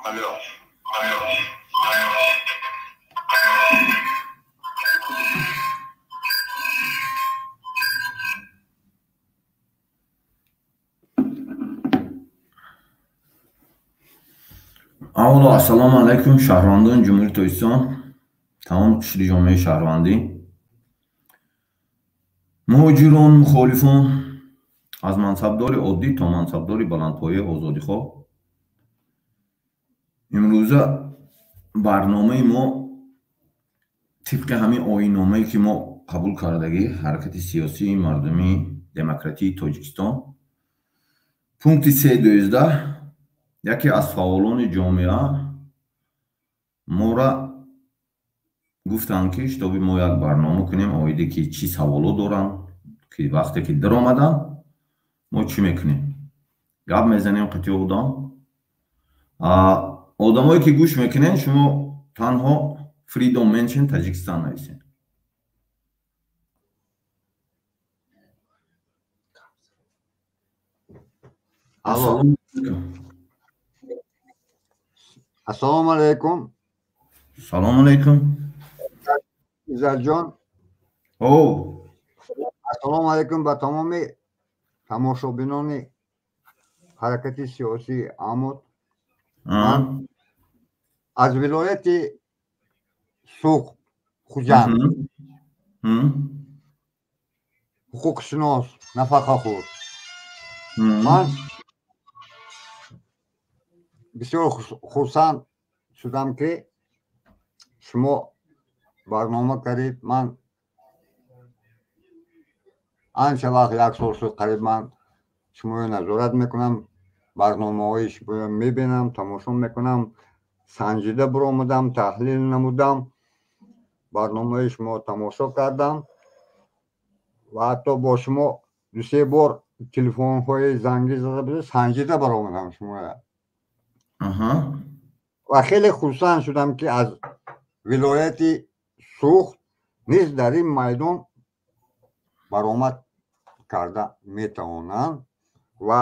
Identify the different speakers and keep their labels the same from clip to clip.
Speaker 1: Алло.
Speaker 2: Аввало, ассалому алайкум, шаҳрвандони Ҷумҳурии Тоҷикистон, тамоми қишри ҷомеаи шаҳрвандӣ, муҳоҷирон, мухолифон, аз мансабдори оддӣ то мансабдори баландпояи озодихоҳ. Имрӯза барномаи мо тибқи ҳамин оинномае, ки мо қабул кардагӣ, Ҳаракати сиёсии мардумии демократии Тоҷикистон, пункти 3.12, яке аз фаъолони ҷомеа мора гуфтанд, ки шитоби мо як барнома кунем, оиде ки чӣ саволо доранд, ки вақте ки даромаданд, мо чӣ мекунем, гап мезанем қити одам. Одамое ки гӯш мекунед, шумо танҳо Freedom Mention Таҷикистон нависед.
Speaker 3: Алло. Ассалому алайкум.
Speaker 2: Салому алайкум.
Speaker 3: Иззатҷон.
Speaker 2: О.
Speaker 3: Ассалому алайкум ба тамоми тамошобинони ҳаракати сиёсии Амуд. Ман аз вилояти Суғд, Хуҷанд, ҳуқуқшинос, нафақахӯр. Ман бисёр хурсанд шудам, ки шумо барнома кардед. Ман анча вақт, як сол шуд қариб, ман шуморо назорат мекунам, барномаҳои шуморо мебинам, тамошо мекунам, санҷида биромадам, таҳлил намудам, барномаи шумо тамошо кардам ва ҳатто бо шумо дусе бор телефонҳои зангӣ зада буда, санҷида баромадам шуморо ва хеле хурсанд шудам, ки аз вилояти Суғд низ дар ин майдон баромад карда метавонанд ва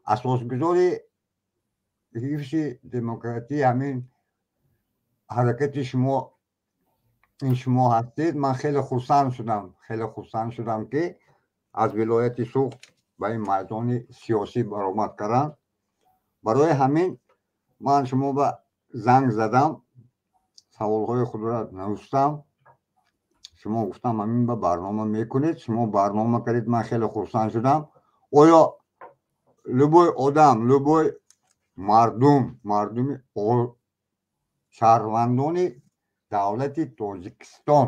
Speaker 3: асосгузори ҳифзи демократии ҳамин ҳаракати шумо ин шумо ҳастед. Ман хеле хурсанд шудам, хеле хурсанд шудам, ки аз вилояти Суғд ба ин майдони сиёсӣ баромад карданд. Барои ҳамин ман шумо ба занг задам, саволҳои худро навиштам. Шумо гуфтам, ҳамин ба барнома мекунед, шумо барнома кардед, ман хеле хурсанд шудам. Оё любой одам, любой мардум, мардуми шаҳрвандони давлати Тоҷикистон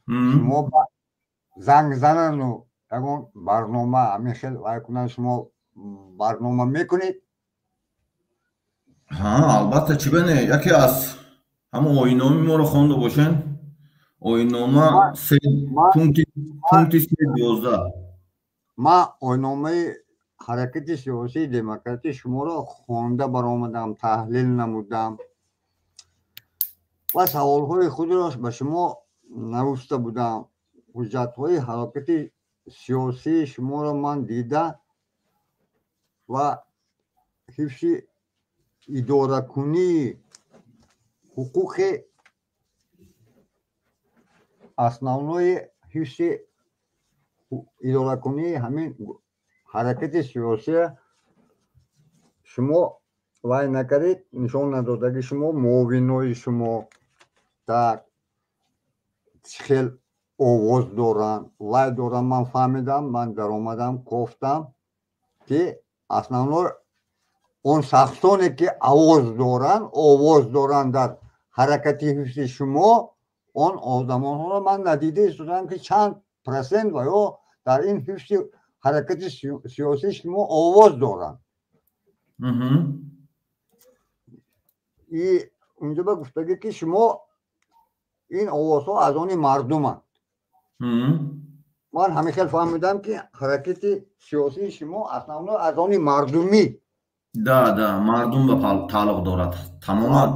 Speaker 3: шумо ба занг занану ягон барнома ҳамин хел вай кунанд, шумо барнома мекунед?
Speaker 2: Ҳа, албатта, чӣ бане, яке аз ҳамон оинномаи моро хонда бошен, оиннома пункти 3.12.
Speaker 3: Ман оинномаи ҳаракати сиёсии демократӣ шуморо хонда баромадам, таҳлил намудам ва саволҳои худро ба шумо навишта будам. Ҳуҷҷатҳои ҳаракати сиёсии шуморо ман дида ва ҳифзи идоракунии ҳуқуқи основнои ҳифзи идоракунии ҳамин ҳаракати сиёсия шумо вай накардед, нишон надодаги шумо муовинои шумо так чӣ хел овоз доранд, вай доранд. Ман фаҳмидам, ман даромадам, кофтам, ки основной он шахсоне, ки овоз доранд дар ҳаракати ҳифзи шумо, он одамонҳоро ман надида истодам, ки чанд процент ва ё дар ин ҳифзи ҳаракати сиёсии шумо овоз доранд. И унҷо ба гуфтагӣ, ки шумо ин овозҳо аз они мардуманд. Ман ҳамин хел фаҳмидам, ки ҳаракати сиёсии шумо основно аз они мардумӣ.
Speaker 2: Да, мардум ба тааллуқ дорад тамоман,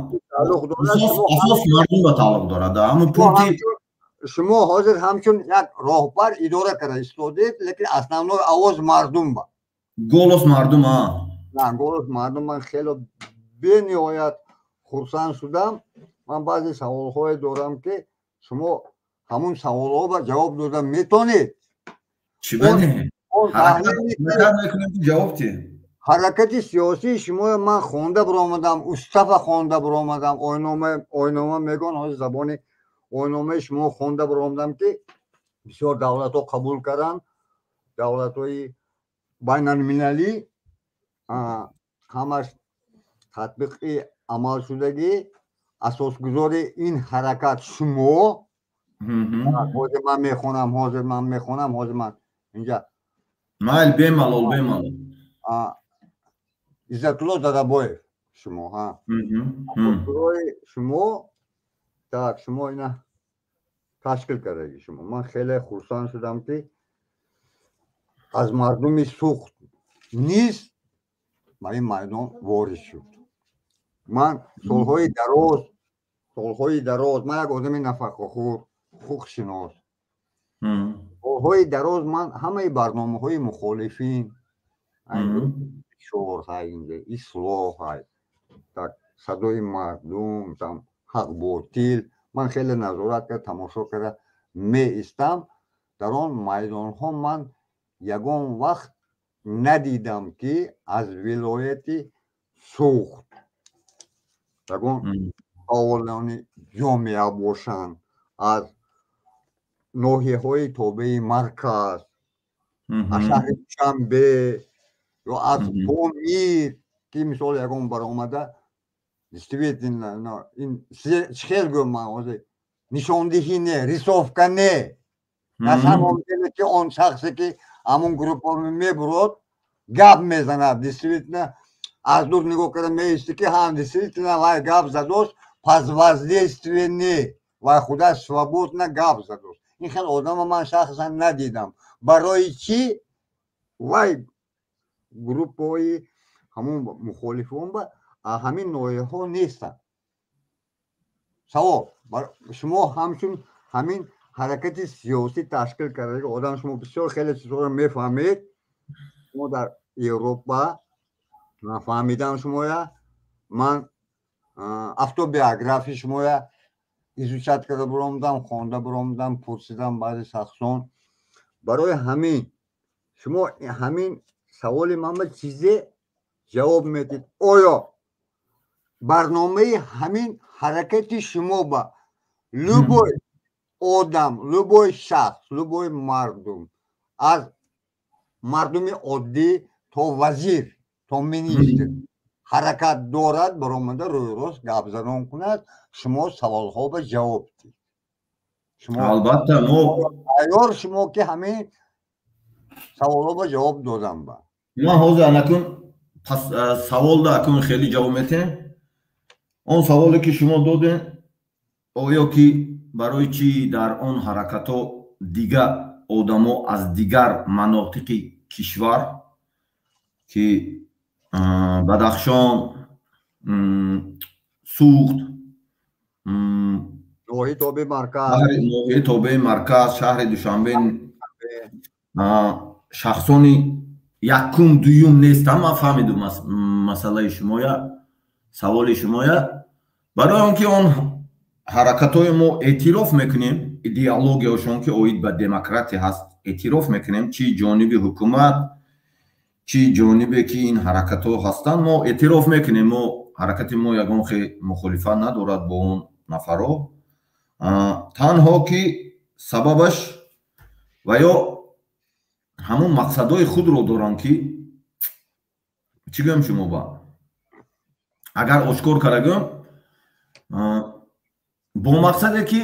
Speaker 2: асос мардум ба тааллуқ дорад, да, ҳамун пункти.
Speaker 3: Шумо ҳозир ҳамчун як роҳбар идора карда истодед, лекин основной овоз мардум ба.
Speaker 2: Голос мардум, а.
Speaker 3: На, голос мардум. Ман хело Бениҳоят хурсанд шудам. Ман баъзе саволҳое дорам, ки шумо ҳамун саволҳо ба ҷавоб дода метонед. Ҳаракати сиёсии шумо ман хонда биромадам, устава хонда биромадам, ойнома мегӯянд, ҳозир забони ойномаи шумо хонда биромадам, ки бисёр давлатҳо қабул карданд, давлатҳои байналмилалӣ ҳамаш татбиқи амалшудагӣ. Асосгузори ин ҳаракат шумо. Ҳозир ман мехонам, ҳозир ман мехонам, ҳозир ман инҷа.
Speaker 2: Майл, бемалол, бемалол.
Speaker 3: Иззатулло Дадабоев шумо, ҳа. Асосгузори шумо, так, шумо ина ташкил кардаги шумо. Ман хеле хурсанд шудам, ки аз мардуми Суғд низ ба ин майдон ворид шуд. Ман солҳои дароз, солҳои дароз, ман як одами нафақахӯр, ҳуқуқшинос, солҳои дароз ман ҳамаи барномаҳои мухолифин, шор ҳай, инҷа Ислоҳ ҳай, так, Садои мардум, там Ҳақ ботил, ман хеле назорат карда, тамошо карда меистам. Дар он майдонҳо ман ягон вақт надидам, ки аз вилояти Суғд ягон фаъолони ҷомеа бошанд, аз ноҳияҳои тобеи марказ, аз шаҳри Душанбе ё аз Помир, ки мисол ягон баромада, действительно, ин чӣ хел гӯям, ман ҳозир нишондиҳӣ не, рисовка не, на самом деле, ки он шахсе, ки ҳамун группа мебурод, гап мезанад, действительно аз дур нигоҳ карда меисти, ки ҳам действительно вай гап задост, под воздействие не, вай худаш свободно гап задост. Ин хел одама ман шахсан надидам. Барои чӣ вай группаҳои ҳамун мухолифон ба ҳамин ноҳияҳо нестанд? Савол: шумо ҳамчун ҳамин ҳаракати сиёсӣ ташкил кардаги одам, шумо бисёр хеле чизҳоро мефаҳмед. Шумо дар Европа, ман фаҳмидам шумоя, ман автобиографияи шумоя изучать карда биромадам, хонда биромадам, пурсидам баъзе шахсон. Барои ҳамин шумо ҳамин саволи ман ба чизе ҷавоб медиҳед: оё барномаи ҳамин ҳаракати шумо ба любой одам, любой шахс, любой мардум, аз мардуми оддӣ то вазир, то министр, ҳаракат дорад баромада рӯйрост гапзанон кунад, шумо саволҳо ба ҷавоб диҳед?
Speaker 2: Албатта, мо
Speaker 3: Тайёр шумо, ки ҳамин саволҳо ба ҷавоб додам ба?
Speaker 2: Ман ҳозир анакун саволда акун хеле ҷавоб метиҳем. Он саволе, ки шумо додем, оё ки барои чӣ дар он ҳаракатҳо дигар одамо аз дигар манотиқи кишвар, ки Бадахшон, Суғд,
Speaker 3: ноҳияи тобеи марказ,
Speaker 2: ноҳияи тобеи марказ, шаҳри Душанбе, шахсони якум, дуюм нестам? Ман фаҳмидум масъалаи шумоя, саволи шумоя. Барои он ки он ҳаракатҳои мо эътироф мекунем, идеологияшон, ки оид ба демократия ҳаст, эътироф мекунем, чӣ ҷониби ҳукумат, чӣ ҷонибе ки ин ҳаракатҳо ҳастанд, мо эътироф мекунем. Мо ҳаракати мо ягон хел мухолифат надорад бо он нафарҳо. Танҳо ки сабабаш ва ё ҳамон мақсадҳои худро доранд, ки чӣ гӯям шумо ба, агар ошкор карда гӯям, бо мақсаде ки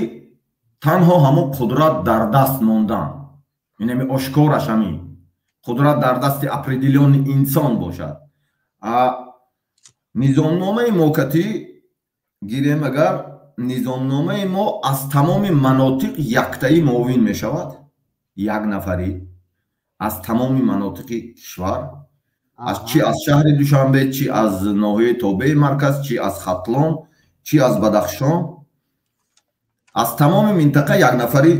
Speaker 2: танҳо ҳамон қудрат дар даст мондан, инами ошкораш ҳамин қудрат дар дасти определённый инсон бошад. Низомномаи мо катӣ гирем агар, низомномаи мо аз тамоми манотиқ яктаӣ муовин мешавад, як нафарӣ аз тамоми манотиқи кишвар, аз чӣ аз шаҳри Душанбе, чӣ аз ноҳияи тобеи марказ, чӣ аз Хатлон, чӣ аз Бадахшон, аз тамоми минтақа як нафарӣ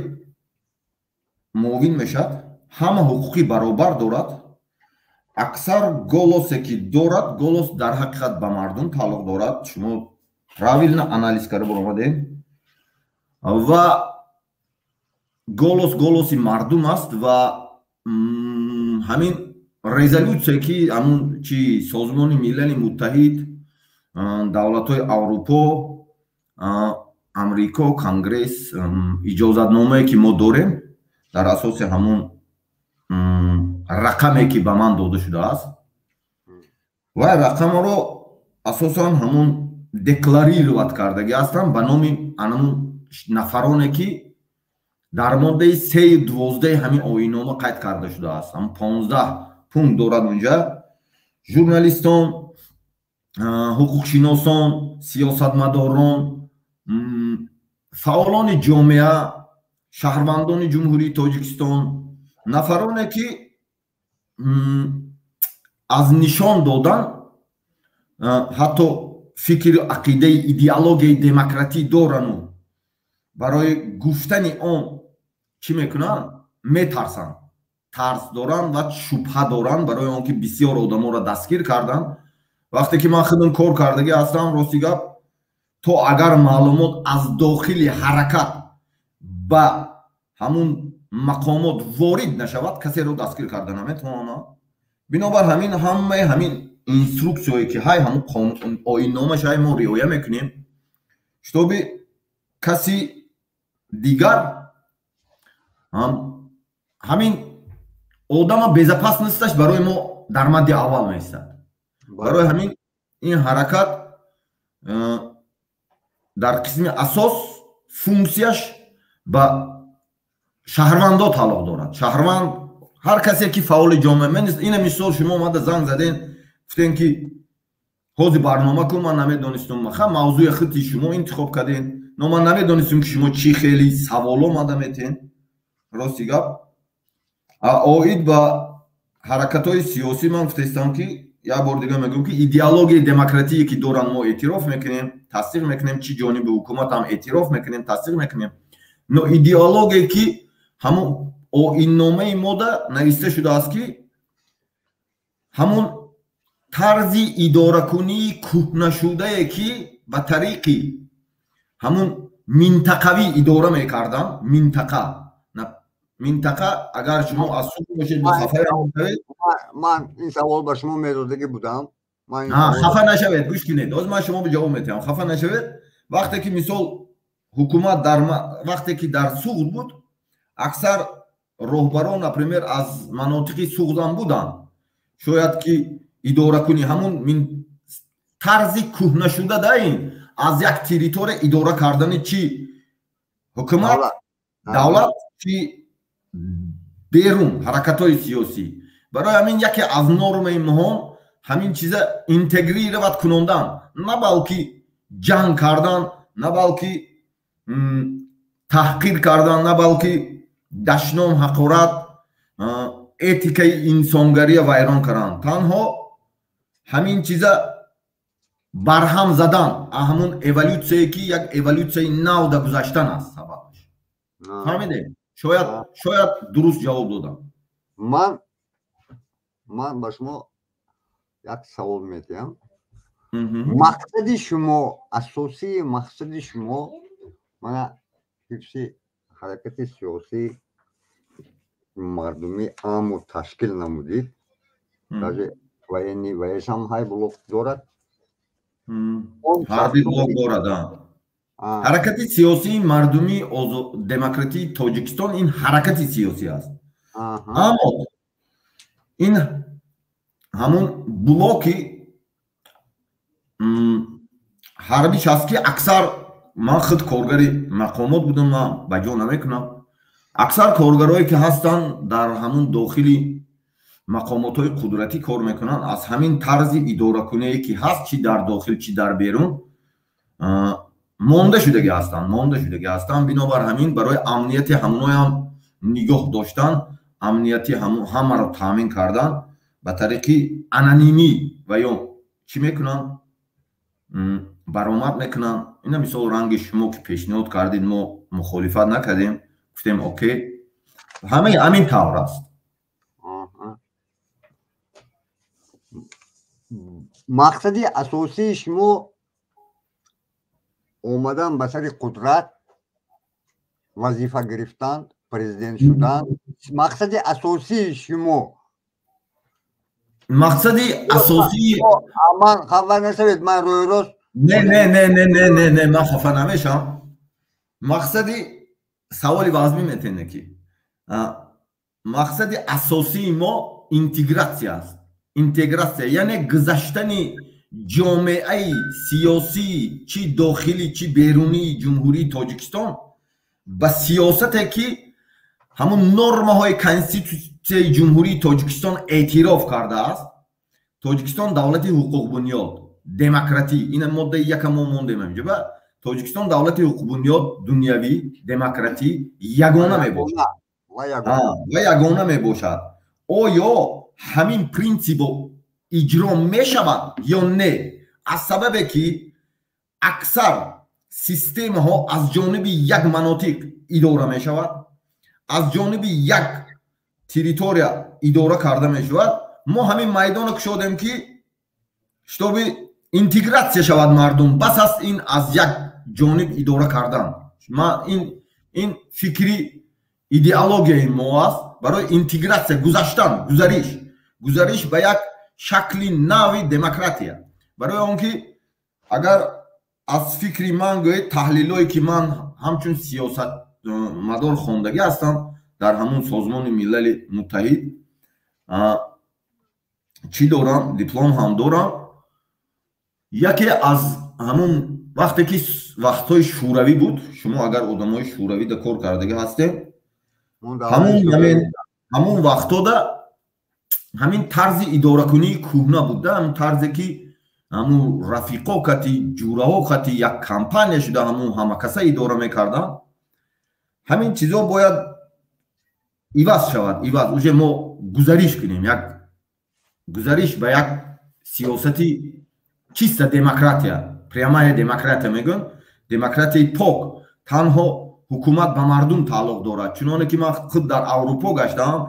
Speaker 2: муовин мешавад, ҳама ҳуқуқи баробар дорад. Аксар голосе ки дорад, голос дар ҳақиқат ба мардум тааллуқ дорад. Шумо правильно анализ карда баромадем ва голос голоси мардум аст. Ва ҳамин резолюсия, ки ҳамун чи Созмони Милали Муттаҳид, давлатҳои Аврупо, Амрико, Конгресс, иҷозатномае ки мо дорем, дар асоси ҳамун рақаме ки ба ман дода шудааст ва рақамро асосан ҳамун декларировать кардагӣ ҳастанд ба номи анамун нафароне, ки дар моддаи 3.12 ҳамин оиннома қайд карда шудааст. Ҳам 15 пункт дорад. Унҷа журналистон, ҳуқуқшиносон, сиёсатмадорон, фаъолони ҷомеа, шаҳрвандони Ҷумҳурии Тоҷикистон, нафароне ки аз нишон додан ҳатто фикру ақидаи, идеологияи демократӣ дорану барои гуфтани он чӣ мекунанд, метарсанд, тарс доранд ва шубҳа доранд, барои он ки бисёр одаморо дастгир карданд. Вақте ки ман худам кор кардагӣ ҳастам, рости гап, то агар маълумот аз дохили ҳаракат ба ҳамун мақомот ворид нашавад, касеро дастгир карда наметавонанд. Бинобар ҳамин, ҳамаи ҳамин инструксияое ки ҳай, ҳамун оинномаш ҳай, мо риоя мекунем, чтобы каси дигар ҳамин одама безопасность аш барои мо дар мадди аввал меистад. Барои ҳамин ин ҳаракат дар қисми асос функсияш ба шаҳрвандо тааллуқ дорад. Шаҳрванд, ҳар касе ки фаъоли ҷомеа. Ина мисол, шумо омада занг заден, гуфтен ки ҳозир барнома кун. Ман намедонистум, ха, мавзӯи хити шумо интихоб кардем, но ман намедонистум, ки шумо чӣ хели савол омада метен. Рости гап, оид ба ҳаракатҳои сиёсӣ ман гуфтаистам, ки як бор дига мегӯям, ки идеологияи демократие ки доранд, мо эътироф мекунем, тасдиқ мекунем, чӣ ҷониби ҳукумат ҳам эътироф мекунем, тасдиқ мекунем, но идеологие ки ҳамун оинномаи мода нависта шудааст, ки ҳамун тарзи идоракунии кӯҳнашудае, ки ба тариқи ҳамун минтақавӣ идора мекарданд, минтақа, агар шумо аз Суғд бошед, бо хафаи.
Speaker 3: Ман ин савол ба шумо медодагӣ будам.
Speaker 2: Хафа нашавед, гӯш кунед, ҳозир ман шумо ҷавоб метиҳам, хафа нашавед. Вақте ки мисол ҳукумат дар вақте ки дар Суғд буд, аксар роҳбарон, например, аз манотиқи Суғдам буданд. Шояд ки идоракунӣ ҳамун тарзи кӯҳнашуда да ин аз як территория идора кардани чӣ ҳукумат, давлат, чӣ берун ҳаракатҳои сиёсӣ. Барои ҳамин яке аз нормаи муҳим ҳамин чиза интегрировать кунондан, на балки ҷанг кардан, на балки таҳқир кардан, на балки дашном, ҳақорат, этикаи инсонгария вайрон кардан, танҳо ҳамин чиза барҳам задан, ҳамун эволюсияе ки як эволюсияи нав да гузаштан аст сабабаш. Фаҳмидем? Шояд дуруст ҷавоб додам.
Speaker 3: Ман ба шумо як савол медиҳам. Мақсади шумо, асосии мақсади шумо, мана, ҳифзи ҳаракати сиёсии мардумӣ аму ташкил намудид, даже военный ваешам ҳай блок дорад.
Speaker 2: Ҳарби блок дорад. Ҳаракати сиёсии мардумии демократии Тоҷикистон ин ҳаракати сиёсӣ аст, аммо ин ҳамун блоки ҳарбиш аст, ки аксар ман худ коргари мақомот будам, ман ба ҷо намекунам. Аксар коргарое ки ҳастанд, дар ҳамун дохили мақомотҳои қудратӣ кор мекунанд, аз ҳамин тарзи идоракуние ки ҳаст, чӣ дар дохил, чӣ дар берун, монда шудагӣ ҳастанд. Бинобар ҳамин, барои амнияти ҳамоноям нигоҳ доштан, амнияти ҳамаро таъмин кардан ба тариқи анонимӣ ва ё чӣ мекунанд, баромад мекунанд. Ина мисол, ранги шумо ки пешниҳод кардед, мо мухолифат накардем, гуфтем окей. Ҳамаи ҳамин тавр аст.
Speaker 3: Мақсади асосии шумо омадан ба сари қудрат, вазифа гирифтан, президент шудан, мақсади асосии шумо?
Speaker 2: Мақсади асосии
Speaker 3: Ман хафа нашавед, ман рӯи рост.
Speaker 2: Не, не, не, не, не, не, не, ман хафа намешавам. Мақсади саволи вазмин метене ки мақсади асосии мо интегратсия аст. Интегратсия, яъне гузаштани ҷомеаи сиёсӣ, чӣ дохилӣ, чӣ берунии Ҷумҳурии Тоҷикистон, ба сиёсате, ки ҳамун нормаҳои Конститутсияи Ҷумҳурии Тоҷикистон эътироф кардааст. Тоҷикистон давлати ҳуқуқбунёд, демократӣ, ина моддаи яка мо мондем инҷоба. Тоҷикистон давлати ҳуқуқбунёд, дунявӣ, демократӣ, ягона мебошад ва ягона мебошад. Оё ҳамин принсипо иҷро мешавад ё не? Аз сабабе ки аксар системаҳо аз ҷониби як манотиқ идора мешавад, аз ҷониби як территория идора карда мешавад, мо ҳамин майдонро кушодем, ки чтобы интегратсия шавад мардум. Бас аст ин аз як ҷониб идора кардан. Ин фикри идеологияи мо аст барои интегратсия гузаштан, гузариш ба як шакли нави демократия. Барои он ки агар аз фикри ман гӯед, таҳлилое ки ман ҳамчун сиёсатмадор хондагӣ ҳастам дар ҳамун Созмони Милали Муттаҳид, чӣ дорам, диплом ҳам дорам. Яке аз ҳамун вақте ки вақтҳои Шӯравӣ буд, шумо агар одамои Шӯравида кор кардагӣ ҳастем, ҳамун вақтода ҳамин тарзи идоракунии кӯҳна буда, ҳамин тарзе ки ҳамун рафиқо кати, ҷураҳо кати як компания шуда, ҳамун ҳамакаса идора мекарданд. Ҳамин чизо бояд иваз шавад, иваз. Уже мо гузариш кунем, як гузариш ба як сиёсати чиста демократия, прямая демократия мегӯям, демократияи пок. Танҳо ҳукумат ба мардум тааллуқ дорад. Чуноне ки ман худ дар Аврупо гаштаам,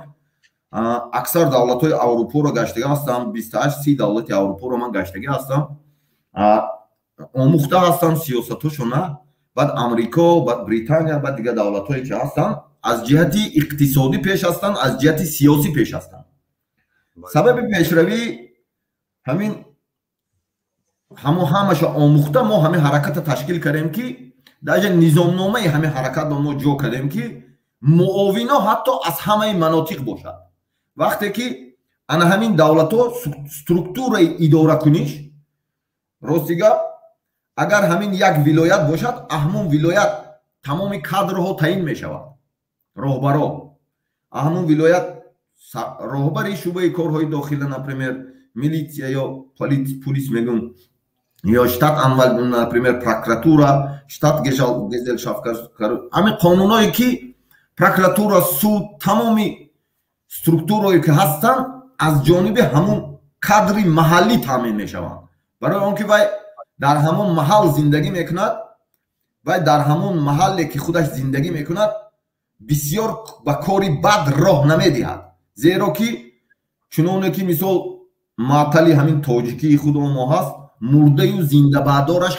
Speaker 2: аксар давлатҳои Аврупоро гаштагӣ ҳастам, 28, 30 давлати Аврупоро ман гаштагӣ ҳастам, омӯхта ҳастам сиёсатҳошона. Баъд Амрико, баъд Британия, баъд дигар давлатҳое ки ҳастанд, аз ҷиҳати иқтисодӣ пеш ҳастанд, аз ҷиҳати сиёсӣ пеш ҳастанд. Сабаби пешравӣ ҳамин. Ҳамо ҳамаша омӯхта, мо ҳамин ҳараката ташкил кардем, ки даже низомномаи ҳамин ҳаракатро мо ҷо кардем, ки муовино ҳатто аз ҳамаи манотиқ бошад. Вақте ки ана ҳамин давлатҳо структураи идоракуниш, рости гап, агар ҳамин як вилоят бошад, ҳамун вилоят тамоми кадрҳо таъин мешавад, роҳбаро ҳамун вилоят, роҳбари шӯъбаи корҳои дохила, например, милитсия ё пулис мегӯм, ё штат, например, прокуратура, штат гезелшафт, ҳамин қонунҳое ки прокуратура, суд, тамоми структураое ки ҳастанд, аз ҷониби ҳамун кадри маҳаллӣ таъмин мешаванд. Барои он ки вай дар ҳамон маҳал зиндагӣ мекунад, вай дар ҳамон маҳалле ки худаш зиндагӣ мекунад, бисёр ба кори бад роҳ намедиҳад. Зеро ки чуноне ки мисол маътали ҳамин тоҷикии худ мо ҳаст: мурдаю зиндабаъдораш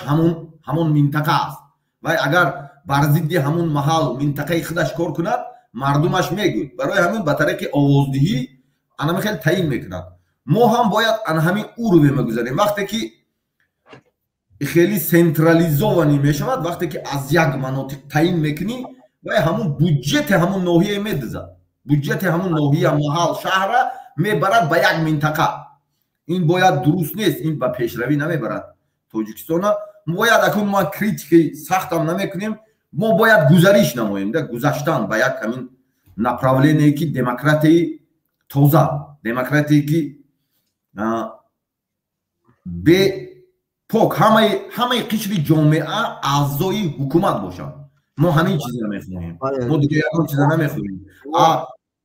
Speaker 2: ҳамон минтақа аст. Вай агар бар зидди ҳамун маҳал, минтақаи худаш кор кунад, мардумаш мегӯд. Барои ҳамин ба тариқи овоздиҳӣ анами хел таъин мекунад. Мо ҳам бояд ана ҳамин уровень мегузарем. Вақте ки хеле централизованный мешавад, вақте ки аз як манотиқ таъин мекунӣ, вай ҳамун буҷети ҳамун ноҳия медизад, буҷети ҳамун ноҳия, маҳал, шаҳра мебарад ба як минтақа. Ин бояд дуруст нест, ин ба пешравӣ намебарад Тоҷикистона. Бояд акун ма критикаи сахтам намекунем, мо бояд гузариш намоем да, гузаштан ба як ҳамин направление, ки демократияи тоза, демократие, ки бе пок, ҳамаи қишри ҷомеа аъзои ҳукумат бошанд. Мо ҳамин чизро мехоҳем, мо дигар ягон чизро намехоҳем.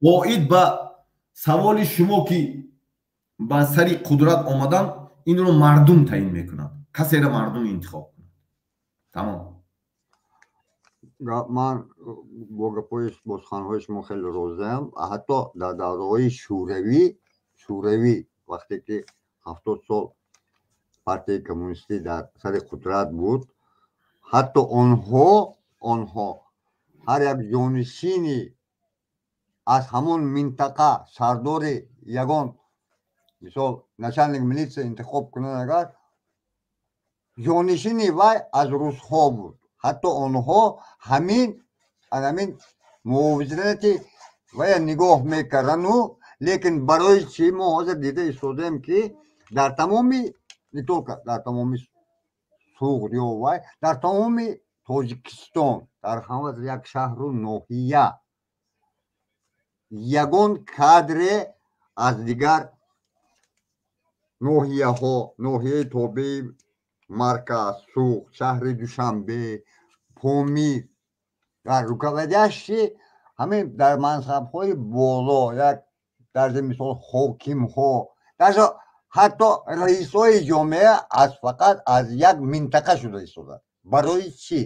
Speaker 2: Оид ба саволи шумо, ки ба сари қудрат омадан, инро мардум таъин мекунад, касеро мардум интихоб кунад, тамом.
Speaker 3: Ман бо гапҳои, бо суханҳои шумо хеле розиам. Ҳатто дар давраҳои Шӯравӣ, вақте ки 70 сол партияи коммунистӣ дар сари қудрат буд, ҳатто онҳо ҳар як ҷонишини аз ҳамон минтақа сардори ягон, мисол, начальник милиция интихоб кунанд, агар ҷонишини вай аз русҳо буд, ҳатто онҳо ҳамин мувозинати вая нигоҳ мекардану. Лекин барои чӣ мо ҳозир дида истодаем, ки дар тамоми, не только дар тамоми Суғд ё вай, дар тамоми Тоҷикистон, дар ҳама як шаҳру ноҳия ягон кадре аз дигар ноҳияҳо, ноҳияи тобеи марказ, Суғд, шаҳри Душанбе, Помир, дар руководящий, ҳамин дар мансабҳои боло, як даже мисол ҳокимҳо, даже ҳатто раисҳои ҷомеа аз фақат аз як минтақа шуда истодад. Барои чӣ?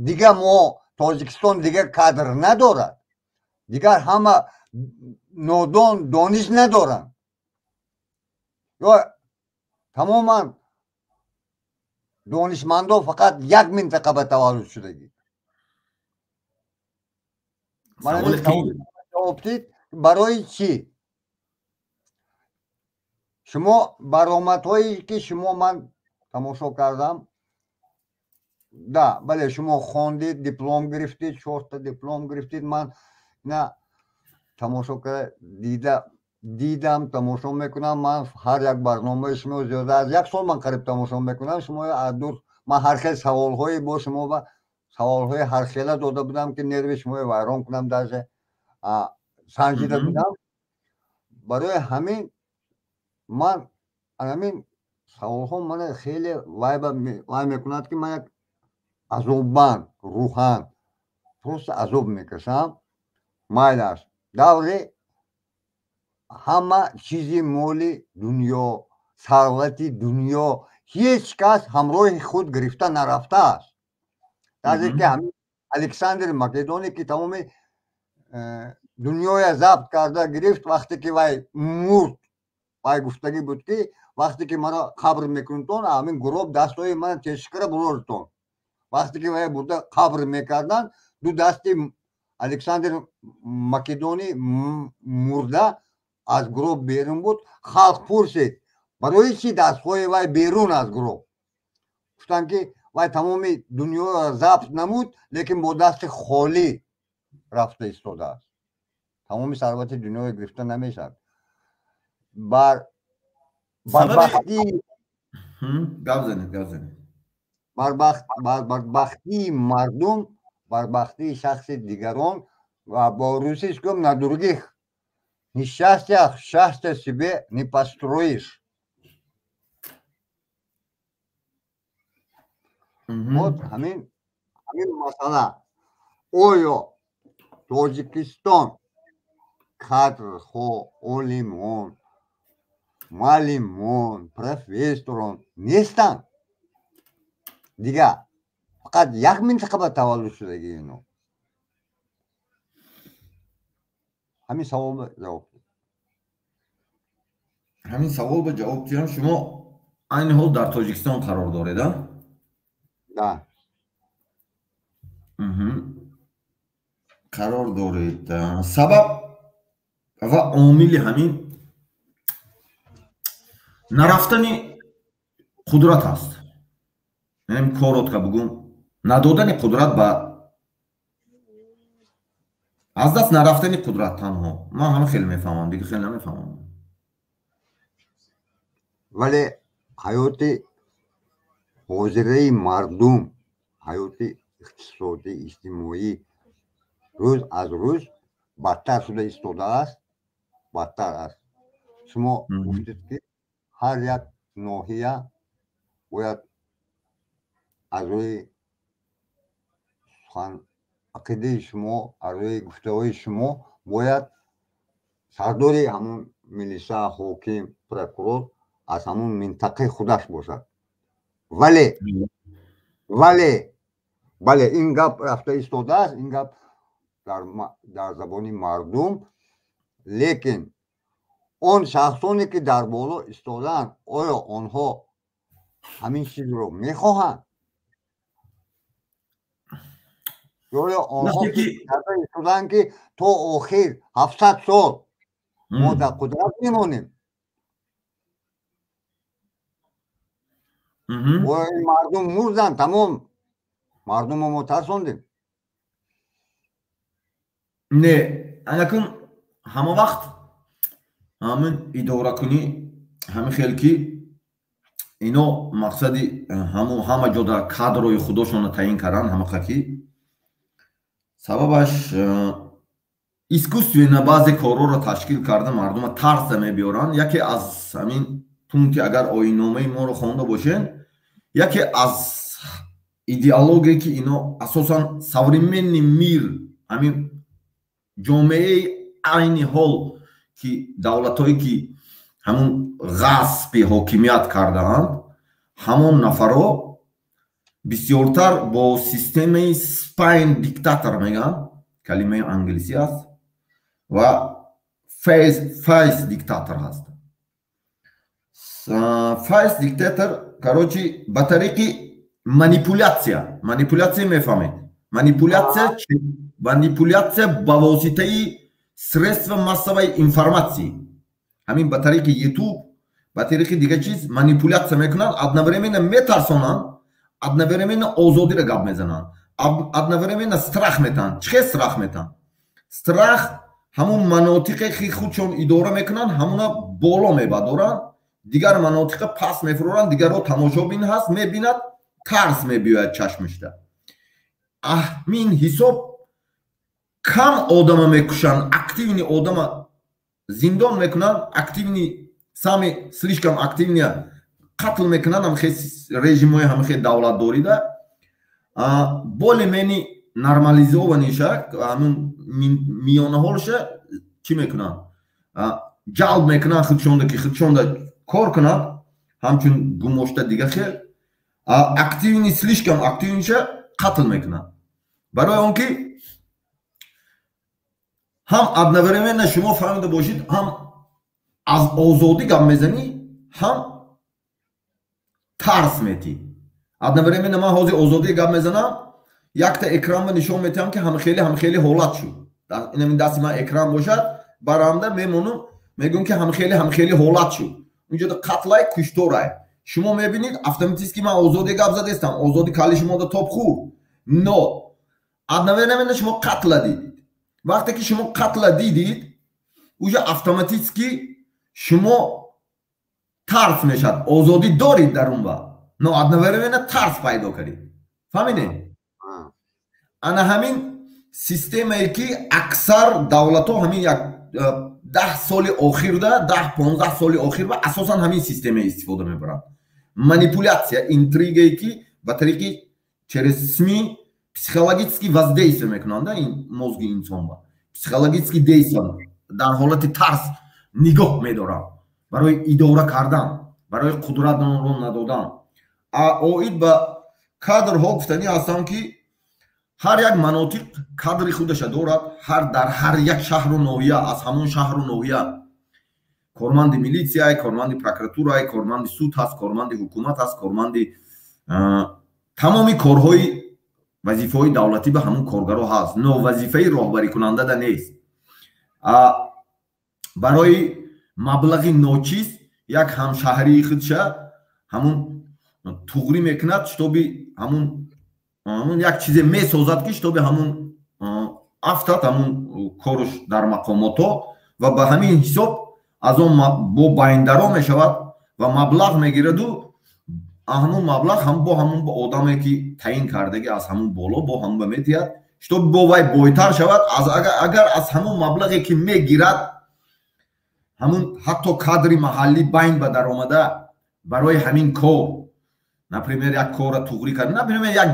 Speaker 3: Дигар мо Тоҷикистон дигар кадр надорад? Дигар ҳама нодон, дониш надоранд ё тамоман донишмандо фақат як минтақа ба таваллуд шудагӣ? Ҷавоб дид: барои чӣ шумо баромадҳое, ки шумо, ман тамошо кардам, да, бале, шумо хондед, диплом гирифтед, чорта диплом гирифтед. Ман на тамошо карда дида дидам, тамошо мекунам. Ман ҳар як барномаи шумо зиёда аз як сол ман қариб тамошо мекунам шумо аз дур. Ман ҳар хел саволҳое бо шумо ба саволҳои ҳархела дода будам, ки нерви шуморо вайрон кунам, даже санҷида будам. Барои ҳамин ман ҳамин саволҳо мана хеле вай мекунад, ки ман як азоббанд, рӯҳан просто азоб мекашам. Майлаш, даври ҳама чизи, моли дунё, сарвати дунё ҳеҷ кас ҳамроҳи худ гирифта нарафтааст. Даже ки ҳамин Александр Македонӣ, ки тамоми дунёя забт карда гирифт, вақте ки вай мурд, вай гуфтагӣ буд, ки вақте ки маро қабр мекунтон, ҳамин гуроб дастҳои мана тешикара буроритон. Вақте ки вай бурда қабр мекарданд, ду дасти Александр Македонӣ мурда аз гуроб берун буд. Халқ пурсид: барои чӣ дастҳои вай берун аз гуроб? Гуфтанд, ки вай тамоми дунёро забт намуд, лекин бо дасти холӣ рафта истодааст. Тамоми сарвати дунёро гирифта намешавад. Бар бадбахтӣ
Speaker 2: Гап занед, гап занед.
Speaker 3: Бадбахтии мардум, бадбахтии шахси дигарон ва бо русиш гум, на других несчастьях счастье себе не построишь. Вот ҳамин масъала: оё Тоҷикистон кадрҳо, олимон, муаллимон, профессорон нестанд? Дигар фақат як минтақа ба таваллуд шудагӣ ино? Ҳамин савол ҷавоб.
Speaker 2: Ҳамин савол ба ҷавоб диҳам. Шумо айни ҳол дар Тоҷикистон қарор доред, а?
Speaker 3: Да.
Speaker 2: Қарор доред. Сабаб ва омили ҳамин нарафтани қудрат аст, яъне коротко бугум, надодани қудрат ба аз даст нарафтани қудрат. Танҳо ман ҳама хеле мефаҳмам, дига хеле намефаҳмам.
Speaker 3: Вале ҳаёти ҳозираи мардум, ҳаёти иқтисодӣ, иҷтимоӣ рӯз аз рӯз бадтар шуда истодааст, бадтар аст. Шумо гуфтед, ки ҳар як ноҳия бояд аз рӯи сухан, ақидаи шумо, аз рӯи гуфтаҳои шумо бояд сардори ҳамун милиса, ҳоким, прокурор аз ҳамун минтақаи худаш бошад. Вале бале, ин гап рафта истодааст, ин гап дар забони мардум, лекин Он шахсоне ки дар боло истодаанд, оё онҳо ҳамин чизро мехоҳанд? Оё онҳо карда истодаанд, ки то охир 700 сол мо дар қудрат мемонем? Оё ин мардум мурданд, тамом мардумро мо тарсондем?
Speaker 2: Не, анакун ҳама вақт ҳамин идоракунӣ ҳамин хел ки ино мақсади ҳама ҷода кадрои худошонро таъин кардан, ҳамақа ки сабабаш искусственно баъзе корҳоро ташкил карда мардума тарса мебиёранд. Яке аз ҳамин пункти, агар оинномаи моро хонда бошен, яке аз идеологие ки ино асосан современный мир, ҳамин ҷомеаи айни ҳол ки давлатҳое ки ҳамун ғасби ҳокимият кардаанд, ҳамон нафарҳо бисёртар бо системаи спайн диктатор мегӯянд, калимаи англисӣ аст, ва фейс диктатор ҳаст. Фейс диктатор, короче, ба тариқи манипулятсия. Манипулятсия мефаҳмед? Манипулятсия ба воситаи средства массовой информации, ҳамин ба тариқи ютуб, ба тариқи дигар чиз манипулятсия мекунанд, одновременно метарсонанд, одновременно озодиро гап мезананд, одновременно страх метаҳанд. Чӣ хел страх метаҳанд? Страх ҳамун манотиқе ки худшон идора мекунанд, ҳамуна боло мебардоранд, дигар манотиқа пас мефуроранд, дигарро тамошобин ҳаст, мебинад, тарс мебиёяд чашмишда. Аҳмин ҳисоб кам одама мекушанд, активни одама зиндон мекунанд, активни сами слишком активния қатл мекунанд, ҳамхе режимҳои ҳамхе давлатдорида более-менее нормализованиша, ҳамун миёнаҳолша чӣ мекунанд? Ҷалб мекунанд худшонда, ки худшонда кор кунанд, ҳамчун гумошта дига хел активни, слишком активниша қатл мекунанд. Барои он ки ҳам одновременно шумо фаҳмида бошед, ҳам аз озодӣ гап мезанӣ, ҳам тарс метӣ. Одновременно ман ҳозир озодӣ гап мезанам, якта экранро нишон метиҳам, ки ҳамхеле ҳолат шуд. Инамин дасти ман экран бошад, барамда мемонам, мегӯям ки ҳамхеле ҳолат шуд. Унҷода қатлай, кушторай. Шумо мебинед, автоматически ман озодӣ гап задестам, озодӣ кали шумода топ хӯрд. Но одновременно шумо қатла дидед. Вақте ки шумо қатла дидид, уже автоматически шумо тарс мешавад. Озодӣ дорид дар он вақт, но одновременно тарс пайдо кардид. Фаҳмидед? Ана ҳамин системае ки аксар давлатҳо ҳамин як 10 соли охирда, 10-15 соли охир ба асосан ҳамин системае истифода мебаранд. Манипулятсия, интригае ки ба тариқи через СМИ психологически воздействие мекунанд ин мозги инсонба. Психологически действие, дар ҳолати тарс нигоҳ медоранд барои идора кардан, барои қудратро надодан. Оид ба кадрҳо гуфтанӣ ҳастам, ки ҳар як манотиқ кадри худаша дорад, ҳар дар ҳар як шаҳру ноҳия, аз ҳамон шаҳру ноҳия корманди милитсия, корманди прокуратура, корманди суд ҳаст, корманди ҳукумат ҳаст, корманди тамоми корҳои вазифаҳои давлатӣ ба ҳамон коргаро ҳаст, но вазифаи роҳбарикунандада нест. Барои маблағи ночиз як ҳамшаҳрии худша ҳамун туғрӣ мекунад, шитоби ҳамун як чизе месозад, ки шитоби ҳамун афтад ҳамун коруш дар мақомотҳо, ва ба ҳамин ҳисоб аз он бо байндаро мешавад ва маблағ мегираду ҳамун маблағ ҳам бо ҳамун одаме ки таъин кардаги аз ҳамун боло бо ҳамун ба метиҳад, шитоб бо вай бойтар шавад. Агар аз ҳамун маблағе ки мегирад, ҳамун ҳатто кадри маҳаллӣ байн ба даромада барои ҳамин кор, например, як корра туғрӣ кард, например, як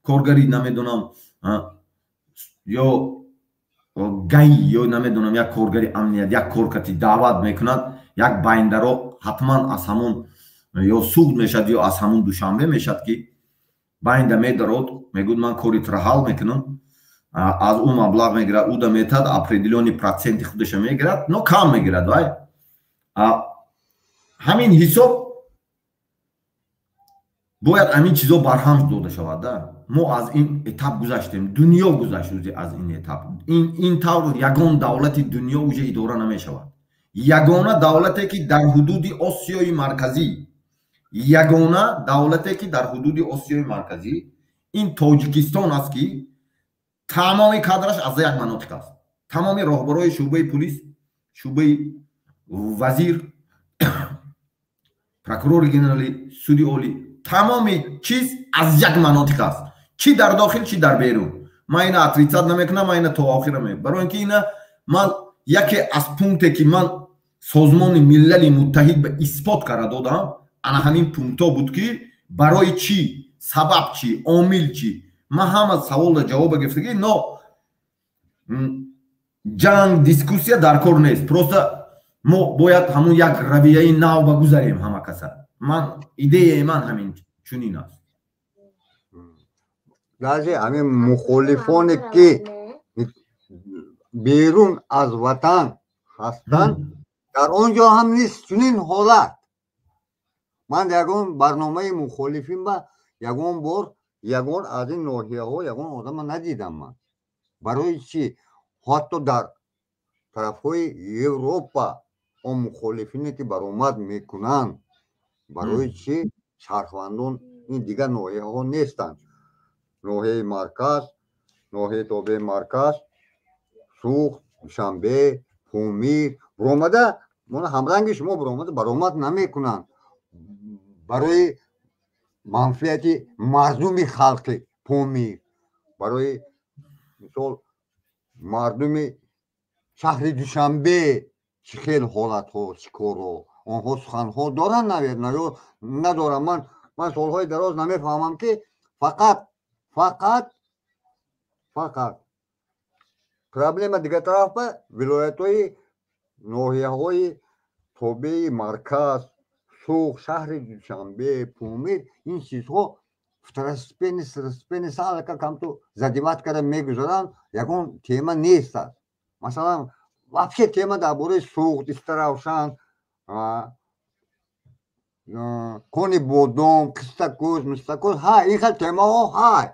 Speaker 2: коргари намедонам ё ГАИ ё намедонам як коргари амният як коркати даъват мекунад, як байндаро ҳатман аз ҳамун ё Суғд мешавад, ё аз ҳамун Душанбе мешавад, ки байнда медарод, мегӯяд ман кори тура ҳал мекунам, аз ӯ маблағ мегирад, ӯ да метаҳад, определённый проценти худаша мегирад, но кам мегирад вай. Ҳамин ҳисоб бояд ҳамин чизо барҳам дода шавад. Да, мо аз ин этап гузаштем, дунё гузашт аз ин этап. Ин тавр ягон давлати дунё уже идора намешавад. Ягона давлате, ки дар ҳудуди Осиёи Марказӣ, ягона давлате, ки дар ҳудуди Осиёи Марказӣ, ин Тоҷикистон аст, ки тамоми кадраш аз як манотиқ аст. Тамоми роҳбарои шӯъбаи пулис, шӯъбаи вазир, прокурори генералӣ, суди олӣ, тамоми чиз аз як манотиқ аст, чӣ дар дохил, чӣ дар берун. Ман ина отрицать намекунам, ман ина то охира барои ин ки ина ман яке аз пункте, ки ман Созмони Милали Муттаҳид ба исбот карда додам, ана ҳамин пунктҳо буд, ки барои чӣ, сабаб чӣ, омил чӣ. Ман ҳама саволда ҷавоба гирифтагӣ. Но ҷанг, дискуссия дар кор нест, просто мо бояд ҳамун як равияи нав ба гузарем ҳама каса. Ман идеяи ман ҳамин чунин аст.
Speaker 3: Даже ҳамин мухолифоне, ки берун аз ватан ҳастанд, дар он ҷо ҳам нест чунин ҳолат. Ман ягон барномаи мухолифин ба ягон бор ягон аз ин ноҳияҳо ягон одама надидам ман. Барои чӣ ҳатто дар тарафҳои Европа он мухолифине, ки баромад мекунанд, барои чӣ шаҳрвандон ин дигар ноҳияҳо нестанд? Ноҳияи марказ, ноҳияи тобеи марказ, Суғд, Душанбе, Помир буромада, ҳамранги шумо буромада баромад намекунанд барои манфиати мардуми халқи Помир, барои мисол мардуми шаҳри Душанбе? Чӣ хел ҳолатҳо, чӣ корҳо, онҳо суханҳо доранд, наверно, ё надоранд? Ман солҳои дароз намефаҳмам, ки фақат проблема дигар тараф ба вилоятҳои ноҳияҳои тобеи марказ, Суғд, шаҳри Душанбе, Помир, ин чизҳо второстепенный, третьестепенный, салака камту задевать карда мегузаранд, ягон тема нест аст. Масалан, вообще тема дар бораи Суғд, Истаравшан, Кони Бодом, Қистакӯз, Мистакӯз ҳа, ин хел темаҳо ҳай,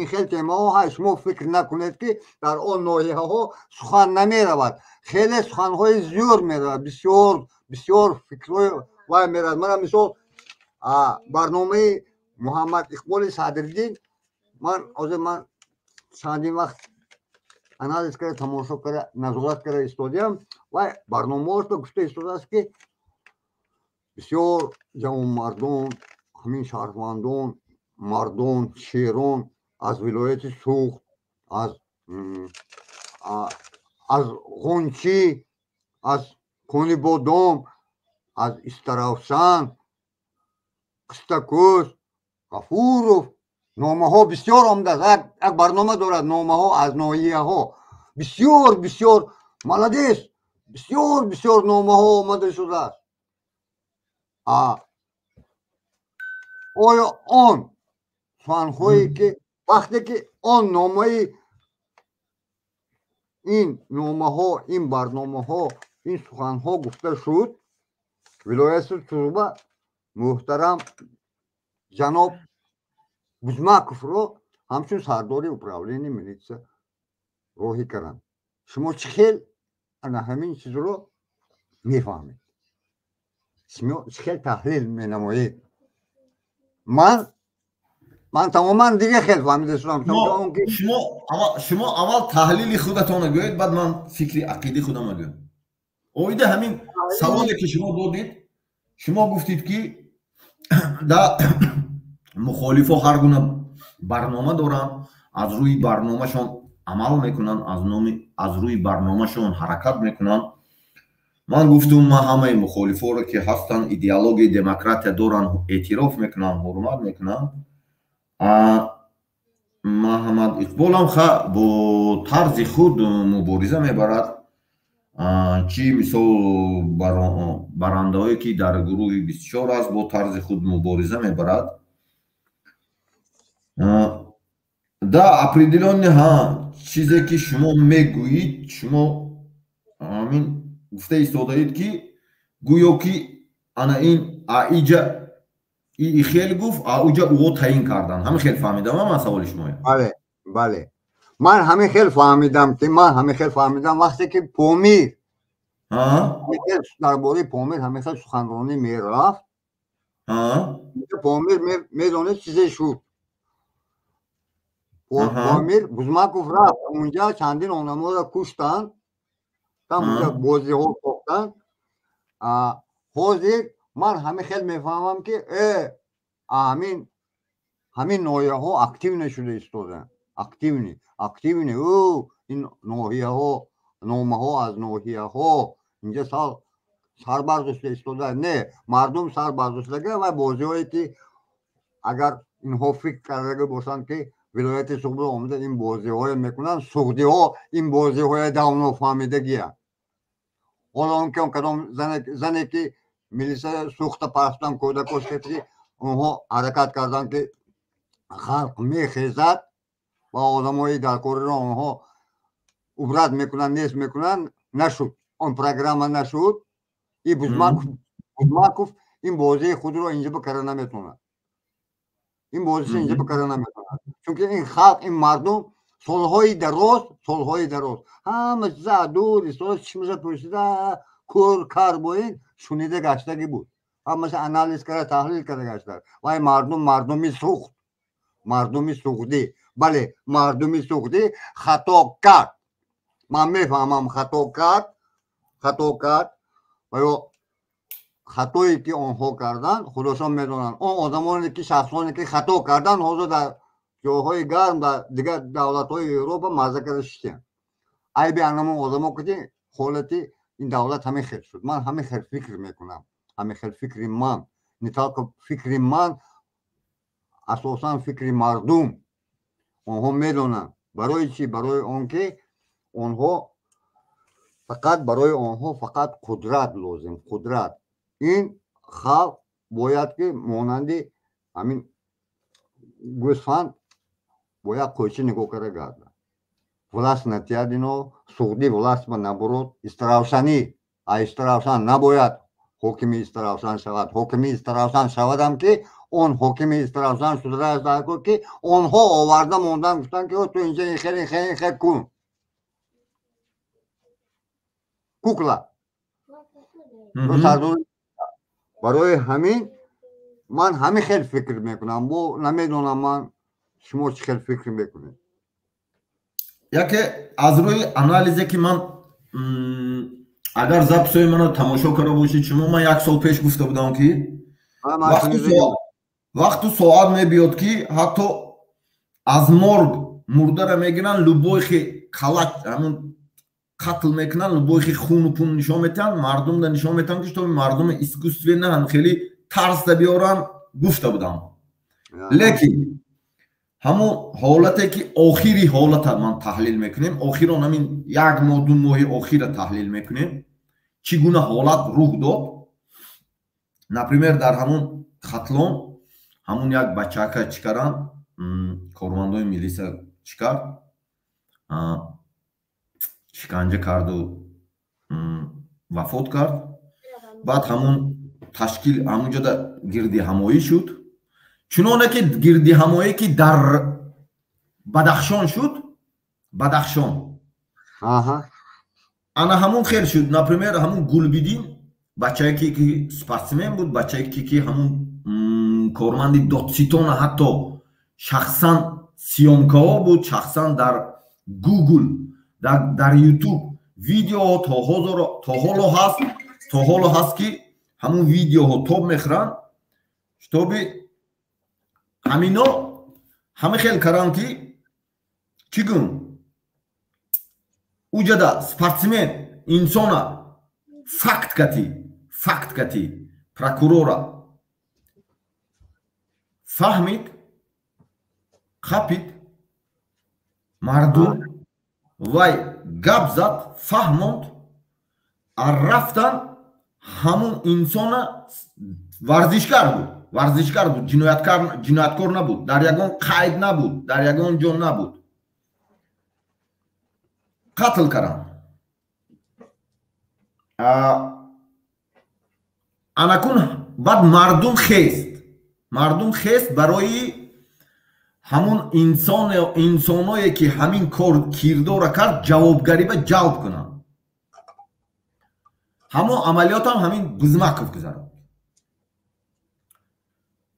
Speaker 3: ин хел темаҳо ҳай. Шумо фикр накунед, ки дар он ноҳияҳо сухан намеравад. Хеле суханҳои зиёд меравад, бисёр бисёр фикрҳои вай меравад. Мана мисол, барномаи Муҳаммад Иқболи Садриддин, ман ҳозир ман чандин вақт анализ карда, тамошо карда, назорат карда истодиам. Вай барномаҳошро гуфта истодааст, ки бисёр ҷавонмардон, ҳамин шаҳрвандон, мардон, шерон аз вилояти Суғд, аз Ғунчӣ, аз Конибодом, аз Истаравшан, Қистакӯз, Ғафуров, номаҳо бисёр омадааст. Як барнома дорад, номаҳо аз ноҳияҳо. Бисёр бисёр, молодец, бисёр бисёр номаҳо омада шудааст. Оё он суханҳое, ки вақте ки он номаи, ин номаҳо, ин барномаҳо, ин суханҳо гуфта шуд, вилояти Суғдба муҳтарам ҷаноб Бузмаковро ҳамчун сардори управления милитсия роҳӣ карданд, шумо чӣ хел ана ҳамин чизро мефаҳмед? Чӣ хел таҳлил менамоед? Ман тамоман дига хел фаҳмида шудам.
Speaker 2: Шумо аввал таҳлили худатонро гӯед, баъд ман фикри ақидаи худамро гӯям оида ҳамин саволе, ки шумо додид. Шумо гуфтид, ки да мухолифо ҳар гуна барнома доранд, аз рӯи барномашон амал мекунанд, аз номи, аз рӯи барномашон ҳаракат мекунанд. Ман гуфтум, ман ҳамаи мухолифоро, ки ҳастанд, идеологияи демократия доранд, эътироф мекунам, ҳурмат мекунам. Маҳаммад Иқболам ха бо тарзи худ мубориза мебарад, чӣ мисол барандаҳое, ки дар гурӯҳи 24 аст, бо тарзи худ мубориза мебарад. Да, определённо ҳа, чизе, ки шумо мегӯед, шумо ҳамин гуфта истодаед, ки Гӯё ки ана ин аиҷа и хел гуфт, ауҷа ӯо таъин кардан. Ҳамин хел фаҳмидам ман саволи шумоя?
Speaker 3: Бале, бале, ман ҳамин хел фаҳмидам, ки ман ҳамин хел фаҳмидам, вақте ки Помир, дар бораи Помир ҳамин хел суханронӣ мерафт. Помир, медонед, чизе шуд. Помир Бузмаков рафт унҷа, чандин одаморо куштанд, унҷа бозиҳо сохтанд. Ҳозир ман ҳамин хел мефаҳмам, ки ҳамин ноҳияҳо активный шуда истодаанд, активный, активный. Ӯ ин ноҳияҳо, номаҳо аз ноҳияҳо инҷа сар бардошта истода. Не, мардум сар бардоштага ва бозиҳое ки агар инҳо фикр кардага бошанд, ки вилояти Суғдро омада ин бозиҳое мекунанд, суғдиҳо ин бозиҳое давно фаҳмидагиянд. Ҳоло он ки кадом зане ки милиса сӯхта партофтан кӯдакош, ки онҳо ҳаракат карданд, ки халқ мехезад ва одамои даркориро онҳо убрать мекунанд, нест мекунанд, нашуд, он программа нашуд. И Бузмаков ин бозии худро инҷа ба кара наметавонад, ин бозиша инҷа ба кара наметавонад, чунки ин халқ, ин мардум солҳои дароз, солҳои дароз ҳама чиза дур истода, чишмаша пӯшида, кӯр кар бо ин шунида гаштагӣ буд, ҳамаша анализ карда, таҳлил карда гашта. Вай мардум, мардуми Суғд, мардуми суғдӣ, бале, мардуми суғдӣ хато кард, ман мефаҳмам, хато кард, хато кард. Ва ё хатое ки онҳо карданд, худошон медонанд. Он одамоне ки, шахсоне ки хато карданд, ҳозир дар ҷойҳои гарм, дар дигар давлатҳои Европа мазза карда шиштанд. Айби анамон одамо ки ҳолати ин давлат ҳамин хел шуд. Ман ҳамин хел фикр мекунам, ҳамин хел фикри ман, не только фикри ман, асосан фикри мардум. Онҳо медонанд барои чӣ. Барои он ки онҳо фақат, барои онҳо фақат қудрат лозим, қудрат. Ин халқ бояд ки монанди ҳамин гӯсфанд бо як қӯйча нигоҳ карда гардад. Власть натиҳад ино суғдӣ, власть ба набурод Истаравшанӣ, а Истаравшан набояд ҳокими Истаравшан шавад. Ҳокими Истаравшан шавадам, ки он ҳокими Истаравшан шудааст, ки онҳо оварда мондан, гуфтанд, ки ту инҷа ин хел, ин хел, ин хел кун, кукла. Барои ҳамин ман ҳамин хел фикр мекунам. Бо намедонам ман, шумо чӣ хел фикр мекунед?
Speaker 2: Яке аз рӯи анализе ки ман, агар записҳои маро тамошо карда бошед шумо, ман як сол пеш гуфта будам, ки вақту соат мебиёд, ки ҳатто аз морг мурдара мегиранд, любой хи калак ҳамун қатл мекунанд, любой хи хуну пун нишон метиҳанд, мардумда нишон метиҳанд, ки чтобы мардуми искусственно ҳам хеле тарсда биёранд, гуфта будам. Лекин ҳамон ҳолате ки охири ҳолата ман таҳлил мекунем, охирон ҳамин як моҳ, 2 моҳи охира таҳлил мекунем, чӣ гуна ҳолат рух дод. Например, дар ҳамон Хатлон ҳамун як бачака чӣ карданд, кормандои милиса чӣ кард, шиканҷа карду вафот кард. Баъд ҳамун ташкил ҳамунҷода гирдиҳамоӣ шуд, чуноне ки гирдиҳамоӣ ки дар Бадахшон шуд, Бадахшон ана ҳамун хел шуд. Например, ҳамун Гулбидин, бачае ки спортсмен буд, бачае ки ҳамун корманди додситона ҳатто шахсан съёмкаҳо буд, шахсан дар Гугл, дар Ютуб видеоҳо то ҳоло ҳаст, то ҳоло ҳаст, ки ҳамун видеоҳо тоб мехӯранд, чтобы ҳамино ҳама хел карданд, ки чӣ гун уҷада спортсмен инсона факт кати, факт кати прокурора фаҳмид, қапид мардум, вай гап зад, фаҳмонд, рафтан ҳамун инсона, варзишгар буд, варзишгар буд, ҷинояткор набуд, дар ягон қайд набуд, дар ягон ҷо набуд, қатл карданд. Анакун баъд мардум хест, мардум хест барои ҳамун инсоное, ки ҳамин кор кирдора кард, ҷавобгариба ҷалб кунанд. Ҳамон амалиётам ҳамин Бузмаков гузаронд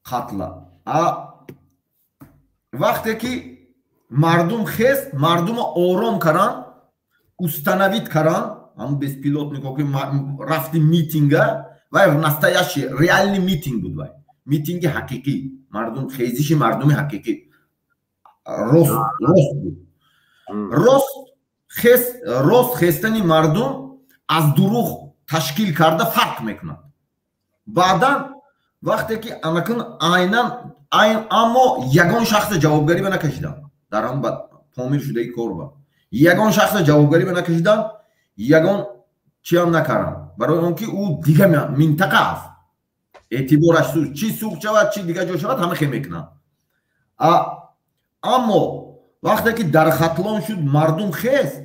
Speaker 2: қатла. Вақте ки мардум хест, мардумо ором каранд, установить каранд ҳамун беспилотнико, ки рафти митинга, вай настоящий реальный митинг буд, вай митинги ҳақиқӣ, мардум хезиши мардуми ҳақиқӣ рост рост буд. Рост хестани мардум аз дурӯғ ташкил карда фарқ мекунад. Баъдан вақте ки анакун айнан, аммо ягон шахса ҷавобгарӣ ба накашиданд дар ҳамн помир шудаи корба, ягон шахса ҷавобгарӣ ба накашиданд, ягон чиам накарданд, барои он ки ӯ дига минтақа аст, эътибораш чӣ Суғд шавад, чӣ дига ҷо шавад, ҳама хел мекунанд. Аммо вақте ки дар Хатлон шуд, мардум хест,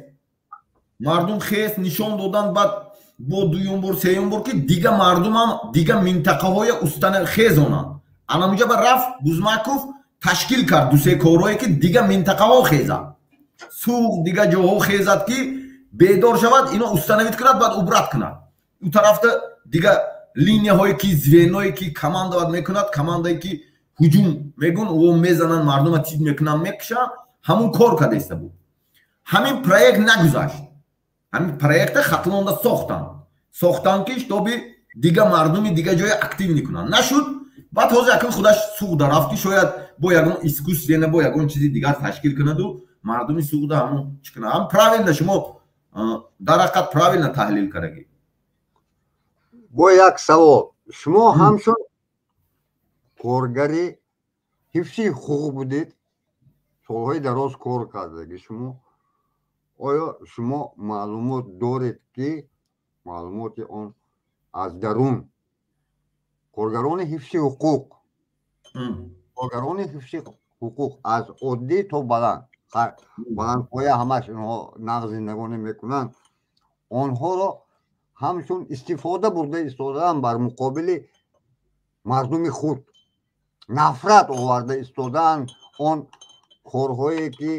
Speaker 2: мардум хест, нишон доданд. Баъд бо дуюм бор, сеюм бор, ки дига мардумам дига минтақаҳоя устана хезонанд. Анамуҷа ба рафт Бузмаков, ташкил кард дусе корҳое, ки дига минтақаҳо хезад, Суғд, дига ҷоҳо хезад, ки бедор шавад, ино установить кунад, баъд убрать кунад. Ӯ тарафта дига линияҳое ки, звеное ки командовать мекунад, командае ки ҳуҷум мегун, о мезананд, мардума тид мекунанд, мекушанд. Ҳамун кор карда буд. Ҳамин проект нагузашт. Ҳамин проекта Хатлонда сохтанд, сохтанд, ки чтобы дига мардуми дига ҷоя активный кунанд, нашуд. Баъд ҳозир акн худаш Суғда рафт, ки шояд бо ягон искусственно, бо ягон чизи дигар ташкил кунаду мардуми Суғда ҳамун чӣ кунад. Ҳам правильно, шумо дар ҳақиқат правильно таҳлил кардагӣ.
Speaker 3: Бо як савол: шумо ҳамчун коргари ҳифзи ҳуқуқ будед, солҳои дароз кор кардагӣ шумо, оё шумо маълумот доред, ки маълумоти он аз дарун коргарони ҳифзи ҳуқуқ, коргарони ҳифзи ҳуқуқ аз оддӣ то баланд, баландпоя, ҳамаш инҳо нағз зиндагонӣ мекунанд, онҳоро ҳамчун истифода бурда истодаанд бар муқобили мардуми худ, нафрат оварда истодаанд, он корҳое ки,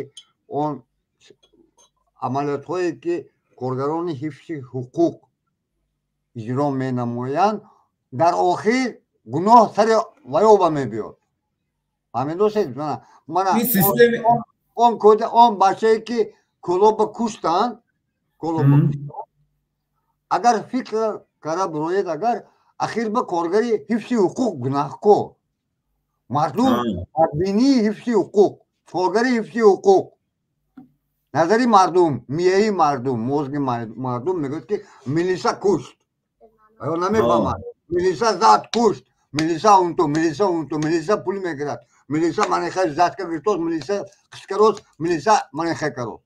Speaker 3: он амалиётҳое ки коргарони ҳифзи ҳуқуқ иҷро менамоянд, дар охир гуноҳ сари ваёба мебиёд? Фаҳмидосед? Мана он бачае, ки Кӯлоба куштанд, Кӯлоба агар фикр карда бироед, агар ахир ба коргари ҳифзи ҳуқуқ гунаҳкор, мардум бадбинии ҳифзи ҳуқуқ, коргари ҳифзи ҳуқуқ, назари мардум, мияи мардум, мозги мардум мегӯяд, ки милиса кушт, ё намефаҳмад, милиса зад, кушт, милиса унту, милиса унту, милиса пул мегирад, милиса манехе взятка гирифтост, милиса қискарост, милиса манехе карост.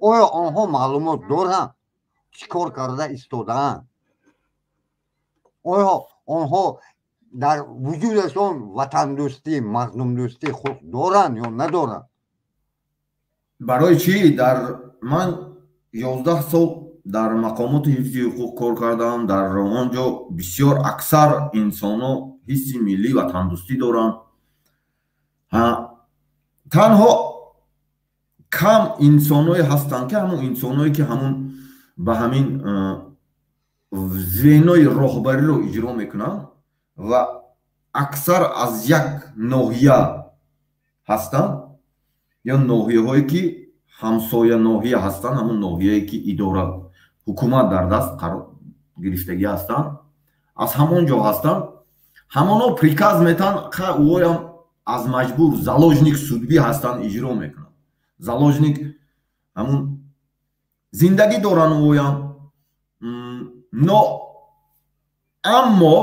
Speaker 3: Оё онҳо маълумот доранд, чӣ кор карда истодаанд? Оё онҳо дар вуҷудашон ватандӯстӣ, мардумдӯстӣ худ доранд ё надоранд?
Speaker 2: Барои чӣ? Дар ман 11 сол дар мақомоти ҳифзи ҳуқуқ кор кардам. Дар он ҷо бисёр аксар инсонҳо ҳисси миллӣ, ватандӯстӣ доранд. Танҳо кам инсонҳое ҳастанд, ки ҳамун инсонҳое, ки ҳамун ба ҳамин звенои роҳбариро иҷро мекунанд ва аксар аз як ноҳия ҳастанд ё ноҳияҳое, ки ҳамсоя ноҳия ҳастанд, ҳамун ноҳияе, ки идора ҳукумат дар даст гирифтагӣ ҳастанд, аз ҳамон ҷо ҳастанд. Ҳамонҳо приказ метаҳанд, ӯоям аз маҷбур, заложник судьбы ҳастанд, иҷро мекунанд, заложник ҳамун зиндагӣ доранд ӯоям. Но аммо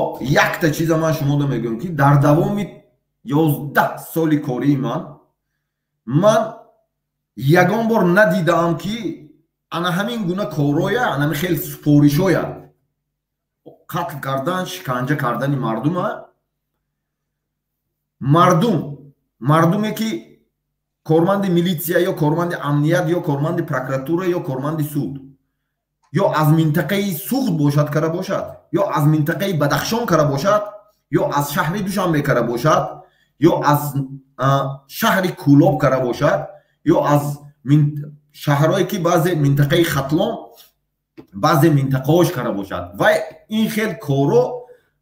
Speaker 2: якта чиза ман шумода мегӯям, ки дар давоми 11 соли кории ман ягон бор надидаам, ки ана ҳамин гуна корҳоя, анами хел супоришҳоя, қатл кардан, шиканҷа кардани мардума, мардум, мардуме ки корманди милитсия ё корманди амният ё корманди прокуратура ё корманди суд ё аз минтақаи Суғд бошад, кара бошад. Ё аз минтақаи Бадахшон кара бошад, ё аз шаҳри Душанбе кара бошад, ё аз шаҳри Кӯлоб кара бошад, ё аз шаҳрҳое, ки баъзе минтақаи Хатлон, баъзе минтақаҳош кара бошад. Ва ин хел корро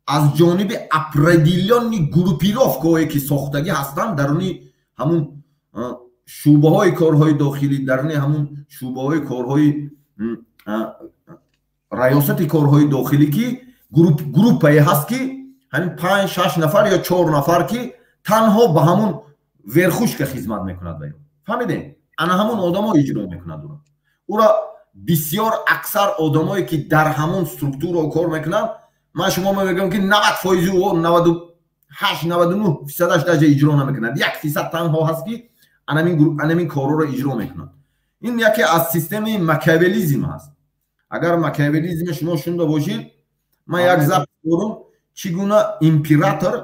Speaker 2: аз ҷониби определённый группировка ҳое, ки сохтагӣ ҳастанд даруни ҳамун шӯъбаҳои корҳои дохилӣ, даруни ҳамун шӯъбаҳои корҳои раёсати корҳои дохилӣ, ки группае ҳаст, ки ҳамин панҷ, шаш нафар ё чор нафар, ки танҳо ба ҳамун верхушка хизмат мекунад. Ба фаҳмидем, ана ҳамун одамо иҷро мекунад ура. Ура бисёр аксар одамое, ки дар ҳамун структура кор мекунанд, ман шумо мегӯям, ки 90 фоизи ӯ, 98, 99 фисадаш даже иҷро намекунад. 1 фисад танҳо ҳаст, ки анамин корҳоро иҷро мекунад. Ин яке аз системаи макиавелизм ҳаст. Агар макиавелизме шумо шунда бошед, ман як запись дорам, чӣ гуна император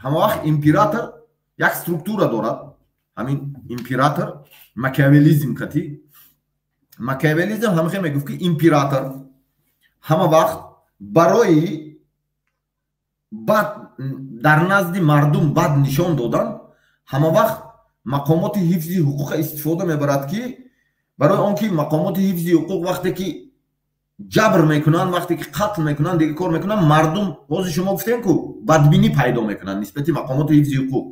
Speaker 2: ҳамавақт император як структура дорад. Ҳамин император макиавелизм кати макиавелизм ҳамихе мегуфт, ки император ҳама вақт барои бад дар назди мардум бад нишон додан ҳама вақт мақомоти ҳифзи ҳуқуқа истифода мебарад, ки барои он ки мақомоти ҳифзи ҳуқуқ вақте ки ҷабр мекунанд, вақте ки қатл мекунанд, дига кор мекунанд, мардум, ҳозир шумо гуфтем ку, бадбинӣ пайдо мекунанд нисбати мақомоти ҳифзи ҳуқуқ,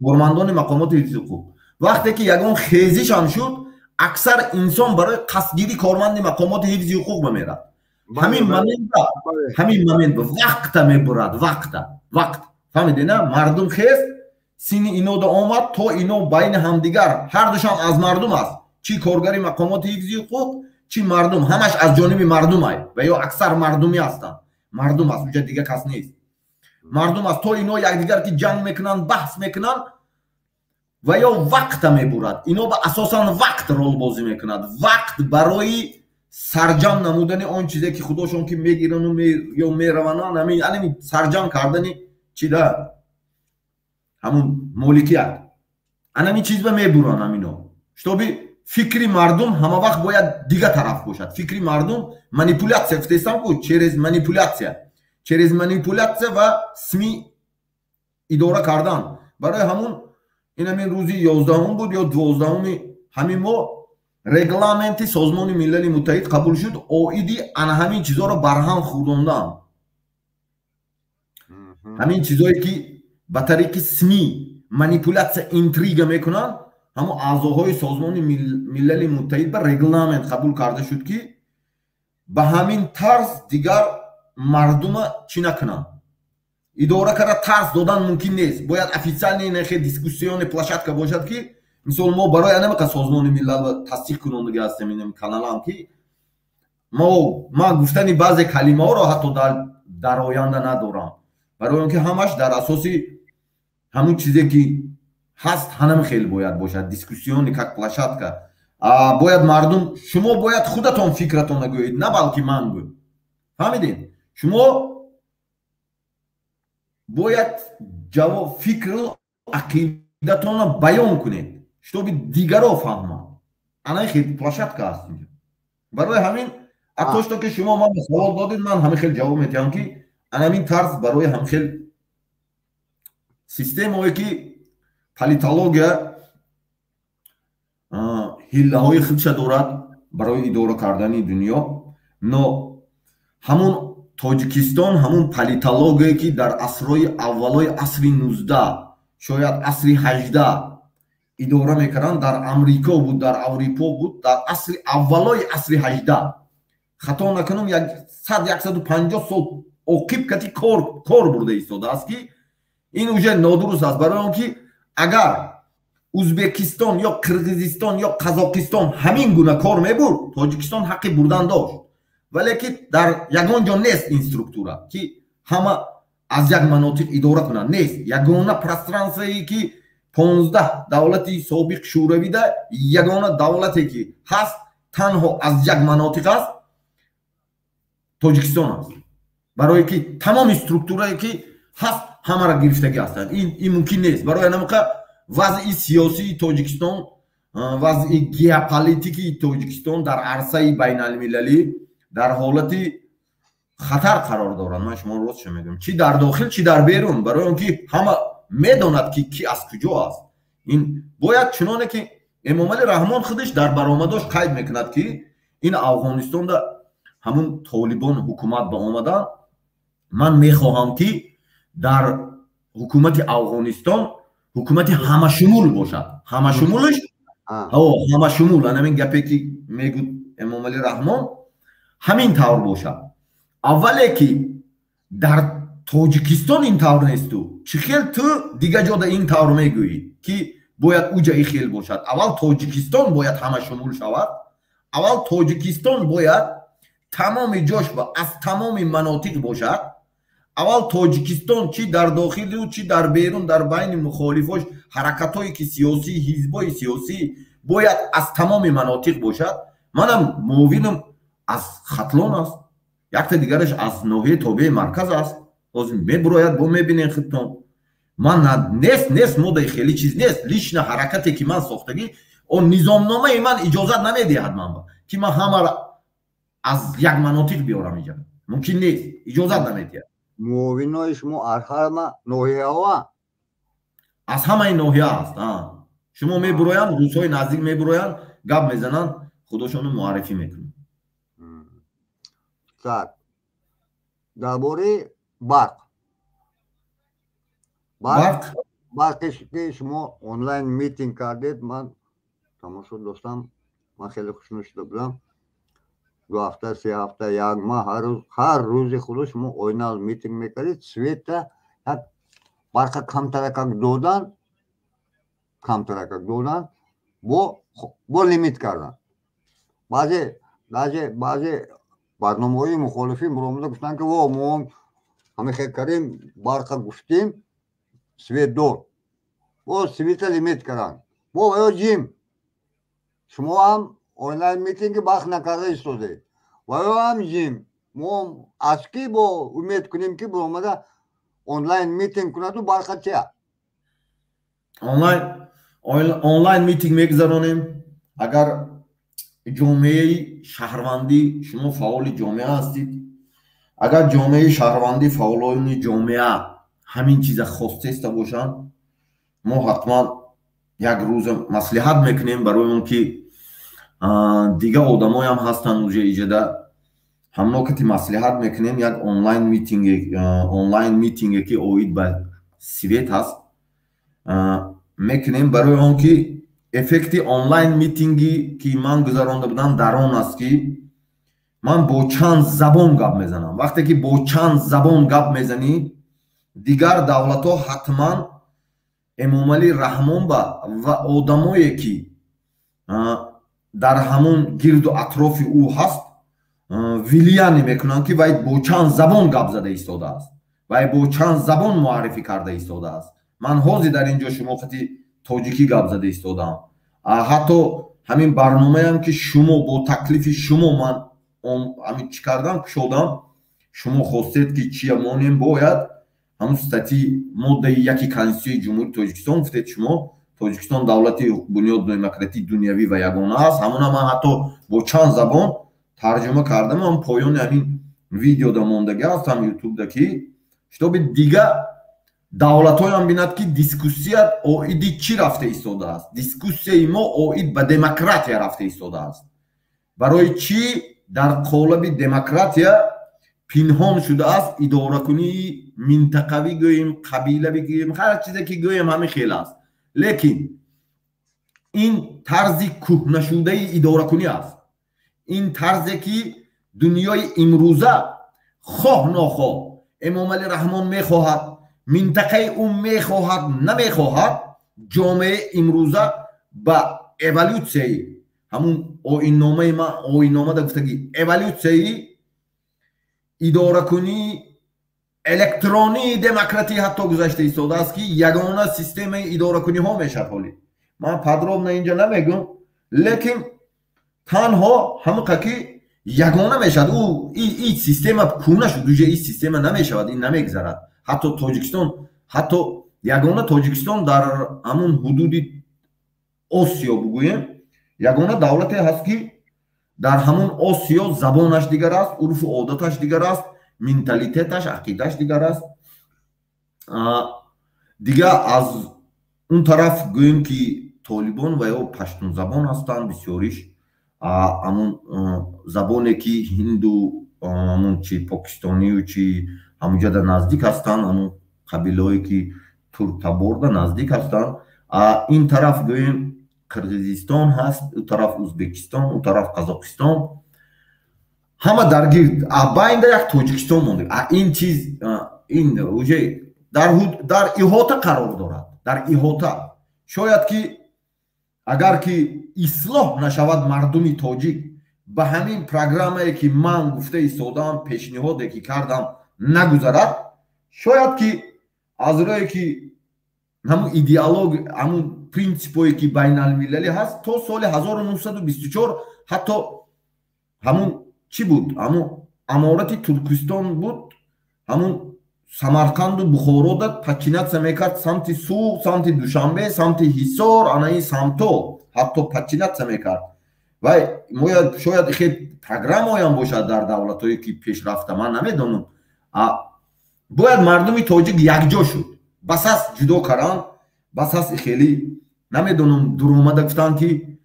Speaker 2: кормандони мақомоти ҳифзи ҳуқуқ. Вақте ки ягон хезишам шуд, аксар инсон барои қасдгирӣ корманди мақомоти ҳифзи ҳуқуқ мемерад. Ҳамин момент вақта мебурад, вақта, вақт, фаҳмиде на? Мардум хест, сини инода омад, то ино байни ҳамдигар, ҳардушам аз мардум аст, чӣ коргари мақомоти ҳифзи ҳуқуқ, чӣ мардум, ҳамаш аз ҷониби мардумай ва ё аксар мардумӣ ҳастанд. Мардум аст, уҷа дига кас нест, мардум аст. То ино якдигар ки ҷанг мекунанд, баҳс мекунанд ва ё вақта мебурад. Ино ба асосан вақт ролбозӣ мекунад, вақт барои сарҷам намудани он чизе, ки худошон ки мегирану ё мераванд, ҳамин сарҷам кардани чи да ҳамун моликият, анамин чиз ба мебуранд ҳамино, чтобы фикри мардум ҳама вақт бояд дига тараф бошад. Фикри мардум манипуляция, гуфтестам ку, через манипуляция ва СМИ идора кардан. Барои ҳамун ин ҳамин рӯзи 11-ум буд ё 12-уми ҳамин моҳ регламенти Созмони Милали Муттаҳид қабул шуд оиди ана ҳамин чизҳоро барҳам хӯрдондан, ҳамин чизое, ки ба тариқи СМИ манипуляция, интрига мекунанд. Ҳамон аъзоҳои Созмони Милали Муттаҳид ба регламент қабул карда шуд, ки ба ҳамин тарз дигар мардума чӣ накунанд, идора карда тарс додан мумкин нест. Бояд официальный нахе дискуссионный площадка бошад, ки мисол мо барои анамақа Созмони Миллал тасдиқ кунондагӣ ҳастем ин каналам, ки мо ман гуфтани баъзе калимаҳоро ҳатто дар оянда надорам, барои он ки ҳамаш дар асоси ҳамун чизе, ки ҳаст, ҳанам хел бояд бошад. Дискуссионный как площадка бояд мардум, шумо бояд худатон фикратонро гӯед, на балки ман гӯ, фаҳмидед? Шумо бояд ҷавоб, фикру ақидатонро баён кунед, чтобы дигаро фаҳманд. Ана хел площадка аст инҷо. Барои ҳамин то что ки шумо ман савол додед, ман ҳамин хел ҷавоб медиҳам, ки анамин тарз барои ҳамин хел системое, ки политология ҳиллаҳои худша дорад барои идора кардани дунё. Но ҳамун Тоҷикистон, ҳамун политологие, ки дар асрҳои аввалои асри 19, шояд асри 18 идора мекарданд, дар Амрико буд, дар Аврупо буд, дар асри аввалои асри 18, хато накунам, як сад, 150 сол оқиб кати кор бурда истодааст, ки ин уже нодуруст аст. Барои он ки агар Узбекистон ё Қирғизистон ё Қазоқистон ҳамин гуна кор мебурд, Тоҷикистон ҳаққи бурдан дошт. Вале ки дар ягон ҷо нест ин структура, ки ҳама аз як манотиқ идора кунанд, нест. Ягона пространство е, ки 15 давлати собиқ Шӯравида ягона давлате, ки ҳаст, танҳо аз як манотиқ аст, Тоҷикистон аст. Барое ки тамоми структурае, ки ҳаст, ҳамаро гирифтагӣ ҳастанд. Ин мумкин нест. Барои анамақа вазъи сиёсии Тоҷикистон. Вазъи геополитикии Тоҷикистон дар арсаи байналмилалӣ дар ҳолати хатар қарор дорад. Ман шумо ростша мегӯям, чӣ дар дохил, чӣ дар берун, барои он ки ҳама медонад, ки ки аз куҷо аст. Ин бояд чуноне ки Эмомалӣ Раҳмон худаш дар баромадош қайд мекунад, ки ин Афғонистонда ҳамун Толибон ҳукумат ба омадан, ман мехоҳам, ки дар ҳукумати Афғонистон ҳукумати ҳамашумул бошад. Ҳамашумулш, ҳамашумул, анамин гапе ки мегӯд Эмомалӣ Раҳмон, ҳамин тавр бошад. Аввале ки дар Тоҷикистон ин тавр несту, чӣ хел ту дига ҷода ин тавр мегӯӣ, ки бояд уҷа и хел бошад? Аввал Тоҷикистон бояд ҳамашумул шавад. Аввал Тоҷикистон бояд тамоми ҷош аз тамоми манотиқ бошад. Аввал Тоҷикистон, чӣ дар дохилу, чӣ дар берун, дар байни мухолифош, ҳаракатҳое ки сиёсӣ, ҳизбҳои сиёсӣ бояд аз тамоми манотиқ бошад. Манам муовинам аз Хатлон аст, якта дигараш аз ноҳияи тобеи марказ аст. Ҳозир мебурояд, бо мебинем худтон. Ман нест, нест, модаи хеле чиз нест. Лично ҳаракате ки ман сохтагӣ, он низомномаи ман иҷозат намедиҳад ман ки ман ҳамаро аз як манотиқ биёрам иҷа. Мумкин нест, иҷозат намедиҳад.
Speaker 3: Муовинои шумо аз ҳама ноҳияҳо?
Speaker 2: Аз ҳамаи ноҳия аст. Шумо мебуроянд, рӯзҳои наздик мебуроянд, гап мезананд, худошоно муаррифӣ мекунанд.
Speaker 3: Так, дар бораи барқ.
Speaker 2: Барқ.
Speaker 3: Барқе ки шумо онлайн митинг кардед, ман тамошо доштам, ман хеле хушнуд шуда будам. 2 ҳафта, 3 ҳафта, як маҳ, ҳар рӯз, ҳар рӯзи худо шумо онлайн митинг мекардед. Света як барқа камтаракак додан, камтаракак додан, бо лимит кардан. Баъзе баъзе баъзе барномаҳои мухолифӣ муромада гуфтанд, ки во, мо ҳамин хел кардем, барқа гуфтем, свет дод, бо света лимит карданд, бо ё ҷим. Шумо ҳам онлайн митинги барқ накарда истодед ва ё ҳам ҷим. Мо аз ки бо умед кунем, ки буромада онлайн митинг кунаду барқа чия?
Speaker 2: Онлайн митинг мегузаронем. Агар ҷомеаи шаҳрвандӣ, шумо фаъоли ҷомеа ҳастид, агар ҷомеаи шаҳрвандӣ, фаъолони ҷомеа ҳамин чиза хостеста бошанд, мо ҳатман як рӯза маслиҳат мекунем, барои он ки дига одамоям ҳастанд уже иҷода, ҳамно кати маслиҳат мекунем, як онлайн митинге ки оид ба свет ҳаст мекунем, барои он ки эффекти онлайн митинги ки ман гузаронда будам дар он аст, ки ман бо чанд забон гап мезанам. Вақте ки бо чанд забон гап мезанӣ, дигар давлатҳо ҳатман Эмомалӣ Раҳмон ба ва одамое ки дар ҳамон гирду атрофи ӯ ҳаст, влияние мекунанд, ки вай бо чанд забон гап зада истодааст, вай бо чанд забон муаррифӣ карда истодааст. Ман ҳозир дар ин ҷо шумо қати тоҷикӣ гап зада истодаам. Ҳатто ҳамин барномаям ки шумо бо таклифи шумо ман ҳамин чӣ кардам, кушодам, шумо хостед, ки чия монем, бояд ҳамун статьи моддаи 1 Конститутсияи Ҷумҳурии Тоҷикистон гуфтед шумо, Тоҷикистон давлати бунёд демократии дунявӣ ва ягона аст. Ҳамуна ман ҳатто бо чанд забон тарҷума кардам, ҳам поёни ҳамин видеода мондагӣ аст, ҳам Ютубда, ки чтобы дига давлатҳоям бинад, ки дискуссия оиди чӣ рафта истодааст. Дискуссияи мо оид ба демократия рафта истодааст. Барои чӣ дар қолаби демократия пинҳон шудааст идоракунии минтақавӣ гӯем, қабилавӣ гӯем, ҳар чизе ки гӯем, ҳамин хел аст. Лекин ин тарзи кӯҳнашудаи идоракунӣ аст. Ин тарзе ки дунёи имрӯза, хоҳ нохоҳ, Эмомалӣ Раҳмон мехоҳад, минтақаи ӯ мехоҳад, намехоҳад, ҷомеаи имрӯза ба эволюсияи ҳамун оинномаи ман, оинномада гуфтагӣ, эволюсияи идоракунии электронии демократӣ ҳатто гузашта истодааст, ки ягона системаи идоракуниҳо мешавад. Ҳолӣ ман подробно инҷа намегӯм, лекин танҳо ҳамуқа ки ягона мешавад. Ӯ и система кӯна шуд, уже и система намешавад, ин намегзарад. Ҳатто Тоҷикистон, ҳатто ягона Тоҷикистон дар ҳамун ҳудуди Осиё бугӯем, ягона давлате ҳаст, ки дар ҳамун Осиё забонаш дигар аст, урфу одаташ дигар аст, менталитеташ, ақидааш дигар аст. Дигар аз он тараф гӯем, ки толибон ва ё паштунзабон ҳастанд бисёриш, ҳамун забоне ки ҳинду, ҳамун чи покистонию чи ҳамунҷода наздик ҳастанд, ҳамун қабилаҳое ки турктаборда наздик ҳастанд. Ин тараф гӯем, Қирғизистон ҳаст, у тараф Узбекистон, у тараф Қазоқистон, ҳама даргир, байнда як Тоҷикистон монда. Ин чиз, ин уже дар иҳота қарор дорад, дар иҳота. Шояд ки агар ки ислоҳ нашавад мардуми тоҷик, ба ҳамин программае ки ман гуфта истодаам, пешниҳоде ки кардам, нагузарад, шояд ки аз рӯе ки ҳамун идеолог, ҳамун принсипое ки байналмилалӣ ҳаст, то соли 1924 ҳатто ҳамун чӣ буд, ҳамун аморати Туркистон буд, ҳамун Самарқанду Бухорода подчиняться мекард, самти Суғд, самти Душанбе, самти Ҳисор, ана ин самто ҳатто подчиняться мекард. Вай шояд хел программаоям бошад дар давлатҳое ки пешрафта, ман намедонам. Бояд мардуми тоҷик якҷо шуд, бас аст ҷудо кардан, бас аст хеле намедонам дуромада гуфтанд, ки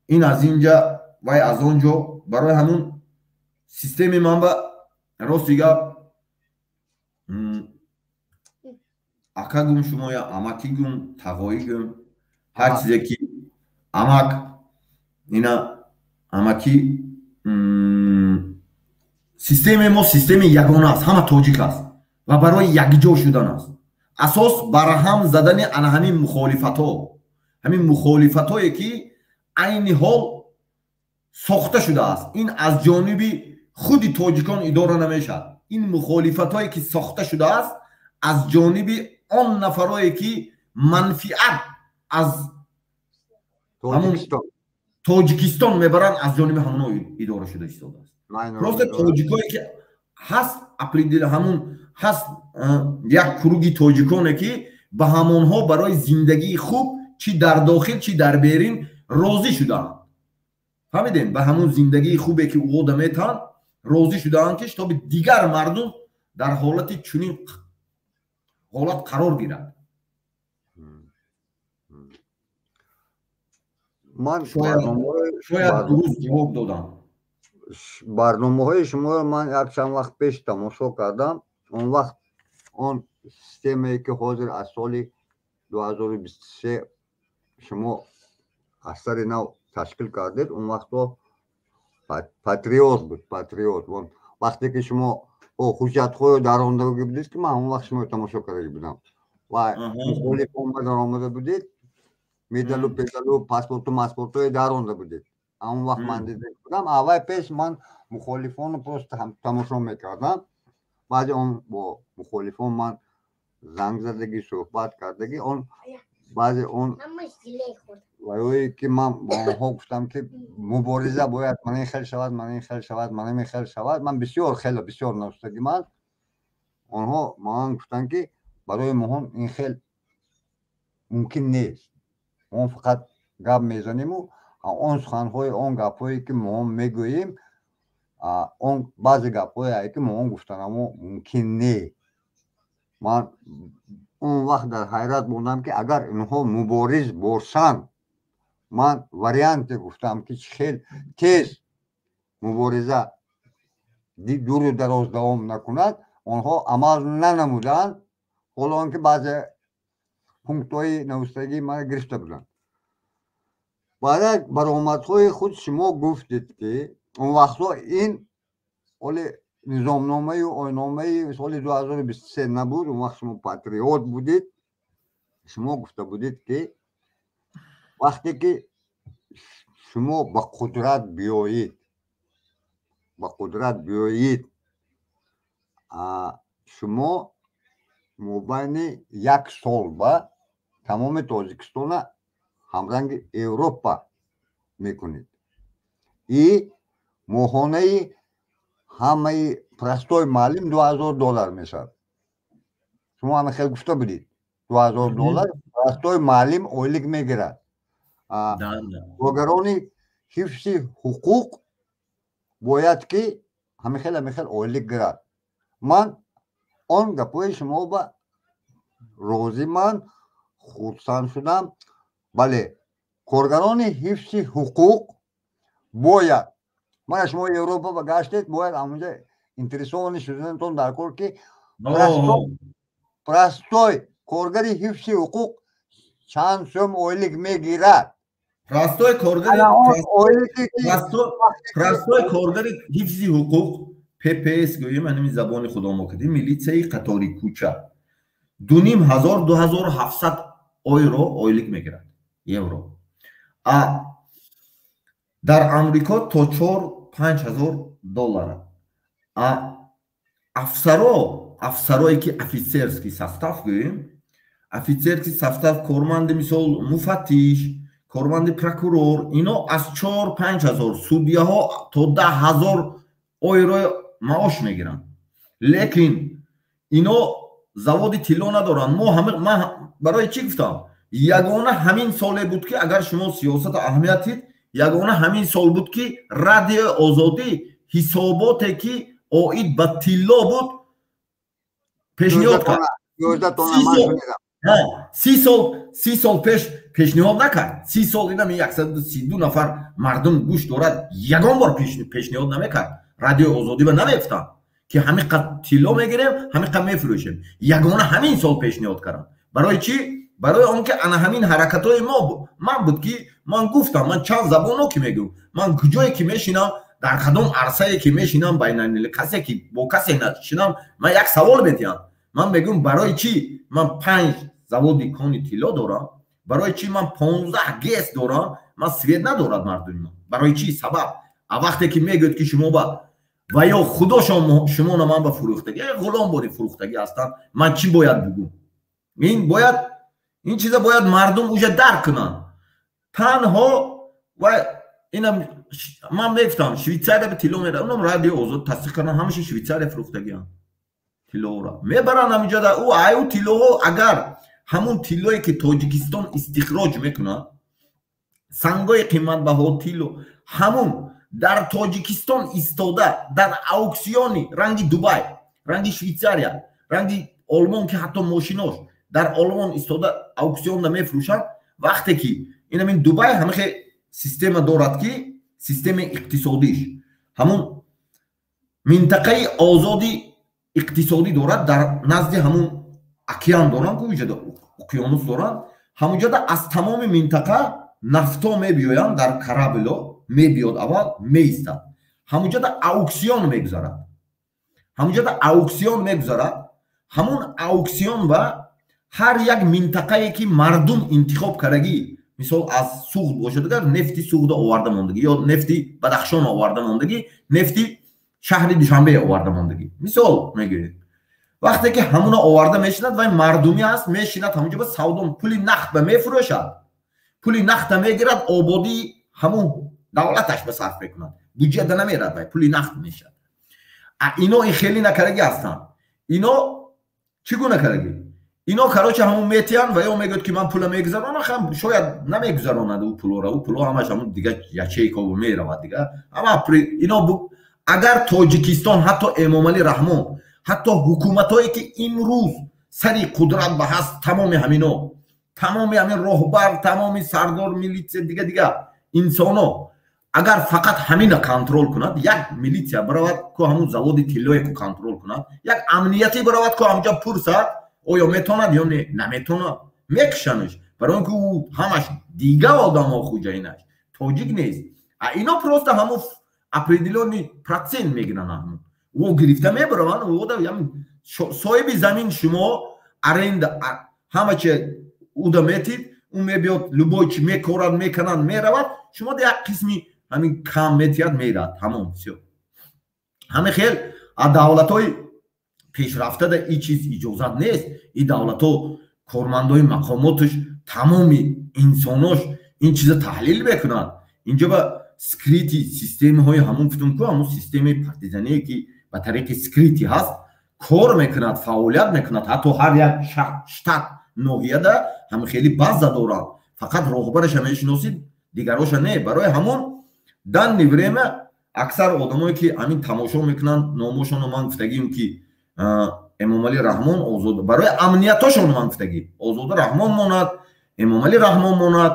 Speaker 2: ин аз инҷа, вай аз он ҷо. Барои ҳамун системи ман ба рости гап, ака гум шумоя, амакӣ гум, тағоӣ гум, ҳар чизе ки амак, ина амакӣ, системаи мо системаи ягона аст, ҳама тоҷик аст ва барои якҷо шудан аст. Асос барҳам задани ана ҳамин мухолифатҳо, ҳамин мухолифатҳое ки айни ҳол сохта шудааст. Ин аз ҷониби худи тоҷикон идора намешавад. Ин мухолифатҳое ки сохта шудааст, аз ҷониби он нафарое ки манфиат аз Тоҷикистон мебаранд, аз ҷониби ҳамоно идора шуда истодааст. Просто тоҷикое ки ҳаст, ҳамун ҳаст, як круги тоҷиконе ки ба ҳамонҳо барои зиндагии хуб, чӣ дар дохил, чӣ дар берин, розӣ шудаанд. Фаҳмидем, ба ҳамун зиндагии хубе ки уода метаҳанд, розӣ шудаанд, ки шитоби дигар мардум дар ҳолати чунин ҳолат қарор гирад.
Speaker 3: Ман
Speaker 2: шояд дуруст ҷавоб додам.
Speaker 3: Барномаҳои шуморо ман як чанд вақт пеш тамошо кардам. Он вақт он системае ки ҳозир аз соли 2023 шумо аз сари нав ташкил кардед, он вақтҳо патриот буд, патриот. Вақте ки шумо ҳуҷҷатҳоро даромада будед, ки ман он вақт шуморо тамошо карда будам ва мухолифон даромада будед, медалу педалу, паспорту маспортҳое даронда будед. Он вақт ман дида будам. Аввал пеш ман мухолифонро просто тамошо мекардам. Баъди он бо мухолифон ман занг задагӣ, суҳбат кардагӣ. Он баъзе он ваёе ки ман бо онҳо гуфтам, ки мубориза бояд мана ин хел шавад, мана ин хел шавад, мана ин хел шавад, ман бисёр, хеле бисёр навиштагӣ ман, онҳо ба ман гуфтанд, ки барои моҳон ин хел мумкин нест, мо фақат гап мезаниму он суханҳои, он гапҳое ки мо мегӯем, он баъзе гапҳое ки мо он гуфтанамо мумкин не. Ман он вақт дар ҳайрат мондам, ки агар инҳо мубориз бошанд, ман варианте гуфтам, ки хел тез мубориза дуру дароз давом накунад, онҳо амал нанамуданд, ҳоло он ки баъзе пунктҳои навиштагии мана гирифта буданд. Баъд баромадҳои худ шумо гуфтед, ки он вақтҳо ин оли низомномаю ойномаи соли 2023 набуд, он вақт шумо патриот будед. Шумо гуфта будед, ки вақте ки шумо ба қудрат биёед, ба қудрат биёед, шумо мобайни як сол ба тамоми Тоҷикистона ҳамранги Европа мекунед и моҳонаи ҳамаи простой маълим 2000 доллар мешавад. Шумо ана хел гуфта будед, 2000 доллар простой маълим ойлик мегирад. Коргарони ҳифзи ҳуқуқ бояд ки ҳамихел ҳамихел ойлик гирад. Ман он гапҳои шумо ба розиман, хурсанд шудам. Бале, коргарони ҳифзи ҳуқуқ бояд, мана шумо Европа ба гаштед, бояд ҳамонҷа интересованный шуданатон дар кор, ки простой коргари ҳифзи ҳуқуқ чанд сӯм ойлик мегирад.
Speaker 2: Простой коргари, простой коргари ҳифзи ҳуқуқ, ППС гӯем, ҳамин забони худомо кардем, милитсияи қатори кӯча, 2500, 2700 ойро ойлик мегирад, евро. А дар Амрико то 4-5 ҳазор доллара. А афсаро, афсарое ки офицерский состав гӯем, офицерский состав, корманди, мисол, муфаттиш, корманди прокурор, ино аз 4-5 ҳазор, судьяҳо то 10 000 ойро маош мегиранд. Лекин ино заводи тилло надоранд. Мо, ман барои чӣ гуфтам, ягона ҳамин соле буд, ки агар шумо сиёсата аҳамият дид, ягона ҳамин сол буд, ки Радиои Озодӣ ҳисоботе, ки оид ба тилло буд, пешниҳод кард. 30 сол, 30 сол пеш пешниҳод накард. 30 сол инам 132 нафар мардум гӯш дорад, ягон бор пешниҳод намекард. Радиои Озодӣ ба намегуфтанд, ки ҳамин қад тилло мегирем, ҳамин қад мефурӯшем. Ягона ҳамин сол пешниҳод кардам. Барои чӣ? Барои он ки ана ҳамин ҳаракатҳои мо ман буд, ки ман гуфтам, ман чанд забоно ки мегӯм, ман куҷое ки мешинам, дар кадом арсае ки мешинам, байналмилал касе ки бо касе нашинам, ман як савол медиҳам. Ман мегӯм: барои чӣ ман панҷ заводи кони тилло дорам? Барои чӣ ман 15 ГЭС дорам, ман свет надорад мардуми ман? Барои чӣ сабаб? А вақте ки мегӯяд, ки шумо ба ва ё худошон шумоно ман ба фурӯхтагӣ, ғулом бори фурӯхтагӣ ҳастанд, ман чӣ бояд бугӯм? Ин бояд, ин чиза бояд мардум уже дарк кунанд. Танҳо ва инам ман мегуфтам, Швейтсария ба тилло мерад, унам Радио Озод тасдиқ кардан, ҳамаша Швейтсария фурӯхтагианд, тиллоро мебаранд ҳаминҷода. Ӯ аю тиллоҳо, агар ҳамун тиллое, ки Тоҷикистон истихроҷ мекунад, сангои қиматбаҳо, тилло, ҳамун дар Тоҷикистон истода дар ауксиони ранги Дубай, ранги Швейтсария, ранги Олмон, ки ҳатто мошинош дар Олмон истода ауксионда мефурӯшанд. Вақте ки инамин Дубай ҳамихе система дорад, ки системаи иқтисодиш ҳамун минтақаи озоди иқтисодӣ дорад, дар назди ҳамун океан доранд, ку иҷода уқёнус доранд, ҳамунҷода аз тамоми минтақа нафто мебиёянд, дар корабло мебиёд, аввал меистад, ҳамунҷода ауксион мегузарад, ҳамунҷода ауксион мегузарад. Ҳамун ауксион ба ҳар як минтақае, ки мардум интихоб кардагӣ, мисол, аз Суғд бошад, агар нефти Суғда оварда мондагӣ ё нефти Бадахшон оварда мондагӣ, нефти шаҳри Душанбе оварда мондагӣ, мисол мегӯем, вақте ки ҳамуна оварда мешинад, вай мардумӣ аст, мешинад ҳамунҷо ба савдо, пули нақд ба мефурӯшад, пули нақда мегирад, ободии ҳамун давлаташ ба сарф мекунад, буҷета намерад, вай пули нақд мешавад. А ино ин хеле накардагӣ ҳастанд. Ино чӣ гуна кардагӣ? Ино, короче, ҳамун метиҳанд ва ё мегӯяд, ки ман пула мегузаронам. Хам шояд намегузаронад ӯ пулора, ӯ пуло ҳамаш ҳамун дига ячейково меравад дига ҳама ино. Агар Тоҷикистон, ҳатто Эмомалӣ Раҳмон, ҳатто ҳукуматҳое, ки имрӯз сари қудрат ба ҳаст, тамоми ҳамино, тамоми ҳамин роҳбар, тамоми сардор милитсия, дига дига инсоно, агар фақат ҳамина контрол кунад, як милитсия биравад, ку ҳамун заводи тиллое ку контрол кунад, як амниятӣ биравад, ку ҳамҷа пурсад, оё метавонад ё не? Наметавонад, мекушанаш, барои он ки ӯ ҳамаш дига одамо, хуҷаинаш тоҷик нест. А ино просто ҳамун определённый процент мегиранд, ҳамун ӯ гирифта мебараванд. Соҳиби замин шумо, аренда ҳама чи уда метид, ӯ мебиёд, любой чи мекорад, мекунад, меравад, шумо як қисми ҳамин кам метиҳад, мерад, тамом, всё. Ҳамин хел. А давлатҳои пешрафтада ин чиз иҷозат нест. Ин давлатҳо кормандои мақомоташ, тамоми инсонош ин чиза таҳлил мекунанд. Инҷо ба скрытый системаҳои ҳамун гуфтум ку, ҳамун системаи партизание, ки ба тариқи скрытый ҳаст, кор мекунад, фаъолият мекунад. Ҳатто ҳар як штат, ноҳияда ҳам хеле база доранд. Фақат роҳбараша мешиносид, дигароша не. Барои ҳамон данный время аксар одамое ки ҳамин тамошо мекунанд, номошонро ман гуфтагием, ки Эмомалӣ Раҳмон, Озода, барои амниятошон ман гуфтагӣ, Озода Раҳмон монад, Эмомалӣ Раҳмон монад,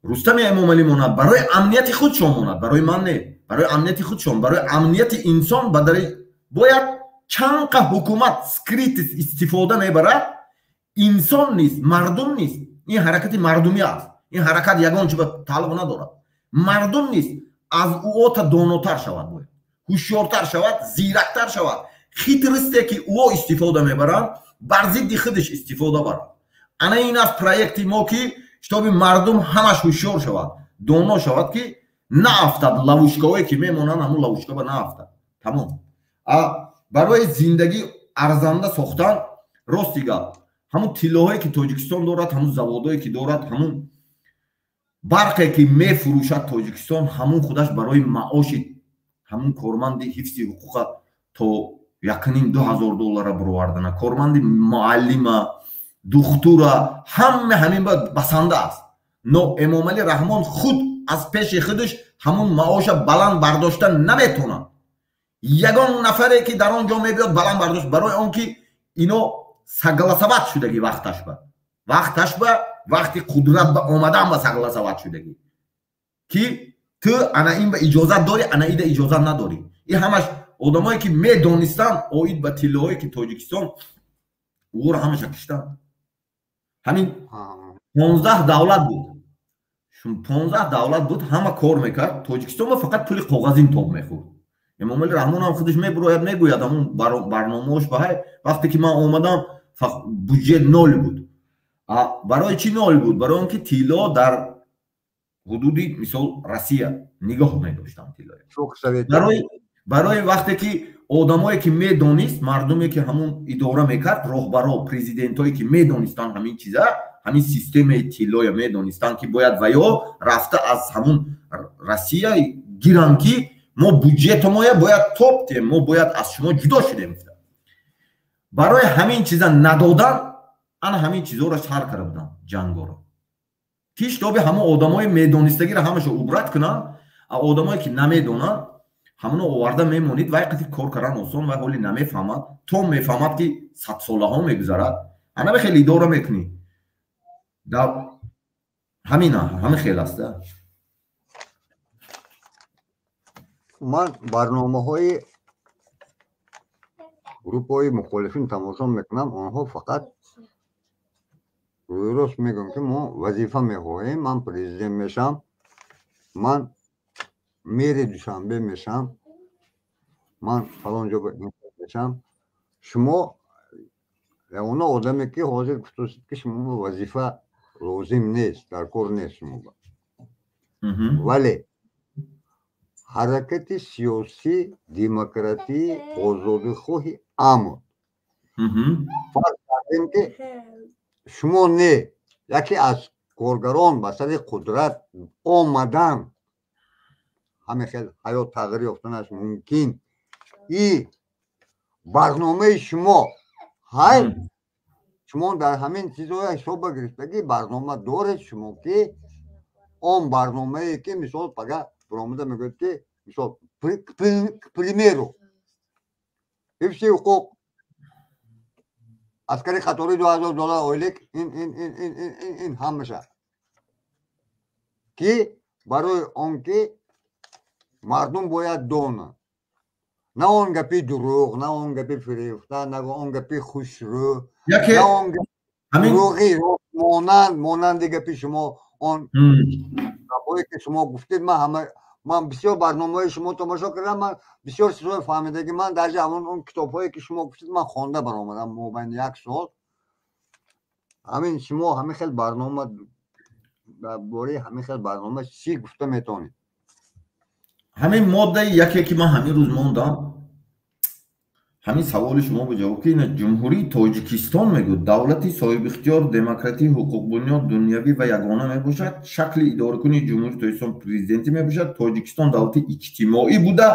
Speaker 2: Рустами Эмомалӣ монад, барои амнияти худшон монад, барои ман не, барои амнияти худшон, барои амнияти инсон. Бояд чанд қа ҳукумат скрытый истифода мебарад, инсон нест, мардум нест. Ин ҳаракати мардумӣ аст, ин ҳаракат ягон чи ба тааллуқ надорад. Мардум нест, аз ӯота донотар шавад, бояд ҳушёртар шавад, зирактар шавад, хитросте ки ӯо истифода мебаранд, бар зидди худаш истифода барад. Ана ин аст проекти мо, ки чтобы мардум ҳамаш ҳушёр шавад, доно шавад, ки наафтад ловушкаҳое ки мемонанд, ҳамун ловушкаба наафтад. Тамом. Барои зиндагӣ арзанда сохтан, рости гап, ҳамун тиллоҳое ки Тоҷикистон дорад, ҳамун заводое ки дорад, ҳамун барқе ки мефурӯшад Тоҷикистон, ҳамун худаш барои маоши ҳамун корманди ҳифзи ҳуқуқа то 1,5-2 ҳазор доллара буровардана, корманди муаллима, духтура, ҳама ҳамин ба басанда аст. Но Эмомалӣ Раҳмон худ аз пеши худаш ҳамун маоша баланд бардошта наметонад. Ягон нафаре ки дар он ҷо мебиёд, баланд бардошт, барои он ки ино согласовать шудагӣ вақташ ба вақти қудрат ба омадан ба согласовать шудагӣ, ки ту ана ин ба иҷозат дорӣ, ана ида иҷозат надорӣ. Ин ҳамаш одамое ки медонистанд оид ба тиллоҳое ки Тоҷикистон, ӯро ҳамаша киштанд. Ҳамин 15 давлат буд, 15 давлат буд, ҳама кор мекард. Тоҷикистон ба фақат пули коғазин тоб мехӯрд. Эмомалӣ Раҳмон ҳам худаш мебурояд, мегӯяд, ҳамун барномаош ба ҳай. Вақте ки ман омадам, бюджет ноль буд. Барои чӣ ноль буд? Барои он ки тилло дар ҳудуди, мисол, Россия нигоҳ медоштам тиллоя. Барои вақте ки одамое ки медонист, мардуме ки ҳамун идора мекард, роҳбаро, президентое ки медонистанд ҳамин чиза, ҳамин системаи тиллоя медонистанд, ки бояд ва ё рафта аз ҳамун Россия гиранд, ки мо бюджетомоя бояд тоб тем, мо бояд аз шумо ҷудо шудем. Барои ҳамин чиза надодан, ана ҳамин чизоро сар карда буданд, ҷангоро, ки чтобы ҳамон одамои медонистагиро ҳамаша убрать кунанд, а одамое ки намедонанд, ҳамоно оварда мемонид. Вай қати кор кардан осон, вай ҳоли намефаҳмад, то мефаҳмад, ки садсолаҳо мегузарад. Ана хеле идора мекунӣ, ҳамина ҳамин хел аст.
Speaker 3: Ман барномаҳои группаҳои мухолифин тамошо мекунам, онҳо фақат рӯйрост мегӯям, ки мо вазифа мехоҳем, ман президент мешам, ман мери Душанбе мешам, ман фалон ҷо мешам. Шумо ягона одаме ки ҳозир гуфтосед, ки шумо вазифа лозим нест, дар кор нест шумо, вале ҳаракати сиёсӣ, демократӣ, озодихоҳи амр, фарз кардем, ки шумо не, яке аз коргарон ба сари қудрат омадан, ҳамин хел ҳаёт тағйир ёфтанаш мумкин. И барномаи шумо ҳай, шумо дар ҳамин чизҳоя ҳисоба гирифтагӣ барнома доред шумо, ки он барномае ки, мисол, пага баромада мегӯяд, ки, мисол, к примеру, ҳифзи ҳуқуқ, аскари қатори 2000 доллар ойлик, ин ин ин ин ин ин ин ҳамаша, ки барои он ки мардум бояд донанд, на он гапи дурӯғ, на он гапи фирефта, на он гапи хушрӯ, на он дурӯғи монанд, монанди гапи шумо, он гапҳое ки шумо гуфтед. Ман ҳама, ман бисёр барномаҳои шумо тамошо кардам, ман бисёр чизҳои фаҳмидаги. Ман даже ҳамон он китобҳое ки шумо гуфтед, ман хонда баромадам мобайни як сол. Ҳамин шумо ҳамин хел барнома, дар бораи ҳамин хел барнома чӣ гуфта метавонед?
Speaker 2: Ҳамин моддаи яке ки ман ҳамин рӯз мондам, ҳамин саволи шумо ба ҷавоб, ки Ҷумҳурии Тоҷикистон, мегӯд, давлати соҳибихтиёр, демократӣ, ҳуқуқбунёд, дунявӣ ва ягона мебошад. Шакли идоракунии Ҷумҳурии Тоҷикистон президентӣ мебошад. Тоҷикистон давлати иҷтимоӣ буда,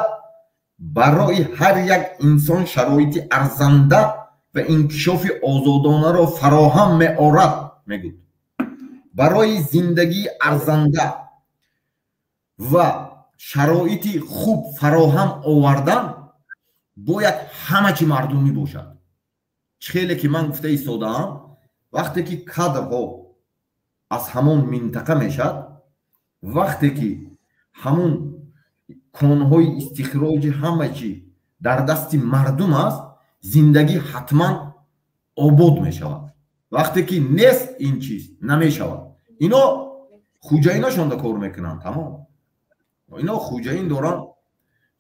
Speaker 2: барои ҳар як инсон шароити арзанда ва инкишофи озодонаро фароҳам меорад, мегӯд. Барои зиндагии арзанда ва шароити хуб фароҳам овардан бояд ҳама чи мардумӣ бошад. Чӣ хеле ки ман гуфта истодаам, вақте ки кадрҳо аз ҳамон минтақа мешавад, вақте ки ҳамон конҳои истихроҷи ҳама чӣ дар дасти мардум аст, зиндагӣ ҳатман обод мешавад. Вақте ки нест, ин чиз намешавад. Ино хуҷаиношонда кор мекунанд, тамом. Ино хуҷаин доранд,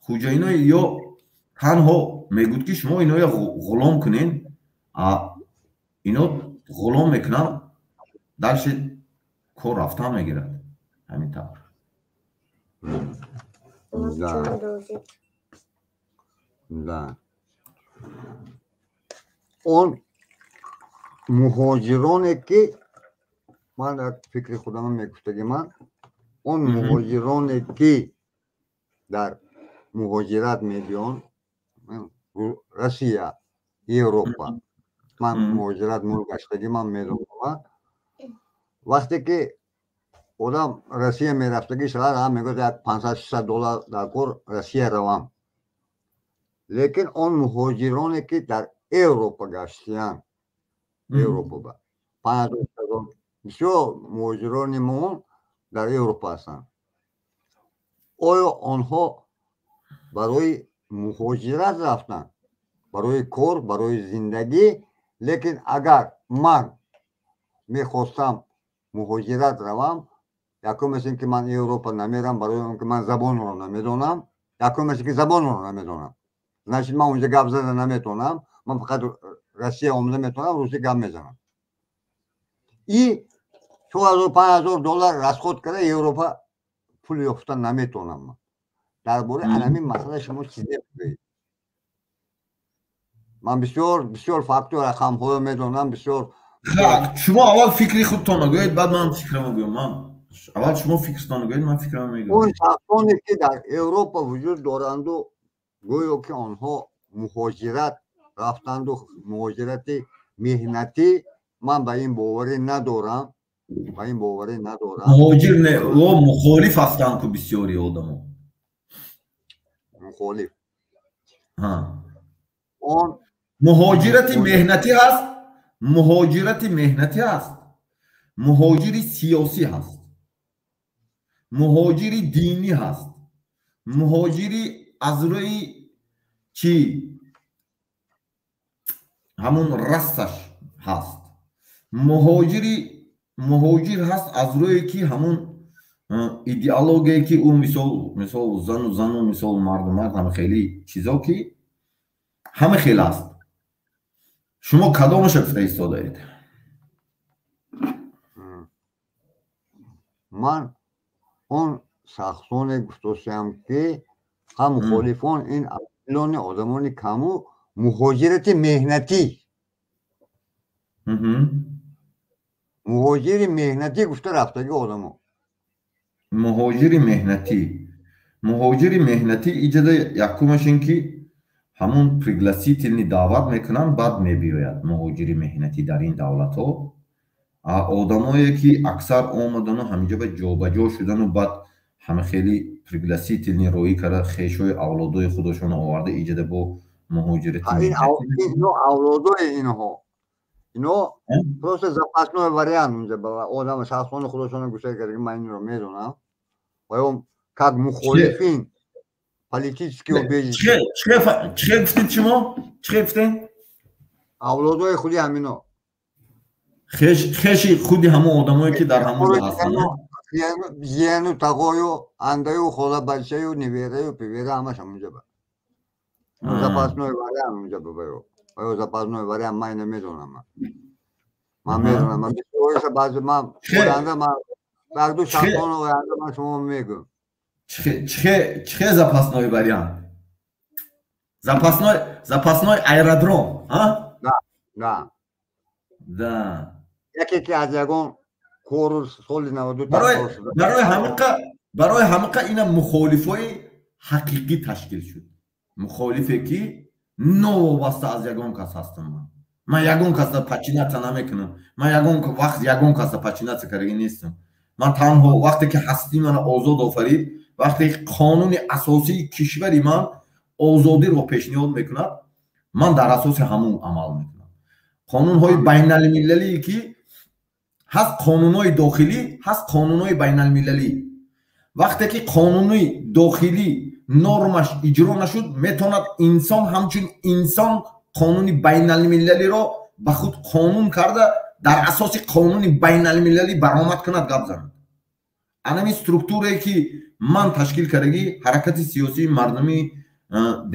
Speaker 2: хуҷаинои ё танҳо мегӯд, ки шумо иноя ғулом кунен, ино ғулом мекунанд, дальше кор рафтан мегирад ҳамин тавр.
Speaker 3: Да. Он муҳоҷироне ки ман дар фикри худам мегуфтаги, ман он муҳоҷироне ки дар муҳоҷират мебиён Россия, Европа, ман муҳоҷират мургаштагӣ, ман медонам, вақте ки одам Россия мерафтагӣ шавад, ҳам мегӯяд, як 500-600 доллар дар кор, Россия равам. Лекин он муҳоҷироне ки дар Европа гаштиянд, Европа 5000, бисёр муҳоҷирони мо дар Европа ҳастанд, оё онҳо барои муҳоҷират рафтанд, барои кор, барои зиндагӣ? Лекин агар ман мехостам муҳоҷират равам, якум аст ин ки ман Европа намерам, барои он ки ман забонро намедонам. Якум аст ки забонро намедонам, значит, ман унҷа гап зада наметавонам. Ман фақат Россия омада метавонам, русӣ гап мезанам. И 4000, 5000 доллар расход карда, Европа пул ёфта наметавонам. Ман дар бораи ҳамин масъала шумо чизе мегӯед? Ман бисёр бисёр факту рақамҳоро медонам, бисёр.
Speaker 2: Шумо аввал фикри худтонро гӯед, баъд ман фикрамо гӯям. Ман аввал шумо фикртонро гӯед, ман фикрамо мегӯям.
Speaker 3: Он шахсоне ки дар Европа вуҷуд доранду, гӯё ки онҳо муҳоҷират рафтанду, муҳоҷирати меҳнатӣ, ман ба ин боварӣ надорам, ба ин боварӣ надорам.
Speaker 2: Муҳоҷир не, о мухолиф ҳастанд ку бисёри одамо.
Speaker 3: Мухолиф. Он
Speaker 2: муҳоҷирати меҳнатӣ ҳаст, муҳоҷирати меҳнатӣ ҳаст, муҳоҷири сиёсӣ ҳаст, муҳоҷири динӣ ҳаст, муҳоҷири аз рӯи чӣ ҳамун расаш ҳаст, муҳоҷир ҳаст аз рӯе ки ҳамун идеологие ки ӯ, мисол зану мисол марду мард, ҳама хеле чизо ки ҳама хел аст. Шумо кадомаша гуфта истодаед?
Speaker 3: Ман он шахсоне гуфтосиям ки ҳам мухолифон, ин миллиони одамони каму муҳоҷирати меҳнатӣ, муҳоҷири меҳнатӣ гуфта рафтаги одамо.
Speaker 2: Муҳоҷири меҳнатӣ, муҳоҷири меҳнатӣ иҷода якумаш ин ки ҳамун пригласительный даъват мекунанд, баъд мебиёяд муҳоҷири меҳнатӣ дар ин давлатҳо. Одамое ки аксар омадану ҳаминҷо ба ҷобаҷо шудану баъд ҳама хеле пригласительный роӣ карда, хешои авлодои худошонро оварда иҷода бо муҳоҷирати.
Speaker 3: Ино авлодои инҳо, ино просто запасной вариант. Унҷа одам шахсони худошонро гусел карда, ман инро медонам. Ва ё как мухолифин, политический убежище.
Speaker 2: Чӣ гуфтед шумо? Чӣ гуфтед?
Speaker 3: Авлодои худи ҳамино.
Speaker 2: Хеши худи ҳамон одамое ки дар ҳамон ҷо ҳастанд.
Speaker 3: Зиену тағою, андаю, хола бачаю, невераю, пивера, ҳамаш ҳамонҷа ба. Запасной вариант унҷа ба баё. Баё запасной вариант, ман ина медонам. Ман медонам. Ман бисёриша баъзе ман оянда ман баъду шахсон оянда ман шумо мегӯям.
Speaker 2: Чхе запасной вариант? Запасной аэродром, а?
Speaker 3: Да, да.
Speaker 2: Да.
Speaker 3: Яке ки аз ягон кору соли 92
Speaker 2: барои ҳамиқа ина мухолифои ҳақиқӣ ташкил шуд. Мухолифе ки новобаста аз ягон кас ҳастам ман. Ман ягон каса подчиняться намекунам. Ман ягон вақт ягон каса подчиняться кардаги нестам. Ман танҳо вақте ки ҳастӣ мана озод офарид, вақте ки қонуни асосии кишвари ман озодиро пешниҳод мекунад, ман дар асоси ҳамун амал мекунам. Қонунҳои байналмилалие ки ҳаст, қонунҳои дохилӣ ҳаст, қонунҳои байналмилалӣ. Вақте ки қонуни дохилӣ нормаш иҷро нашуд, метавонад инсон ҳамчун инсон қонуни байналмилалиро ба худ қонун карда, дар асоси қонуни байналмилалӣ баромад кунад, гап занад. Анами структурае ки ман ташкил кардагӣ, Ҳаракати сиёсии мардумии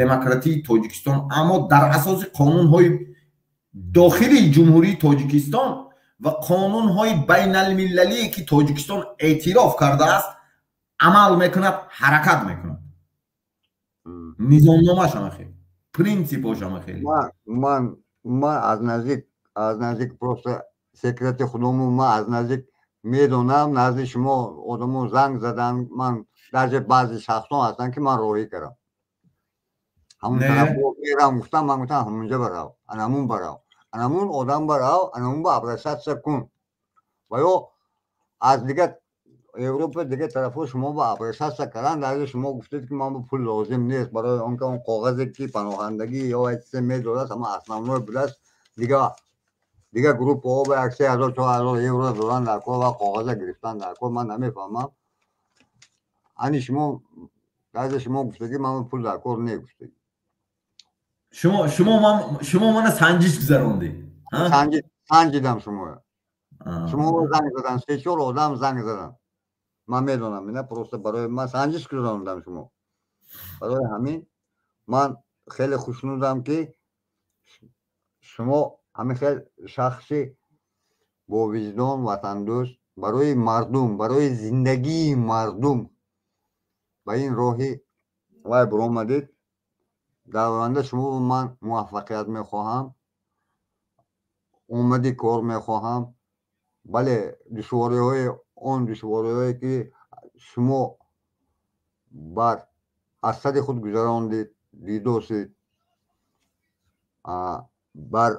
Speaker 2: демократии Тоҷикистон, аммо дар асоси қонунҳои дохилии Ҷумҳурии Тоҷикистон ва қонунҳои байналмилалие ки Тоҷикистон эътироф кардааст, амал мекунад, ҳаракат мекунад. Низомномааш ама хел, принсипош ама хеле.
Speaker 3: Ман аз наздик, просто секрети худому ман аз наздик медонам. Назди шумо одамо занг задан, ман даже баъзе шахсон ҳастанд, ки ман роҳӣ кардам, ҳамун тараф мерам гуфтам. Ман гуфтам, ҳамунҷа барав, анамун барав, анамун одам барав, анамун ба обращаться кун. Ва ё аз дигар Европа, дигар тарафҳо шумо ба обращаться кардан. Даже шумо гуфтед, ки ман ба пул лозим нест, барои он ки он коғазе ки паноҳандагӣ ё чизе медодааст, ама основной будааст. Дигар группаҳо ба як 3000, 4000 евро додан дар кор ва коғаза гирифтан дар кор. Ман намефаҳмам. Ани шумо, даже шумо гуфтагӣ, ман пул дар кор не гуфтагӣ.
Speaker 2: Шумо мана санҷиш гузарондед?
Speaker 3: Санҷидам шумоя. Шумо занг задан, се чор одам занг задан, ман медонам. Ина просто барои ман санҷиш гузарондам шумо. Барои ҳамин ман хеле хушнудам, ки шумо ҳамин хел шахси бо виҷдон, ватандӯст, барои мардум, барои зиндагии мардум ба ин роҳи вай баромадед. Дар оянда шумо ман муваффақият мехоҳам, омади кор мехоҳам. Бале, душвориҳои, он душвориҳое ки шумо бар аз сари худ гузарондед, дидосед, бар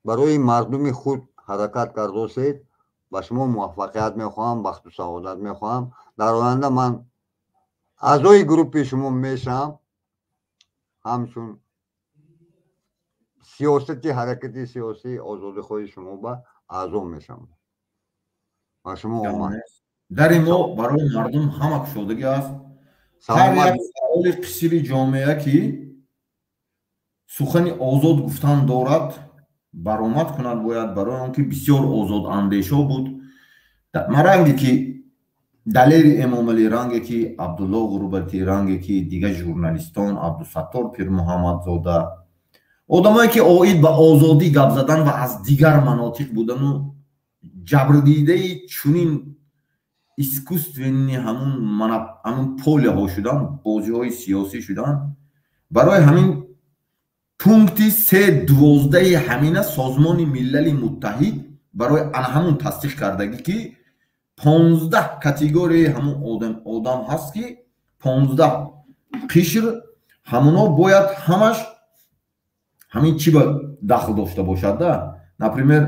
Speaker 3: барои мардуми худ ҳаракат кардосед, ба шумо муваффақият мехоҳам, бахту саодат мехоҳам. Дар оянда ман аъзои группи шумо мешавам, ҳамчун сиёсати ҳаракати сиёсии озодихоҳи шумо ба аъзо мешавам. Ба шумо омад.
Speaker 2: Дари мо барои мардум ҳама кушодагӣ аст. Ҳар як фаъоли қишри ҷомеа, ки сухани озод гуфтан дорад, баромад кунад бояд, барои он ки бисёр озодандешо буд. Ман ранге ки Далери Эмомалӣ, ранге ки Абдулло Ғурбатӣ, ранге ки дигар журналистон, Абдусаттор Пирмуҳаммадзода, одамое ки оид ба озодӣ гап задан ва аз дигар манотиқ будану ҷабрдидаи чунин искусственный ҳамун полеҳо шудан, бозиҳои сиёсӣ шудан. Барои ҳамин пункти 3.12-и ҳамина Созмони Милали Муттаҳид барои ана ҳамун тасдиқ кардагӣ, ки 15 категорияи ҳамун одам ҳаст, ки 15 қишр ҳамуно бояд ҳамаш ҳамин чӣ ба дахл дошта бошад да. Например,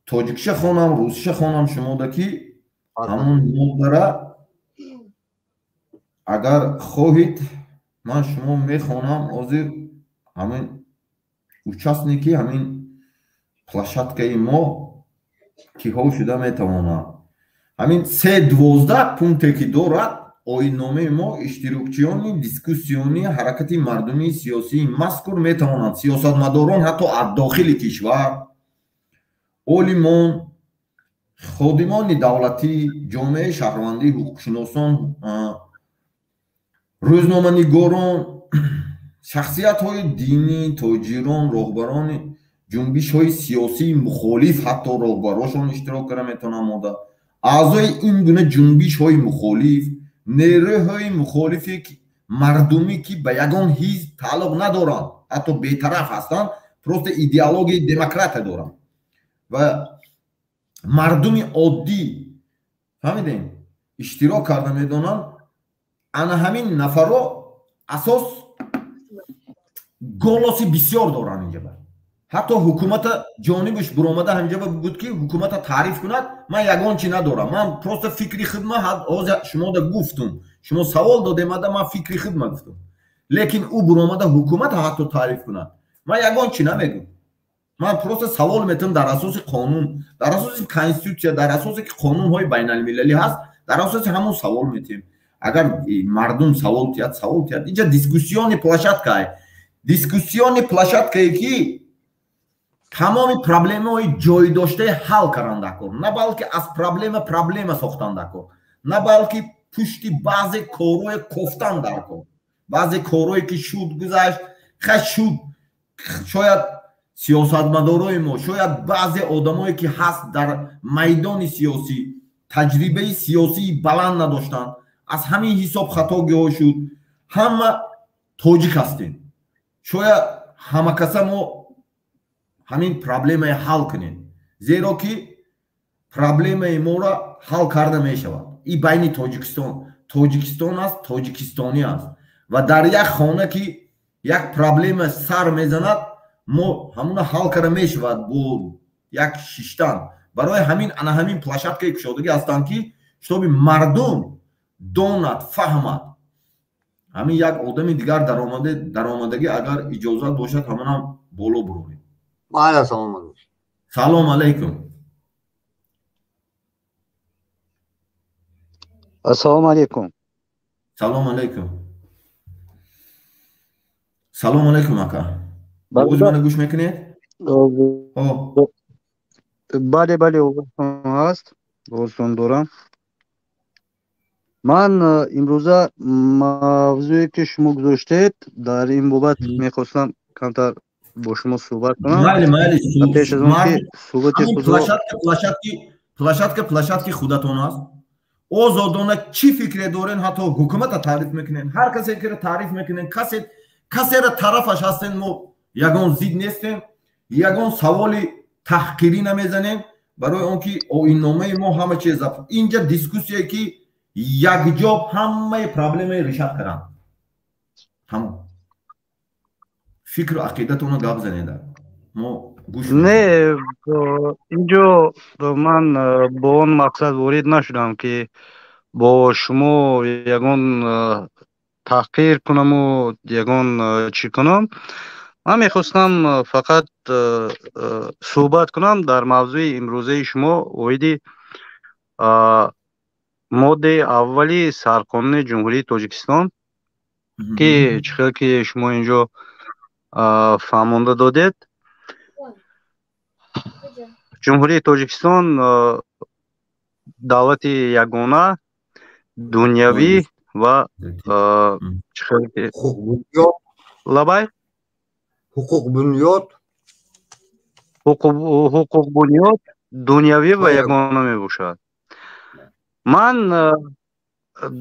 Speaker 2: тоҷикша хонам, русиша хонам шумода, ки ҳамун моддара агар хоҳед, ман шумо мехонам. Ҳозир ҳамин участники ҳамин площадкаи мо киҳо шуда метавонанд. Ҳамин 3.12 пункте ки дорад оинномаи мо: иштирокчиёни дискуссиони ҳаракати мардумии сиёсии мазкур метавонанд сиёсатмадорон, ҳатто аз дохили кишвар, олимон, ходимони давлатӣ, ҷомеаи шаҳрвандӣ, ҳуқуқшиносон, рӯзноманигорон, шахсиятҳои динӣ, тоҷирон, роҳбарони ҷунбишҳои сиёсии мухолиф, ҳатто роҳбарошон иштирок карда метавонанд мода, аъзои ин гуна ҷунбишҳои мухолиф, нерӯҳои мухолифи мардумӣ, ки ба ягон ҳизб тааллуқ надоранд, ҳатто бетараф ҳастанд, просто идеологияи демократия доранд, ва мардуми оддӣ, фаҳмидем, иштирок карда медонанд. Ана ҳамин нафаро асос Голоси бисёр доранд инҷа. Ҳатто ҳукумата ҷонибаш буромада ҳаминҷа буд, ки ҳукумата таъриф кунад. Ман ягон чи надорам, ман просто фикри худма ҳозир шумода гуфтум. Шумо савол додемада, ман фикри худма гуфтум. Лекин ӯ буромада ҳукумата ҳатто таъриф кунад, ман ягон чи намегӯм. Ман просто савол метавам дар асоси қонун, дар асоси конститутсия, дар асосе ки қонунҳои байналмилалӣ ҳаст, дар асоси ҳамон савол метиҳем. Агар мардум савол тиҳад, савол тиҳад. Инҷа дискуссионный площадкае, дискуссионный площадкае, ки тамоми проблемаҳои ҷойдоштаи ҳал кардан даркор, на балки аз проблема проблема сохтан даркор, на балки пушти баъзе корҳое кофтан даркор. Баъзе корҳое ки шуд, гузашт, ха, шуд. Шояд сиёсатмадорои мо, шояд баъзе одамое ки ҳаст дар майдони сиёсӣ, таҷрибаи сиёсии баланд надоштанд, аз ҳамин ҳисоб хатогиҳо шуд. Ҳама тоҷик ҳастем, шояд ҳамакаса мо ҳамин проблемае ҳал кунем, зеро ки проблемаи моро ҳал карда мешавад. И байни Тоҷикистон, Тоҷикистон аст, тоҷикистонӣ аст ва дар як хона ки як проблема сар мезанад, мо ҳамуна ҳал карда мешавад бо як шиштан. Барои ҳамин ана ҳамин площадкаи кушодагӣ ҳастанд, ки чтобы мардум донад, фаҳмад. Ҳамин як одами дигар даромадагӣ, агар иҷозат бошад, ҳамонам боло бурорем.
Speaker 3: Майла, салом.
Speaker 2: Салом алейкум.
Speaker 1: Ассалому алейкум.
Speaker 2: Салом алейкум, салом алейкум, ака. Оғози мана гӯш мекунед?
Speaker 1: Бале, бале, овозтон ҳаст, овозтон дорам. Ман имрӯза мавзӯе ки шумо гузоштед, дар ин бобат мехостам камтар бо шумо суҳбат кунам.
Speaker 2: Майли, майли.
Speaker 1: Пеш аз он ки суҳбати худро
Speaker 2: Площадка, площадки худатон аст. Озодона чӣ фикре дорен, ҳатто ҳукумата таъриф мекунен, ҳар касе ки таъриф мекунен, касе касера тарафаш ҳастен, мо ягон зид нестем, ягон саволи таҳқирӣ намезанем, барои он ки оинномаи мо ҳама чиз. Инҷа дискуссия, ки якҷо ҳамаи проблемаи решать карданд. Тамом, фикру ақидатонро гап занеда, мо гӯш.
Speaker 1: Не, инҷо ман бо он мақсад ворид нашудам, ки бо шумо ягон таҳқир кунаму ягон чӣ кунам. Ман мехостам фақат суҳбат кунам дар мавзӯи имрӯзаи шумо оиди моддаи аввали Сарқонуни Ҷумҳурии Тоҷикистон, ки чӣ хел ки шумо инҷо фаҳмонда додед, Ҷумҳурии Тоҷикистон давлати ягона, дунявӣ ва чӣ хел ки лабай
Speaker 3: ҳуқуқбунёд.
Speaker 1: Ҳуқуқбунёд, дунявӣ ва ягона мебошад. Ман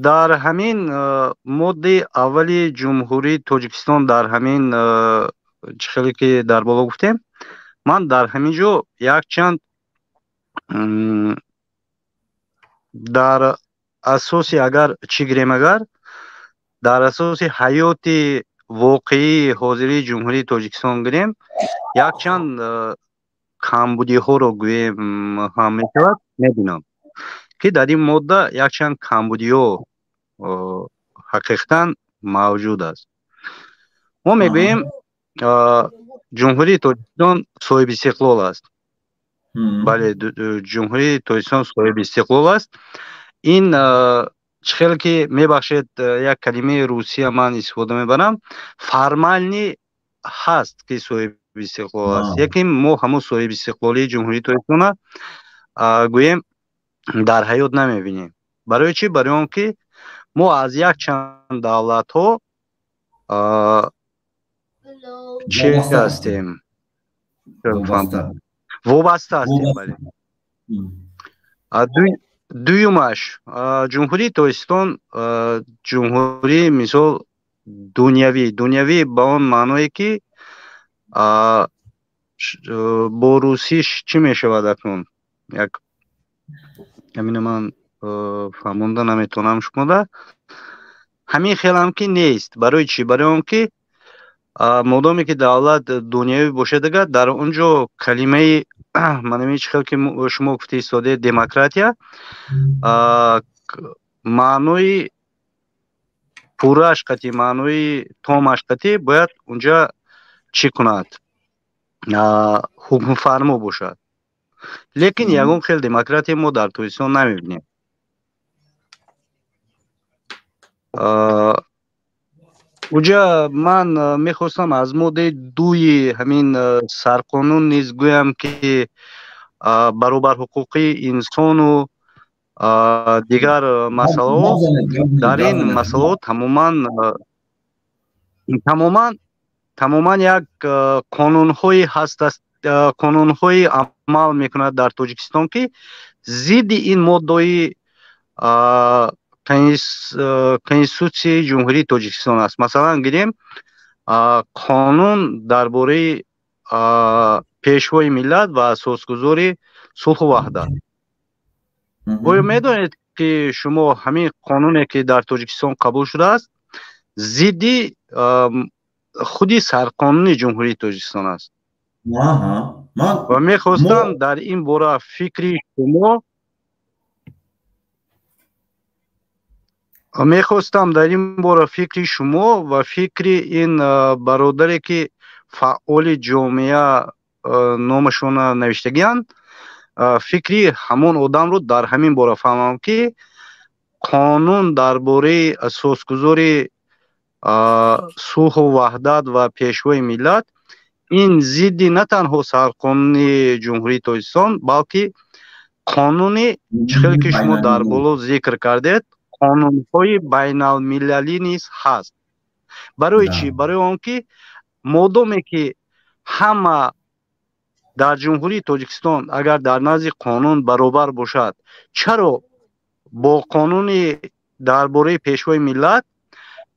Speaker 1: дар ҳамин моддаи аввали Ҷумҳурии Тоҷикистон, дар ҳамин чӣ хеле ки дар боло гуфтем, ман дар ҳамин ҷо якчанд дар асоси, агар чӣ гирем, агар дар асоси ҳаёти воқеии ҳозирии Ҷумҳурии Тоҷикистон гирем, якчанд камбудиҳоро гӯем ҳам мешавад, мебинам, ки дар ин модда якчанд камбудиҳо ҳақиқатан мавҷуд аст. Мо мегӯем, Ҷумҳурии Тоҷикистон соҳиби истиқлол аст. Бале, Ҷумҳурии Тоҷикистон соҳиби истиқлол аст. Ин чӣ хел ки, мебахшед, як калимаи русия ман истифода мебарам, формальный ҳаст, ки соҳиби истиқлол аст, лекин мо ҳамун соҳиби истиқлолии Ҷумҳурии Тоҷикистона гӯем дар ҳаёт намебинем. Барои чӣ? Барои он ки мо аз якчанд давлатҳо чӣ ҳастем, вобаста ҳастем. Бале. Дуюмаш, Ҷумҳурии Тоҷикистон ҷумҳурии, мисол, дунявӣ. Дунявӣ ба он маъное, ки бо русиш чӣ мешавад акнун, як ҳамина ман фаҳмонда наметавонам шумода. Ҳамин хелам ки нест. Барои чӣ? Барои он ки Модоме ки давлат дунявӣ бошад, агар дар он ҷо калимаи манами чӣ хел ки шумо гуфти истодаед, демократия маънои пуррааш қатӣ, маънои томаш қатӣ бояд унҷа чӣ кунад, ҳукмфармо бошад. Лекин ягон хел демократия мо дар Тоҷикистон намебинем. Уҷа ман мехостам аз моддаи дуи ҳамин сарқонун низ гӯям, ки баробарҳуқуқии инсону дигар масъалаҳо, дар ин масъалаҳо тамоман як қонунҳои ҳаст, қонунҳои амал мекунад дар Тоҷикистон, ки зидди ин моддаҳои Конститутсияи Ҷумҳурии Тоҷикистон аст. Масалан, гирем қонун дар бораи пешвои миллат ва асосгузори сулҳу ваҳдат. Оё медонед, ки шумо ҳамин қонуне, ки дар Тоҷикистон қабул шудааст, зидди худи сарқонуни Ҷумҳурии Тоҷикистон аст? Ва мехостам дар ин бора фикри шумо, мехостам дар ин бора фикри шумо ва фикри ин бародаре, ки фаъоли ҷомеа номашона навиштагианд, фикри ҳамон одамро дар ҳамин бора фаҳмам, ки қонун дар бораи асосгузори сулҳу ваҳдат ва пешвои миллат ин зидди на танҳо сарқонуни Ҷумҳурии Тоҷикистон, балки қонуни чӣ хеле ки шумо дар боло зикр кардед, қонунҳои байналмилалӣ низ ҳаст. Барои чӣ? Барои он ки модоме ки ҳама дар Ҷумҳурии Тоҷикистон агар дар назди қонун баробар бошад, чаро бо қонуни дар бораи пешвои миллат,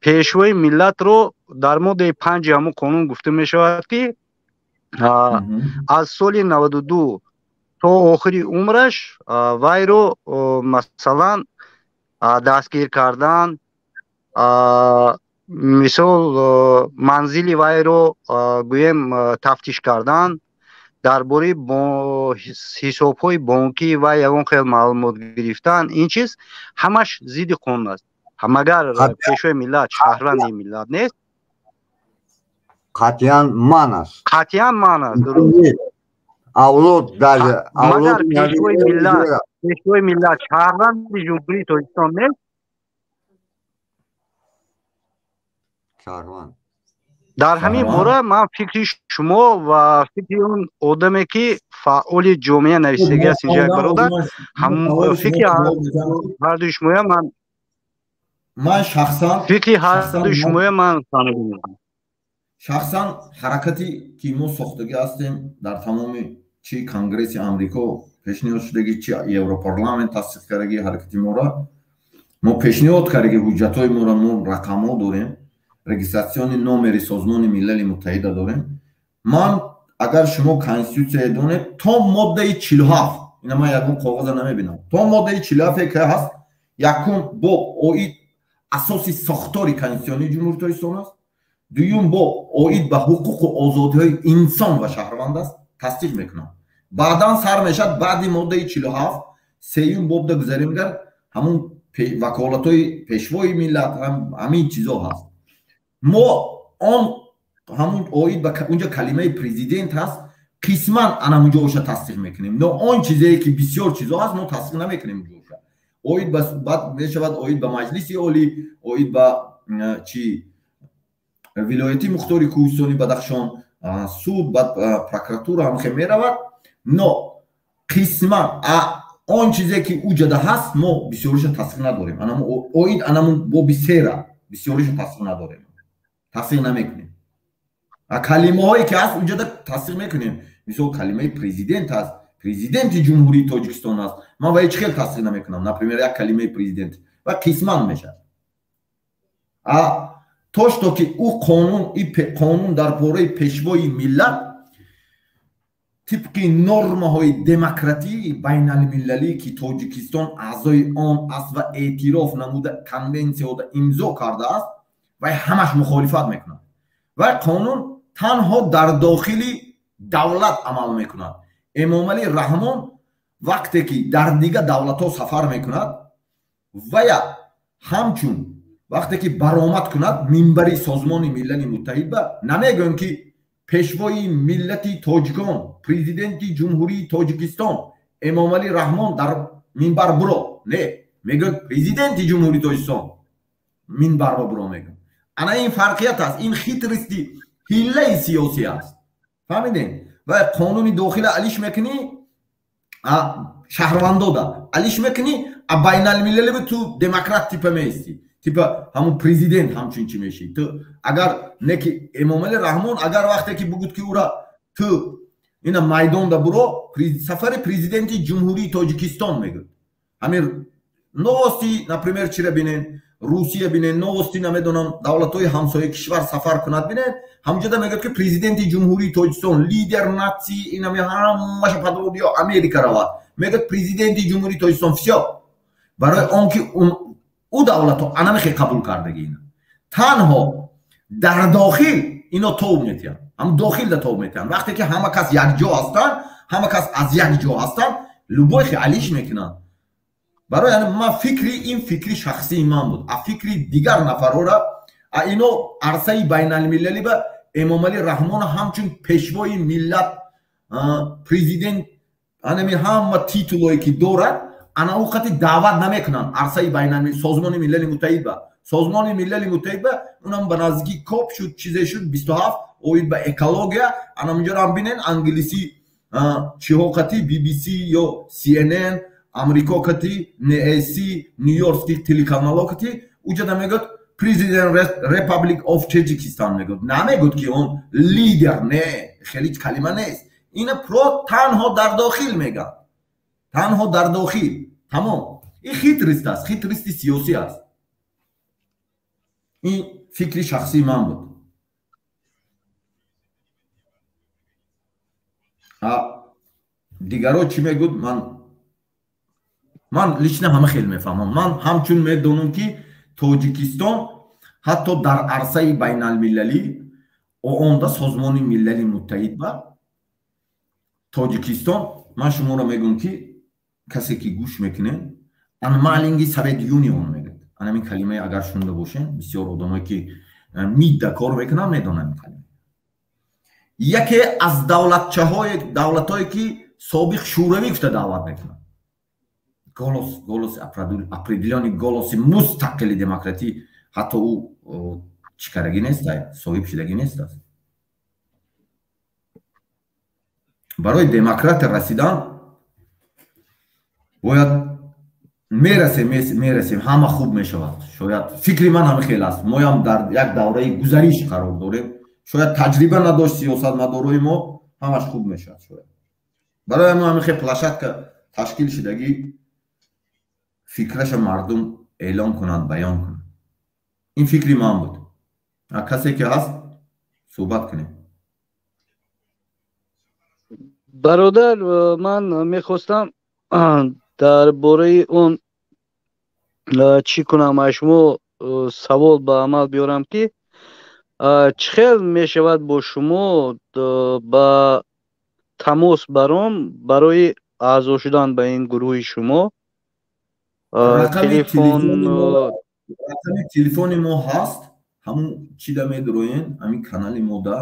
Speaker 1: пешвои миллатро дар моддаи 5 ҳамон қонун гуфта мешавад, ки аз соли 92 то охири умраш вайро, масалан, дастгир кардан, мисол, манзили вайро гӯем тафтиш кардан, дар бораи ҳисобҳои бонкӣ ва ягон хел маълумот гирифтан, ин чиз ҳамаш зидди қонун аст. Магар пешвои миллат шаҳрванди миллат нест?
Speaker 3: Қатъиян ман аст.
Speaker 1: Қатъиян ман аст.
Speaker 3: Авлод даже
Speaker 1: магар пешвои миллат шаҳрванди Ҷумҳурии Тоҷикистон нест?
Speaker 3: Шаҳрванд.
Speaker 1: Дар ҳамин бора ман фикри шумо ва фикри он одаме, ки фаъоли ҷомеа нависагӣ аст инҷа, як бародар, фикри ҳардуи шумоя ман
Speaker 2: ман шахсан
Speaker 1: фикри ҳардуи шумоя ман фаҳмидам.
Speaker 2: Шахсан ҳаракате ки мо сохтагӣ ҳастем, дар тамоми чи Конгресси Амрико пешниҳод шудагӣ, чи Европарламент тасдиқ кардагӣ ҳаракати моро, мо пешниҳод кардагӣ ҳуҷҷатҳои моро, мо рақамҳо дорем, регистратсиони номери Созмони Милали Муттаҳида дорем. Ман агар шумо конститутсия донед, то моддаи 47, ина ман ягон коғаза намебинам, то моддаи 47 ки ҳаст, якум боб оид асоси сохтори конститутсионии Ҷумҳурии Тоҷикистон аст, дуюм боб оид ба ҳуқуқу озодиҳои инсон ва шаҳрванд аст, тасдиқ мекунам. Баъдан сар мешавад баъди моддаи 47, сеюм бобда гузарем, гар ҳамун ваколатҳои пешвои миллат, ҳамин чизо ҳаст. Мо он ҳамун оид ба унҷа калимаи президент ҳаст, қисман анамунҷо оша тасдиқ мекунем. Но он чизее ки бисёр чизо ҳаст, мо тасдиқ намекунем унҷо оша. Оид ба баъд мешавад оид ба Маҷлиси Олӣ, оид ба чи вилояти мухтори Кӯҳистони Бадахшон, суд, баъд прокуратура ҳамхе меравад. Но қисман он чизе ки уҷада ҳаст, мо бисёриша тасдиқ надорем. Оид анамун боби сера бисёриша тасдиқ надорем, тасдиқ намекунем. Калимаҳое ки ҳаст, уҷада тасдиқ мекунем. Мисол, калимаи президент ҳаст, президенти Ҷумҳурии Тоҷикистон аст, ман ва ҳеҷ хел тасдиқ намекунам. Например, як калимаи президент ва қисман мешавад. То что ки ӯ қонун, қонун дар бораи пешвои миллат тибқи нормаҳои демократии байналмилалӣ, ки Тоҷикистон аъзои он аст ва эътироф намуда, конвенсияҳода имзо кардааст, вай ҳамаш мухолифат мекунад. Вай қонун танҳо дар дохили давлат амал мекунад. Эмомалӣ Раҳмон вақте ки дар дигар давлатҳо сафар мекунад, вая ҳамчун вақте ки баромад кунад минбари Созмони Милали Муттаҳид ба намегӯем ки пешвои миллати тоҷикон, президенти Ҷумҳурии Тоҷикистон Эмомалӣ Раҳмон дар минбар буро. Не, мегӯяд президенти Ҷумҳурии Тоҷикистон минбарро буро мегӯяд. Ана ин фарқият аст, ин хитрости, ҳиллаи сиёсӣ аст. Фаҳмидем? Ва қонуни дохила алиш мекунӣ, шаҳрвандода алиш мекунӣ, а байналмилалӣ ту демократ типа меистӣ, типа ҳамун президент ҳамчун чӣ мешӣ. Ту агар не ки Эмомалӣ Раҳмон агар вақте ки бугуд ки ура ту ина майдонда буро, сафари президенти Ҷумҳурии Тоҷикистон мегӯяд. Ҳамин новости, например, чира бинен, Русия бинен, новости, намедонам, давлатҳои ҳамсоя кишвар сафар кунад бинен, ҳамҷода мегӯяд ки президенти Ҷумҳурии Тоҷикистон, лидер нации, инами ҳамаша подробно Америка равад, мегӯяд президенти Ҷумҳурии Тоҷикистон, всё. Барои он ки ӯ давлатҳо анамихе қабул кардаги ина. Танҳо дар дохил ино тоб метиҳанд, ҳам дохилда тоб метиҳанд. Вақте ки ҳама кас якҷо ҳастанд, ҳама кас аз як ҷо ҳастанд, любой хе алиш мекунанд. Барои ман фикри ин фикри шахсии ман буд, а фикри дигар нафарора, а ино арсаи байналмилалӣ ба Эмомалӣ Раҳмон ҳамчун пешвои миллат, президент, анами ҳама титулое ки дорад, ана ӯ қати даъват намекунанд арсаи байналмилалӣ Созмони Милали Муттаҳид ба. Созмони Милали Муттаҳид ба унам ба наздикӣ КОП шуд, чизе шуд, 27 оид ба экология, ана унҷоро бинен англисӣ чиҳо қати BBC ё CNN Амрико кати, NEC, Нью-Йоркский телеканало кати, уҷада мегӯяд президент Republic of Tajikistan мегӯяд. Намегӯяд ки он лидер, не, хеле калима нест. Ина про танҳо дар дохил мегӯяд. Танҳо дар дохил. Тамом. Ин хитрость аст, хитрости сиёсӣ аст. Ин фикри шахсии ман буд. А дигаро чӣ мегӯд, ман лично ҳама хел мефаҳмам. Ман ҳамчун медонам ки Тоҷикистон ҳатто дар арсаи байналмилалӣ ООНда Созмони Милали Муттаҳид ба Тоҷикистон, ман шуморо мегӯям ки касе ки гӯш мекунед, анмалинги Совет Юнион мегӯяд. Анамин калимае агар шунида бошед, бисёр одамое ки МИДда кор мекунанд медонанд ин калима. Яке аз давлатҳое ки собиқ Шӯравӣ гуфта даъват мекунанд. Голос, голос, определённый голоси мустақили демократӣ, ҳатто ӯ чӣ карагӣ нест, соҳиб шудагӣ нест аст. Барои демократия расидан бояд мерасем, ҳама хуб мешавад. Шояд фикри ман ҳама хел аст. Моям дар як давраи гузариш қарор дорем. Шояд таҷриба надошт сиёсатмадорои мо, ҳамаш хуб мешавад шояд. Барои ҳамин ҳамин хел площадка ташкил шудагӣ фикраша мардум эълон кунанд, баён кунанд. Ин фикри ман буд. Касе ки ҳаст суҳбат кунем.
Speaker 1: Бародар, ман мехостам дар бораи он чӣ кунам, аз шумо савол ба амал биёрам ки чӣ хел мешавад бо шумо ба тамос баром барои аъзо шудан ба ин гурӯҳи шумо?
Speaker 2: Рақами телефони мо ҳаст, ҳамун чида медуроен, ҳамин канали мода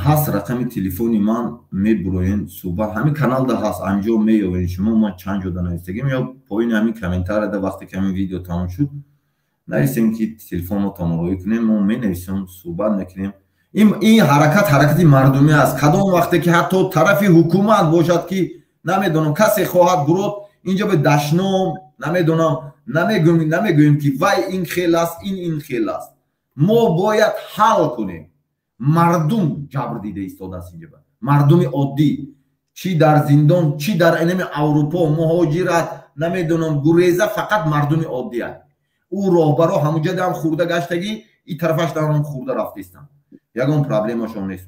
Speaker 2: ҳаст рақами телефони ман, мебуроен суҳбат, ҳамин каналда ҳаст, анҷо меёвен шумо. Ман чанд ҷода навистагим ё поини ҳамин комментарияда вақте ки ҳамин видео тамом шуд нависем ки телефонотонро роӣ кунем, мо менависем, суҳбат мекунем. Ин ҳаракат ҳаракати мардумӣ аст. Кадом вақте ки ҳатто тарафи ҳукумат бошад ки намедонам касе хоҳад бурод инҷо ба дашном, намедонам, намегӯем ки вай ин хел аст, ин хел аст. Мо бояд ҳал кунем. Мардум ҷабр дида истодааст инҷо. Мардуми оддӣ, чӣ дар зиндон, чӣ дар энеми Аврупо, муҳоҷират, намедонам, гуреза, фақат мардуми оддӣ аст. Ӯ роҳбаро ҳамуҷа дам хурда гаштагӣ, ин тарафаш дам хурда рафтаистанд. Ягон проблемашон нест.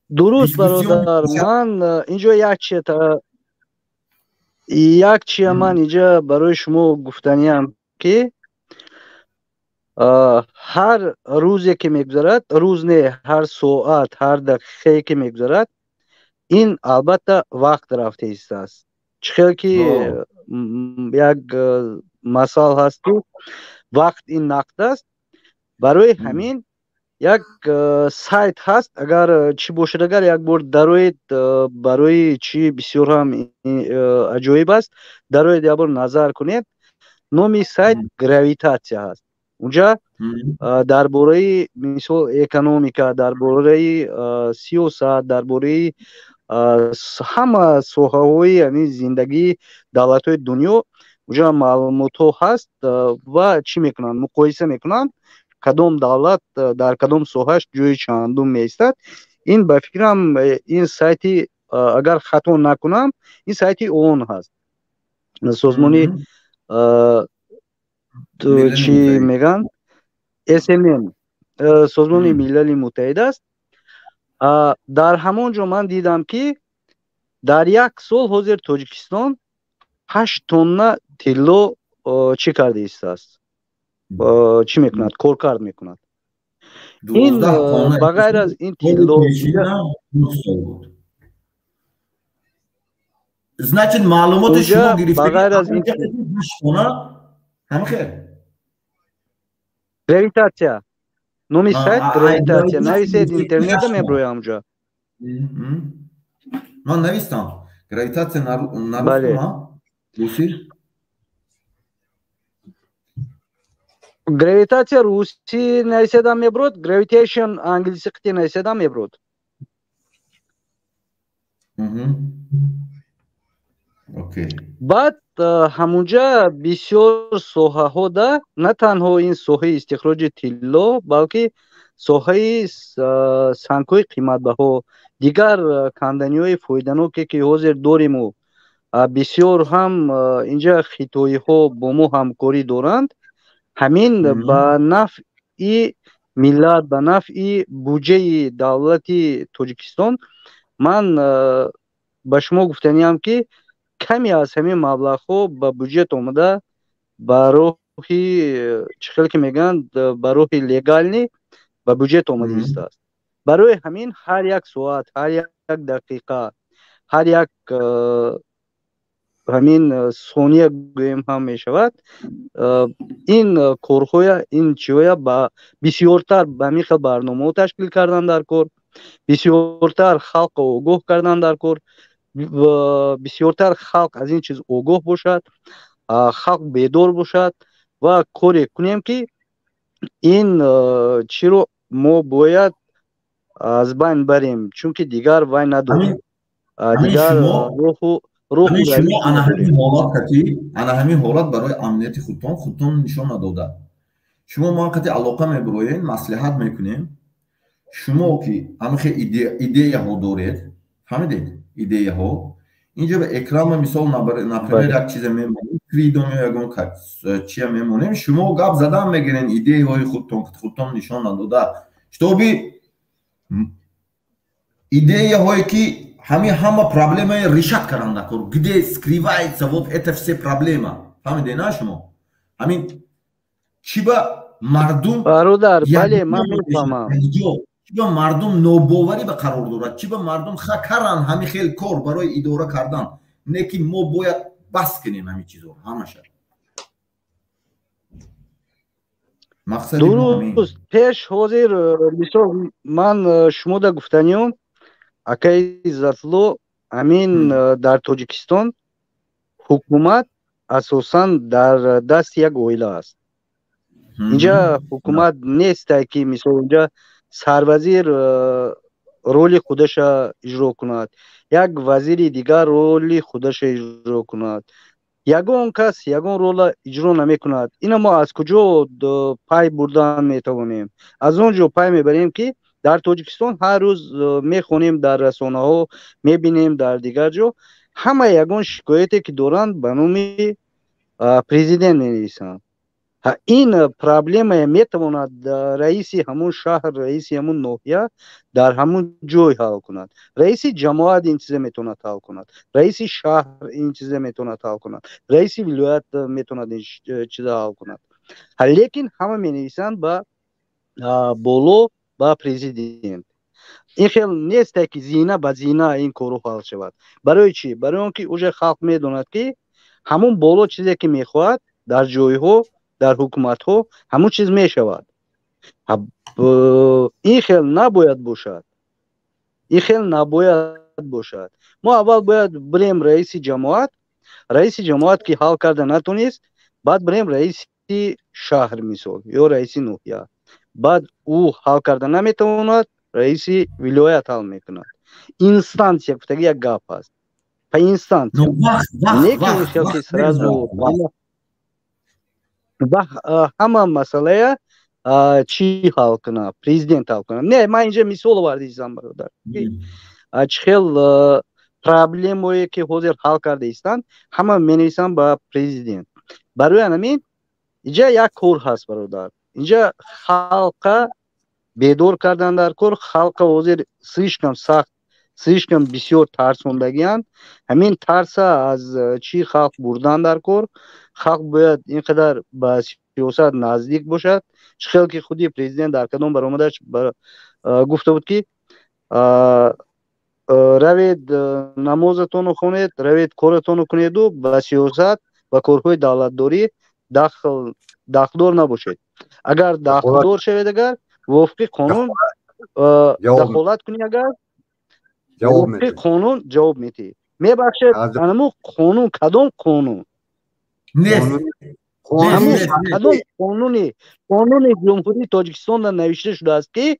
Speaker 1: Дуруст, бародар, ман инҷо як чия ман инҷа барои шумо гуфтаниам ки Ҳар рӯзе ки мегузарад, рӯз не, ҳар соат, ҳар дақиқае ки мегузарад, ин албатта вақт рафта истааст. Чӣ хел ки як масал ҳаст, ки вақт ин нақд аст. Барои ҳамин як сайт ҳаст, агар чӣ бошад, агар як бор дароед, барои чӣ бисёр ҳам аҷоиб аст, дароед, як бор назар кунед. Номи сайт «Гравитатсия» ҳаст. Унҷа дар бораи, мисол, экономика, дар бораи сиёсат, дар бораи ҳама соҳаҳои ҳамин зиндагии давлатҳои дунё унҷа маълумотҳо ҳаст. Ва чӣ мекунанд? Муқоиса мекунанд, кадом давлат дар кадом соҳааш ҷои чандум меистад. Ин, ба фикрам, ин сайти, агар хато накунам, ин сайти ООН ҳаст, созмони чӣ мегӯянд, СММ, Созмони Милали Муттаҳид аст. Дар ҳамон ҷо ман дидам, ки дар як сол ҳозир Тоҷикистон 8 тонна тилло чӣ карда истааст, чӣ мекунад, коркард мекунад. Ин ба ғайр аз ин тилло.
Speaker 2: Значит, маълумоти шумо
Speaker 1: ба ғайр аз ин
Speaker 2: Ҳамхел.
Speaker 1: «Гравитатсия» номи сайт, «Гравитатсия» нависед, интернета меброя ҳамҷо.
Speaker 2: Ман навистам «Гравитатсия» на русӣ.
Speaker 1: «Гравитатсия» русӣ нависедам меброд, «gravitation» англиси қити нависедам меброд. Баъд ҳамунҷа бисёр соҳаҳода, на танҳо ин соҳаи истихроҷи тилло, балки соҳаи сангҳои қиматбаҳо, дигар канданиҳои фоиданоке, ки ҳозир дориму бисёр ҳам инҷа хитоиҳо бо мо ҳамкорӣ доранд, ҳамин ба нафъи миллат, ба нафъи буҷаи давлати Тоҷикистон. Ман ба шумо гуфтаниам, ки каме аз ҳамин маблағҳо ба буҷет омада, ба роҳи, чӣ хел ки мегӯянд, ба роҳи легальный ба буҷет омада истааст. Барои ҳамин ҳар як соат, ҳар як дақиқа, ҳар як ҳамин сония гӯем ҳам мешавад, ин корҳоя, ин чиҳоя ба бисёртар ба ҳамин хел барномаҳо ташкил кардан дар кор, бисёртар халқро огоҳ кардан дар кор, бисёртар халқ аз ин чиз огоҳ бошад, халқ бедор бошад ва коре кунем, ки ин чиро мо бояд аз байн барем, чунки дигар вай надорем, дигар роҳу.
Speaker 2: Шумо ана ҳамин ҳолат барои амнияти худтон нишон надода. Шумо мо қати алоқа мебироем, маслиҳат мекунем. Шумо ки ҳамихе идеяҳо доред, фаҳмидед, идеяҳо инҷо ба экран, мисол, например, як чизе мемонем, freedom ё ягон чия мемонем, шумо гап задан мегирен, идеяҳои худтон нишон надода, чтобы идеяҳое ки ҳамин ҳама проблемаи решать кардан дар кор, где скрывается вот это все проблема, фаҳмиде на шумо? Ҳамин чӣ ба мардум
Speaker 1: Бародар, бале, ман мефаҳмам.
Speaker 2: Чӣ ба мардум нобоварӣ ба қарор дорад, чӣ ба мардум ха каран ҳамин хел кор барои идора кардан, не ки мо бояд бас кунем ҳамин чизҳоро ҳамаша.
Speaker 1: Дуруст. Пеш ҳозир, мисол, ман шумода гуфтаниём, акаи Иззатло, ҳамин дар Тоҷикистон ҳукумат асосан дар дасти як оила аст. Инҷа ҳукумат нестай, ки, мисол, инҷа сарвазир роли худаша иҷро кунад, як вазири дигар роли худаша иҷро кунад. Ягон кас ягон рола иҷро намекунад. Ина мо аз куҷо пай бурдан метавонем? Аз он ҷо пай мебарем, ки дар Тоҷикистон ҳар рӯз мехонем, дар расонаҳо мебинем, дар дигар ҷо ҳама ягон шикояте ки доранд, ба номи президент менависанд. Ин проблемая метавонад раиси ҳамун шаҳр, раиси ҳамун ноҳия дар ҳамун ҷой ҳал кунад, раиси ҷамоат ин чиза метавонад ҳал кунад, раиси шаҳр ин чиза метавонад ҳал кунад, раиси вилоят метавонад ин чиза ҳал кунад. Лекин ҳама менависанд ба боло, ба президент. Ин хел несте, ки зина ба зина ин кору ҳал шавад. Барои чӣ? Барои он ки уже халқ медонад, ки ҳамун боло чизе ки мехоҳад, дар ҷойҳо, дар ҳукуматҳо ҳамун чиз мешавад. Ин хел набояд бошад, ин хел набояд бошад. Мо аввал бояд бирем раиси ҷамоат, раиси ҷамоат ки ҳал карда натонист, баъд бирем раиси шаҳр, мисол, ё раиси ноҳия. Баъд ӯ ҳал карда наметавонад, раиси вилоят ҳал мекунад. Инстансия гуфтаги як гап аст, по инстанция. Не ки сразу ҳама масъалая чӣ ҳал кунад, президент ҳал кунад. Не, ман инҷа мисол овардисам, бародар, чӣ хел проблемое ки ҳозир ҳал карда истанд, ҳама менависанд ба президент. Барои ҳамин инҷа як кор ҳаст, бародар. Инҷа халқа бедор кардан дар кор. Халқа ҳозир слишком сахт, слишком бисёр тарсондагианд. Ҳамин тарса аз чӣ халқ бурдан дар кор. Халқ бояд ин қадар ба сиёсат наздик бошад. Чӣ хел ки худи президент дар кадом баромадаш гуфта буд, ки равед, намозатонро хонед, равед, коратонро кунеду ба сиёсат ва корҳои давлатдорӣ дахлдор набошед. Агар дахлдор шавед, агар мувофиқи қонун дахолат кунӣ, агар мувофиқи қонун ҷавоб медиҳӣ. Мебахшед, анаму қонун кадом қонун? Кадом қонуни Ҷумҳурии Тоҷикистонда навишта шудааст, ки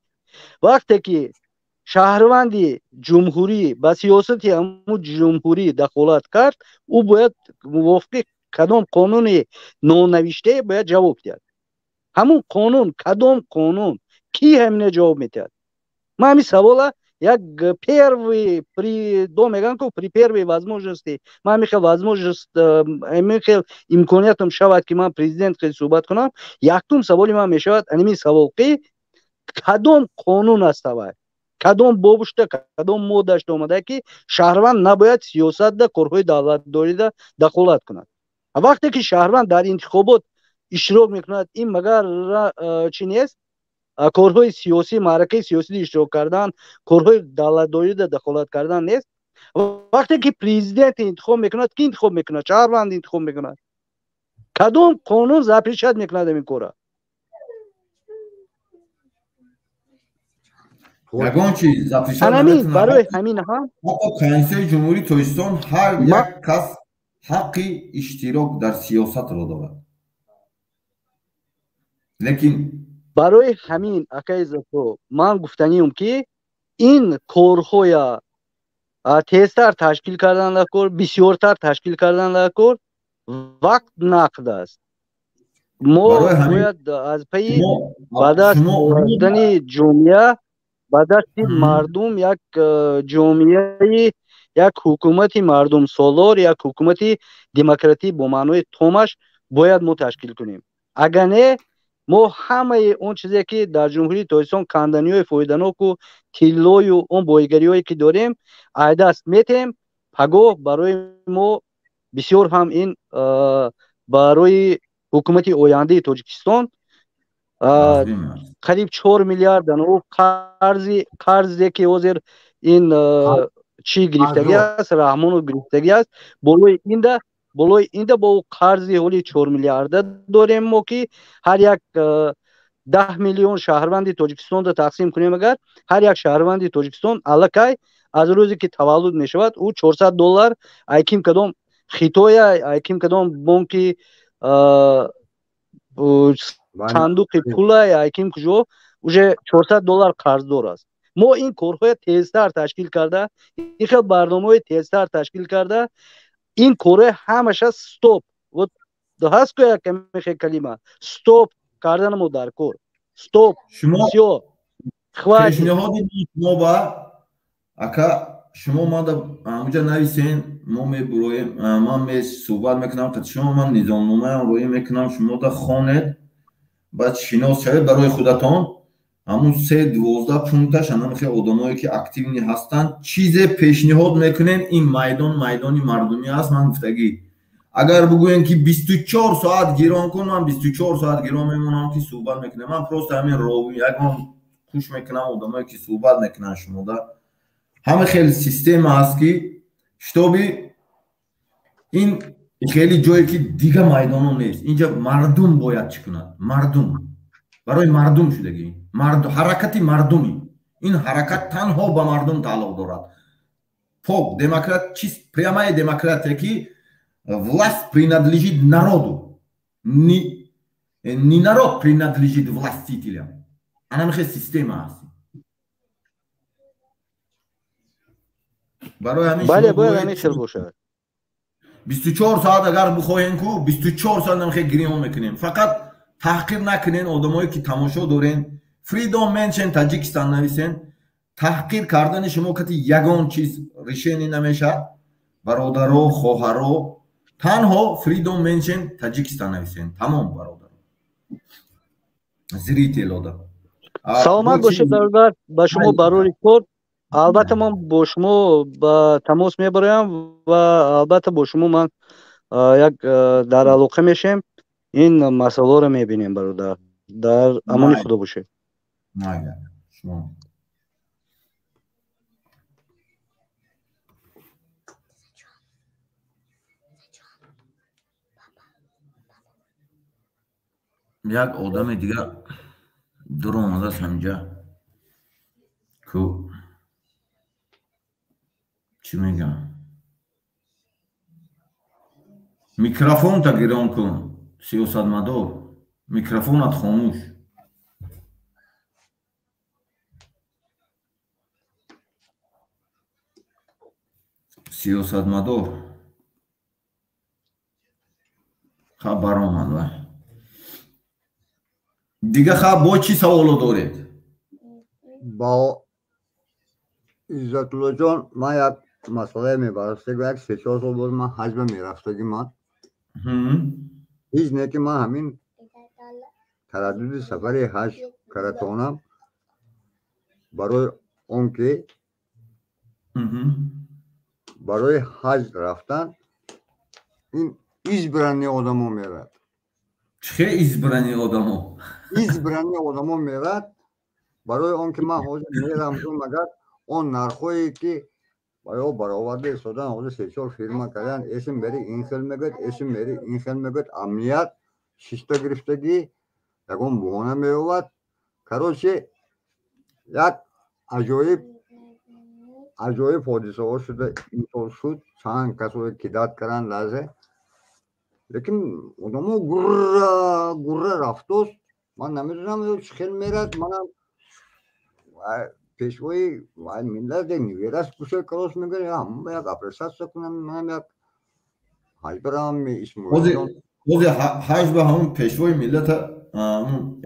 Speaker 1: вақте ки шаҳрванди ҷумҳурӣ ба сиёсати ҳамун ҷумҳурӣ дахолат кард, ӯ бояд мувофиқи кадом қонуни нонавиштае бояд ҷавоб диҳад? Ҳамун қонун кадом қонун? Кӣ ҳамина ҷавоб медиҳад? Ман ҳамин савола як первый при до мегӯям ку, при первой возможности ман ҳамин хел возможность, ҳамин хел имкониятам шавад, ки ман президент хел суҳбат кунам, якум саволи ман мешавад ҳамин савол, ки кадом қонун аст авай, кадом бобушта, кадом моддашта омада, ки шаҳрванд набояд сиёсатда, корҳои давлатдорида дахолат кунад? Вақте ки шаҳрванд дар интихобот иштирок мекунад, ин магар чӣ нест? Корҳои сиёсӣ, маъракаи сиёсӣ иштирок кардан корҳои давлатдорида дахолат кардан нест? Вақте ки президент интихоб мекунад, ки интихоб мекунад? Шаҳрванд интихоб мекунад. Кадом қонун запрещать мекунад ҳамин кора?
Speaker 2: Ягон чиз запрещать.
Speaker 1: Барои ҳамин ҳам
Speaker 2: Конститутсияи Ҷумҳурии Тоҷикистон ҳар як кас ҳаққи иштирок дар сиёсатро дорад, лекин
Speaker 1: Барои ҳамин, акаи Зафо, ман гуфтаниам, ки ин корҳоя тезтар ташкил кардан дар кор, бисёртар ташкил кардан дар кор. Вақт нақд аст. Мо бояд аз пайи ба даст овардани ҷомеа, ба дасти мардум, як ҷомеаи, як ҳукумати мардумсолор, як ҳукумати демократӣ бо маънои томаш бояд мо ташкил кунем. Агар не, мо ҳамаи он чизе ки дар Ҷумҳурии Тоҷикистон, канданиҳои фоиданоку тиллою он боигариҳое ки дорем, айдаст метем. Пагоҳ барои мо бисёр ҳам ин барои ҳукумати ояндаи Тоҷикистон қариб 4 миллиард қарзи, қарзе ки ҳозир ин чӣ гирифтагӣ аст, Раҳмонов гирифтагӣ аст, болои инда бо қарзи ҳоли 4 миллиарда дорем мо, ки ҳар як 10 миллион шаҳрванди Тоҷикистонро тақсим кунем, агар ҳар як шаҳрванди Тоҷикистон аллакай аз рӯзе ки таваллуд мешавад, ӯ 400 доллар айким кадом хитоя, айким кадом бонки, сандуқи пула, айким куҷо уже 400 доллар қарздор аст. Мо ин корҳоя тезтар ташкил карда, ин хел барномаҳои тезтар ташкил карда, ин корҳои ҳамаша стоп, вот ҳаст ко як хел калима, стоп карданамо дар кор. Стоп, всё.
Speaker 2: Пешниҳоди шумо ба ака, шумо манда ҳамуҷа нависен, мо мебуроем, ман суҳбат мекунам қати шумо, ман низомномаам роӣ мекунам, шумо да хонед, баъд шинос шавед барои худатон. Ҳамун се 12 пункташ, ҳамон хел одамое ки активный ҳастанд, чизе пешниҳод мекунем. Ин майдон майдони мардумӣ аст. Ман гуфтагӣ, Агар бигӯем, ки 24 соат гирон кун, ман 24 соат гирон мемонам, ки суҳбат мекунем. Ман просто ҳамин рови ягон хуш мекунам одамое, ки суҳбат мекунанд шумода. Ҳама хел система аст, ки шитоби ин хеле ҷое, ки дига майдоно нест. Инҷа мардум бояд чӣ кунад? Мардум барои мардум шудагӣ, ҳаракати мардумӣ. Ин ҳаракат танҳо ба мардум тааллуқ дорад. Пок демократ, чист прямая демократия, ки власть принадлежит народу, не народ принадлежит властителям. Ана система аст. Барои ҳамин
Speaker 1: бале, бояд ҳамин хел бошад.
Speaker 2: 24 соат агар бихоҳем ку, 24 соат намхе гирён мекунем. Фақат таҳқир накунен одамое, ки тамошо дорен. Freedom Mention Таҷикистон нависен. Таҳқир кардани шумо кати ягон чиз решение намешавад. Бародаро, хоҳаро, танҳо Freedom Mention Таҷикистон нависен, тамом. Бародаро, зритель ода.
Speaker 1: Саломат бошед, бародар, ба шумо барори кор. Албатта, ман бо шумо ба тамос мебароям ва албатта бо шумо ман як дар алоқа мешем, ин масъаларо мебинем. Бародар, дар амони Худо бошед.
Speaker 2: Шумо. Як одами дигар дур омадааст ҳаминҷа ку, чӣ мегам? Микрофонта гирон кун, сиёсатмадор, микрофонат хомӯш. Сиёсатмадор ха баромад. Ва дига ха, бо чӣ саволо доред?
Speaker 3: Бо Иззатуллоҷон, ман як масъалае мебарастагӣ. Як 3-4 сол боз ман ҳаҷба мерафтагӣ. Ман ҳеҷ не, ки ман ҳамин тараддуди сафари ҳаҷ каратонам, барои он ки барои ҳаҷ рафтан ин избранный одамо мерад.
Speaker 2: Чӣ избранный одамо?
Speaker 3: Избранный одамо мерад, барои он ки ман ҳозир мерам, магар он нархҳое, ки ё бароварда истодан, ҳозир 3-4 фирма кардан, эсим бери ин хел мегӯяд, эсим бери ин хел мегӯяд. Амният шишта гирифтагӣ, ягон буҳона меёвад. Короче, як аҷоиб аҷоиб ҳодисаҳо шуда имсол шуд. Чанд касое кидат карданд лаҳзе, лекин одамо гурра гурра рафтост. Ман намедонам, чӣ хел мерад. Манам пешвои миллат неверас кушои крос мегӯяд, ҳама як апресатсия кунам, манам як ҳаҷ барам.
Speaker 2: Исмоилҷон, ҳозир ҳаҷ ба ҳамун пешвои миллата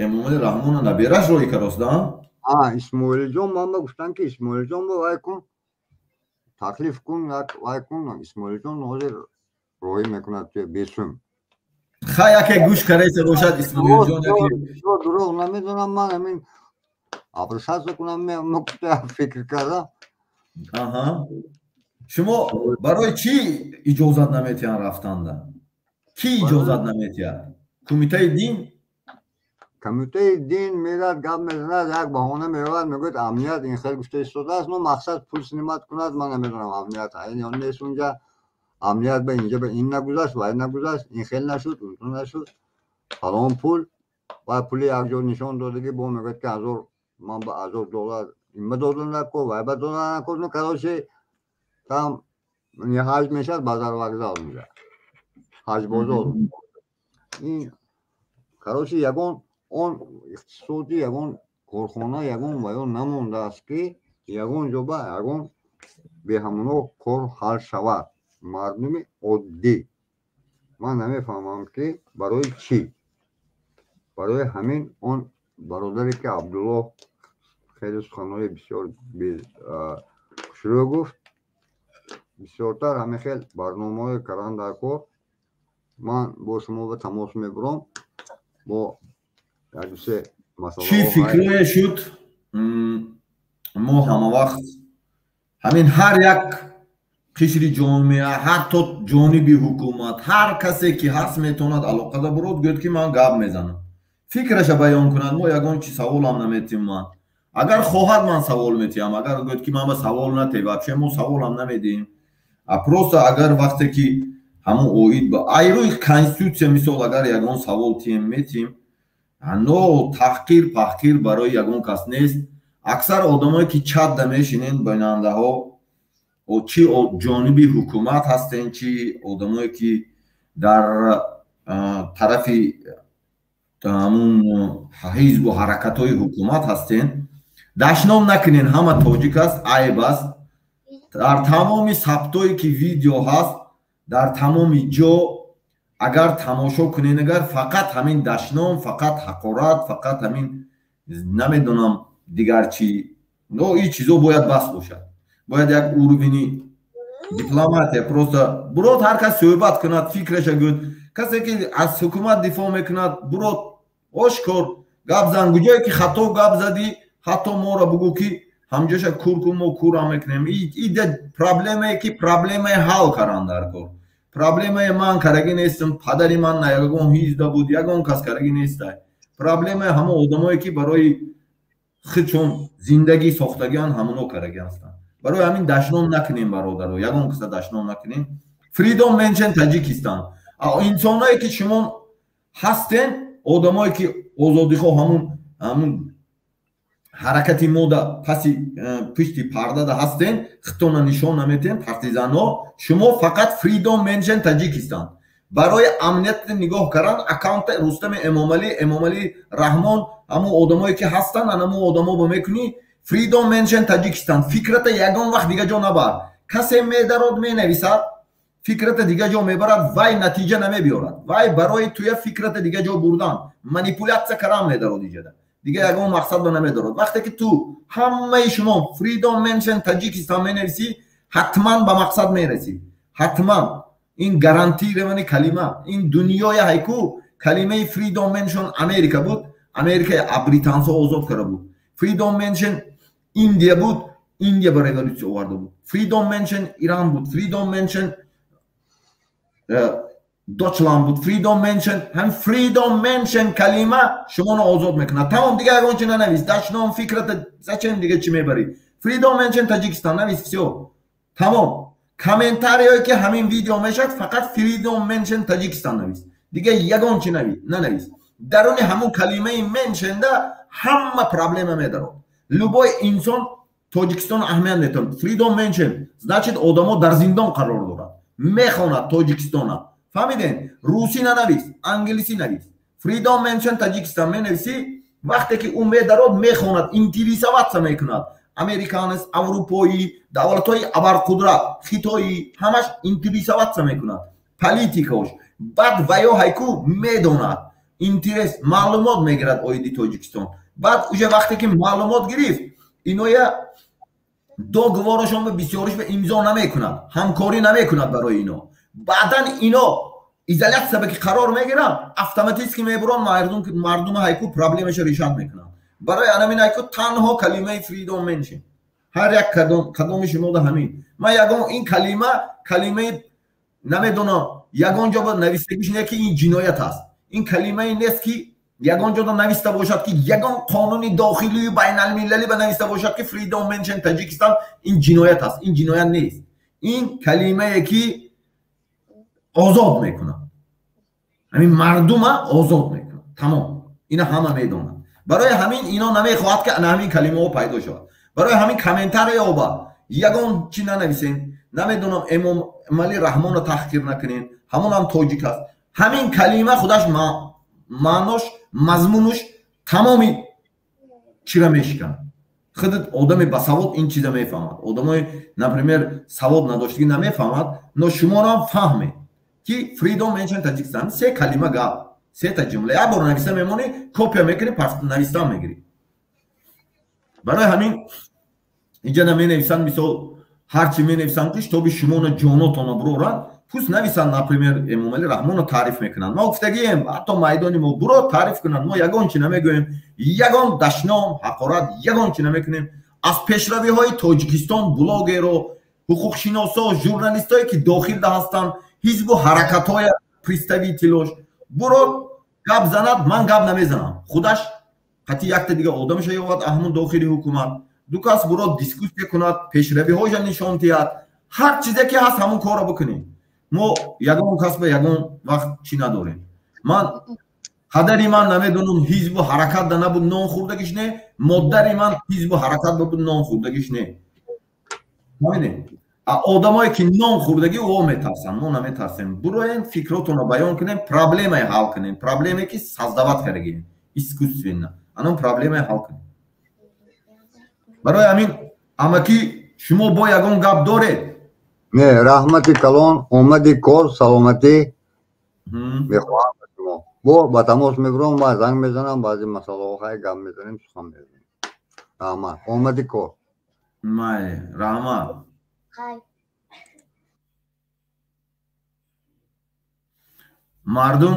Speaker 2: Эмомали Раҳмона набераш роҳи карост, да?
Speaker 3: Исмоилҷон, ман ба гуфтам, ки Исмоилҷон ба вай кун, таклиф кун, як вай кун. Исмоилҷон ҳозир роҳӣ мекунад бесум.
Speaker 2: Ха, яке гӯш кардаиста бошад, Исмоилҷон.
Speaker 3: Дурӯғ намедонам, ман ҳамин апресатсия кунам фикр кардам.
Speaker 2: Шумо барои чӣ иҷозат наметиҳанд рафтанда? Кӣ иҷозат наметиҳад? Кумитаи дин?
Speaker 3: Кумитаи дин мерад, гап мезанад, як баҳона меорад, мегӯяд, амният ин хел гуфта истодааст. Ну, мақсад пул снимать кунад, ман намедонам, амният айн ё нест унҷа. Амният ба инҷа ба ин нагузашт, вай нагузашт, ин хел нашуд, унту нашуд, фалон пул ва пули якҷо нишон додагӣ, бо мегӯяд, ки ҳазор ман ба 1000 доллар инба додан накун, вай ба додан накун. Ну, короче, там не ҳаҷ мешавад, базар вокзал унҷа ҳаҷбозор ин. Короче, ягон он иқтисоди, ягон корхона, ягон ваё намондааст, ки ягон ҷо ба ягон беҳамоно кор ҳал шавад. Мардуми оддӣ, ман намефаҳмам, ки барои чӣ. Барои ҳамин он бародаре, ки Абдуллоҳ, хеле суханҳои бисёр хушрӯ гуфт. Бисёртар ҳамин хел барномаҳое кардан дар кор. Ман бо шумо ба тамос мебурам, бо якду-се масъала.
Speaker 2: Чӣ фикрое шуд, мо ҳамавақт ҳамин ҳар як Қишри ҷомеа, ҳатто ҷониби ҳукумат, ҳар касе ки ҳаст, метавонад алоқада бурод, гӯяд, ки ман гап мезанам, фикраша баён кунад. Мо ягон чи саволам наметиҳем. Ман агар хоҳад, ман савол метиҳам. Агар гӯяд, ки ман ба савол натеҳ, вообще мо саволам намедиҳем. А просто агар вақте ки ҳамон оид ба айрӯи конститутсия, мисол, агар ягон савол тиҳем, метиҳем. Но таҳқир паҳқир барои ягон кас нест. Аксар одамое ки чатда мешинен, бинандаҳо, чӣ ҷониби ҳукумат ҳастен, чӣ одамое ки дар тарафи ҳамун ҳизбу ҳаракатҳои ҳукумат ҳастен, дашном накунен. Ҳама тоҷик аст, айб аст. Дар тамоми сабтое ки видео ҳаст, дар тамоми ҷо агар тамошо кунен, агар фақат ҳамин дашном, фақат ҳақорат, фақат ҳамин, намедонам, дигар чӣ. Но ин чизо бояд бас бошад. Бояд як уровень и дипломатия. Просто бурод, ҳар кас суҳбат кунад, фикраша гӯяд. Касе ки аз ҳукумат дифоъ мекунад, бурод, ошкор гап зан. Куҷое ки хато гап задӣ, ҳатто моро бугӯ, ки ҳамҷоша кур кун, мо курам мекунем. Ида проблемае ки проблемаи ҳал кардан дар кор. Проблемаи ман карагӣ нестам, падари ман на ягон ҳизда буд, ягон кас карагӣ нестай. Проблемаи ҳамон одамое ки барои худшон зиндагӣ сохтагиан, ҳамоно карагӣ ҳастанд. Барои ҳамин дашном накунем, бародаро, ягон каса дашном накунем. Freedom Mention Таҷикистон. Инсоное ки шумо ҳастен, одамое ки озодихоҳ, ҳамун ҳаракати мода паси пушти пардада ҳастен, худтона нишон наметиҳен, партизанҳо, шумо фақат Freedom Mention Таҷикистон. Барои амнияти нигоҳ кардан аккаунта Рустами Эмомалӣ, Эмомалӣ Раҳмон, ҳамун одамое ки ҳастанд, анамун одамо ба мекунӣ Freedom Mention Таҷикистон. Фикрата ягон вақт дига ҷо набар. Касе медарод, менависад, фикрата дига ҷо мебарад, вай натиҷа намебиёрад. Вай барои туя фикрата дига ҷо бурдан, манипулятсия кардан медарод. Иҷада дига ягон мақсад ба намедорад. Вақте ки ту, ҳамаи шумо Freedom Mention Таҷикистон менависӣ, ҳатман ба мақсад мерасӣ, ҳатман. Ин гарантированный калима. Ин дунёя ҳайку калимаи Freedom Mention Америка буд, Америка британсо озод карда буд. Freedom Mention Индия буд, Индия ба революсия оварда буд. Freedom Mention Иран буд, Freedom Mention Deutschland буд, Freedom Mention. Ҳам Freedom Mention калима шуморо озод мекунад. Тамом, дига ягон чи нанавис. Дашном фикрата зачем дига чӣ мебарӣ? Freedom Mention Таҷикистон навис, всё, тамом. Комментариое ки ҳамин видео мешавад, фақат Freedom Mention Таҷикистон навис, дига ягон чи нанавис. Даруни ҳамун калимаи mention да ҳама проблема медарод. Любой инсон Тоҷикистон аҳамият метавонад. Freedom Mention, значит, одамо дар зиндон қарор дорад, мехонад Тоҷикистона. Фаҳмиден? Русӣ нанавис, англисӣ навис. Freedom Mention Таҷикистон менависӣ, вақте ки ӯ медарод, мехонад, интересоваться мекунад. Американец, аврупоӣ, давлатҳои абарқудрат, хитоӣ, ҳамаш интересоваться мекунад политикаош. Баъд ваё ҳайку медонад, интерес, маълумот мегирад оиди Тоҷикистон. Баъд уже вақте ки маълумот гирифт, иноя договор ошон ба бисёриш ба имзо намекунад, ҳамкорӣ намекунад барои ино. Баъдан ино изолятсия ба ки қарор мегиранд, автоматически мебурон, мардума ҳайку проблемаша решать мекунанд. Барои анамин ҳайку танҳо калимаи Freedom Mention. Ҳар як кадоми шумода ҳамин. Ман ягон ин калима, калимаи, намедонам, ягон ҷо навистагиш не, ки ин ҷиноят аст. Ин калимае нест, ки ягон ҷода нависта бошад, ки ягон қонуни дохилию байналмилалӣ ба нависта бошад, ки Freedom Mention Таҷикистон ин ҷиноят аст. Ин ҷиноят нест. Ин калимае ки озод мекунад, ҳамин мардума озод мекунад, тамом. Ина ҳама медонанд. Барои ҳамин ино намехоҳад, ки ана ҳамин калимаҳо пайдо шавад. Барои ҳамин комментария оба ягон чӣ нанависем, намедонам, Эмомалӣ Раҳмонро таҳқир накунем, ҳамонам тоҷик аст. Ҳамин калима худаш маънош, мазмунуш тамоми чира мешиканад. Худат одами басавод ин чиза мефаҳмад. Одамои, например, савод надоштагӣ намефаҳмад, но шуморам фаҳмед, ки Freedom Mention Таҷикистон се калима гап, сета ҷумла. Як бор нависта мемонӣ, копия мекунӣ, навистан мегирӣ. Барои ҳамин инҷа наменависанд, мисол, ҳарчи менависанд, ки чтобы шумоно ҷонотона буроранд. Пусть нависанд, например, Эмомалӣ Раҳмонро таъриф мекунанд. Мо гуфтагием, ҳатто майдони мо буро таъриф кунанд, мо ягон чи намегӯем, ягон дашном, ҳақорат, ягон чи намекунем. Аз пешравиҳои Тоҷикистон блогеро. Ҳуқуқшиносо, журналистое ки дохилда ҳастанд, ҳизбу ҳаракатҳоя представителош бурод гап занад, ман гап намезанам. Худаш қатъи якта дига одамаша ёвад аҳмун дохили ҳукумат. Ду кас бурод дискуссия кунад, пешравиҳоша нишон диҳад. Ҳар чизе ки ҳаст, ҳамун корро бикунем. Мо ягон кас ба ягон вақт чӣ надорем. Ман падари ман намедонам ҳизбу ҳаракат да набуд, нон хӯрдагиш не, модари ман ҳизбу ҳаракат бабуд, нон хӯрдагиш не. Фаҳмидем? Одамое ки нон хӯрдагӣ, о метарсанд, мо наметарсем. Буроем, фикротонро баён кунем, проблемае ҳал кунем, проблеме ки создавать кардагием искусственно, анон проблемае ҳал кунем. Барои ҳамин, амакӣ, шумо бо ягон гап доред?
Speaker 3: Не, раҳмати калон, омади кор, саломатӣ мехоҳам ба шумо. Бо ба тамос мебурам ва занг мезанам, баъзе масъалаҳо хай гап мезанем, сухан мезанем. Раҳмат, омади кор.
Speaker 2: Майли, раҳмат. Мардум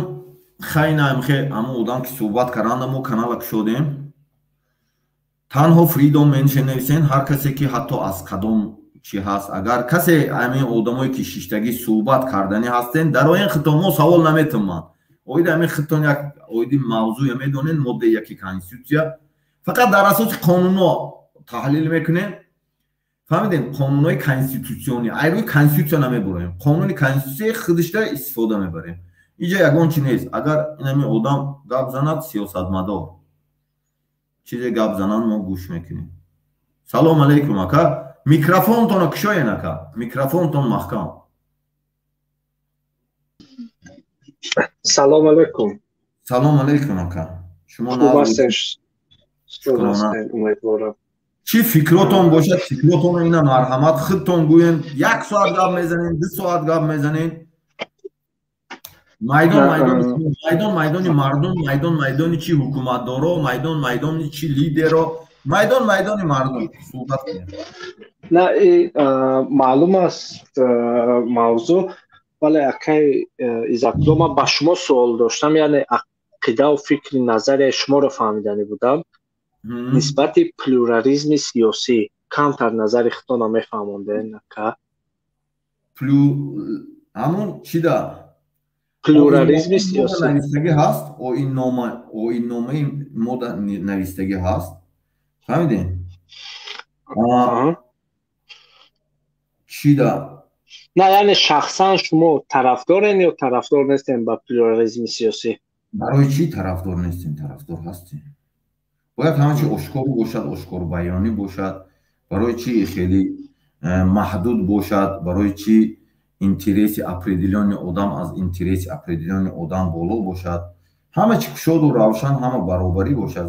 Speaker 2: хайнаамхе ҳамун одам ки суҳбат карданда, мо канала кушодем. Танҳо Freedom Mention нависен, ҳар касе ки ҳатто аз кадом чӣ ҳаст, агар касе ҳамин одамое ки шиштагӣ суҳбат карданӣ ҳастен, дароин хитон мо савол наметум. Ман оиди ҳамин хитон як оиди мавзӯе медонен, моддаи яки конститутсия фақат дар асоси қонунҳо таҳлил мекунем. Фаҳмидем? Қонунҳои конститутсионӣ, ай рӯи конститутсия намебуроем, қонуни конститутсияи худишда истифода мебарем. Иҷа ягон чи нест. Агар инами одам гап занад, сиёсатмадор чизе гап зананд, мо гӯш мекунем. Салом алейкум, ака, микрофонтонро кушоен, ака, микрофонтон маҳкам.
Speaker 4: Салом алейкум.
Speaker 2: Салом алейкум, ака, шумо
Speaker 4: хуб ҳастед? Умедворам.
Speaker 2: Чӣ фикротон бошад, фикротонро ина марҳамат худтон гӯен. Як соат гап мезанем, 2 соат гап мезанем. Майдон майдон майдони мардум, майдон майдони чи ҳукуматдоро, майдон майдони чи лидеро, майдон майдони мардум, суҳбат кунем.
Speaker 4: На, маълум аст мавзӯъ, вале, акай Иззатулло, ман ба шумо суол доштам, яъне ақидаву фикри назарияи шуморо фаҳмиданӣ будам нисбати плюрализми сиёсӣ. Камтар назари худтонро мефаҳмонден, ака?
Speaker 2: Ҳамун чӣ да?
Speaker 4: Плюрализми сиёсӣ.
Speaker 2: Навистагӣ ҳаст, оиннома, оинномаи мо навистагӣ ҳаст, фаҳмидем? Чӣ да?
Speaker 4: На, яъне шахсан шумо тарафдорен ё тарафдор нестен ба плюрализми сиёсӣ?
Speaker 2: Барои чӣ тарафдор нестем? Тарафдор ҳастем. Бояд ҳама чи ошкор бошад, ошкорбаёнӣ бошад. Барои чӣ хеле маҳдуд бошад? Барои чӣ интереси определённый одам аз интереси определённый одам боло бошад? Ҳама чи кушоду равшан, ҳама баробарӣ бошад.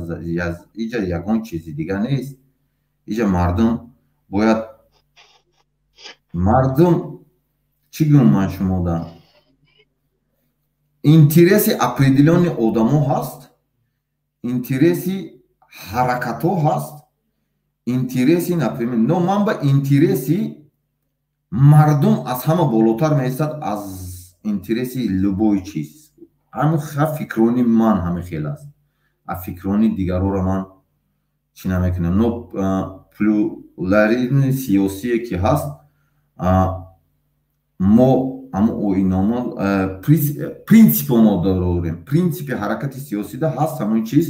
Speaker 2: Иҷа ягон чизи дига нест. Иҷа мардум бояд, мардум, чӣ гӯм ман шумода, интереси определённый одамо ҳаст, интереси ҳаракатҳо ҳаст, интереси, например, но ман ба интереси мардум аз ҳама болотар меистад аз интереси любой чиз. Ҳамин фикрони ман ҳамин хел аст, а фикрони дигарора ман чӣ намекунам. Но плюрализми сиёсие ки ҳаст, мо ҳамун оиннома, принсипо мо дорем, принсипи ҳаракати сиёсида ҳаст ҳамун чиз.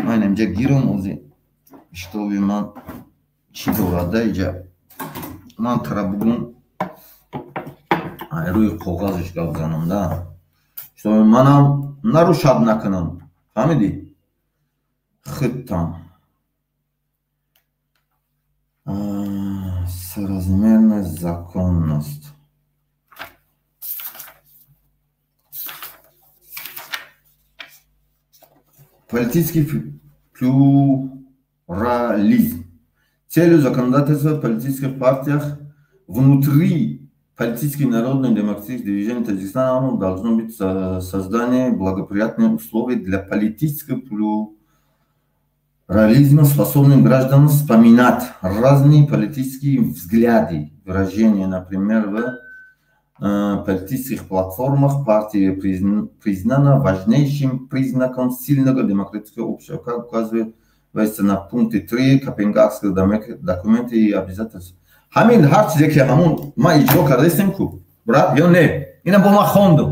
Speaker 2: Ман инҷа гирам ози, шитоби ман чӣ дорада иҷа, ман тара бугум, рӯи коғазш гап занам да, шитоби манам нарушать накунам, фаҳмидӣ? Худтам соразмерная законность. Политический плюрализм. Целью законодательства в политических партиях внутри политических народно-демократических движений Таджикистана должно быть создание благоприятных условий для политического плюрализма, способным гражданам вспоминать разные политические взгляды, выражения, например, в политических платформах партии признана важнейшим признаком сильного демократического общества, как указывается на пункте 3 Копенгагского документа и обязательств. Ҳамин ҳар чизе ки ҳамун ман иҷро кардаистем ку, брат, ё не? Ина бо ман хондум,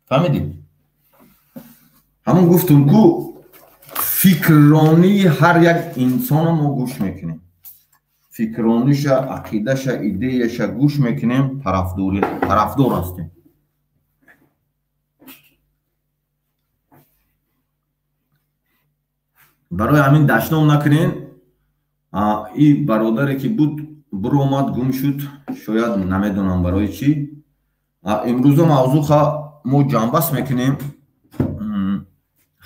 Speaker 2: фаҳмидӣ? Ҳамун гуфтум ку, фикрронии ҳар як инсонро мо гӯш мекунем, фикррониша, ақидаша, идеяша гӯш мекунем, тарафдор ҳастем. Барои ҳамин дашном накунен. И бародаре ки буд, биромад, гум шуд, шояд, намедонам барои чӣ. Имрӯза мавзӯъ мо ҷамъбаст мекунем.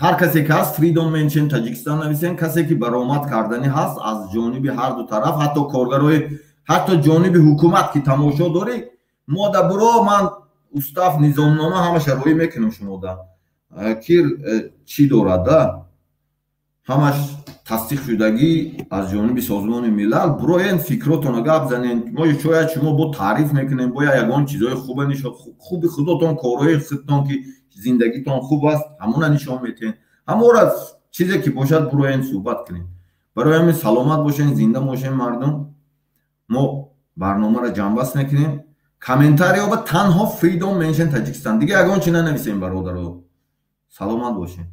Speaker 2: Ҳар касе ки ҳаст, Freedom Mention Таҷикистон нависен. Касе ки баромад карданӣ ҳаст аз ҷониби ҳарду тараф, ҳатто коргарои, ҳатто ҷониби ҳукумат ки тамошо дорӣ, мо да буро, ман устав, низомнома ҳамаша роӣ мекунам шумода, ки чӣ дорад да, ҳамаш тасдиқ шудагӣ аз ҷониби Созмони Милал. Буроен, фикротонро гап занен. Мо шояд шумо бо таъриф мекунем, бояд ягон чизҳои хуба нишон, хуби худотон, корҳои худтон ки зиндагитон хуб аст, ҳамона нишон метиҳен. Ҳамора чизе ки бошад, буроен, суҳбат кунем. Барои ҳамин саломат бошен, зинда бошен, мардум. Мо барномаро ҷамъбаст мекунем. Комментариёба танҳо Freedom Mention Таҷикистон, дига ягон чи нанависем, бародаро. Саломат бошен.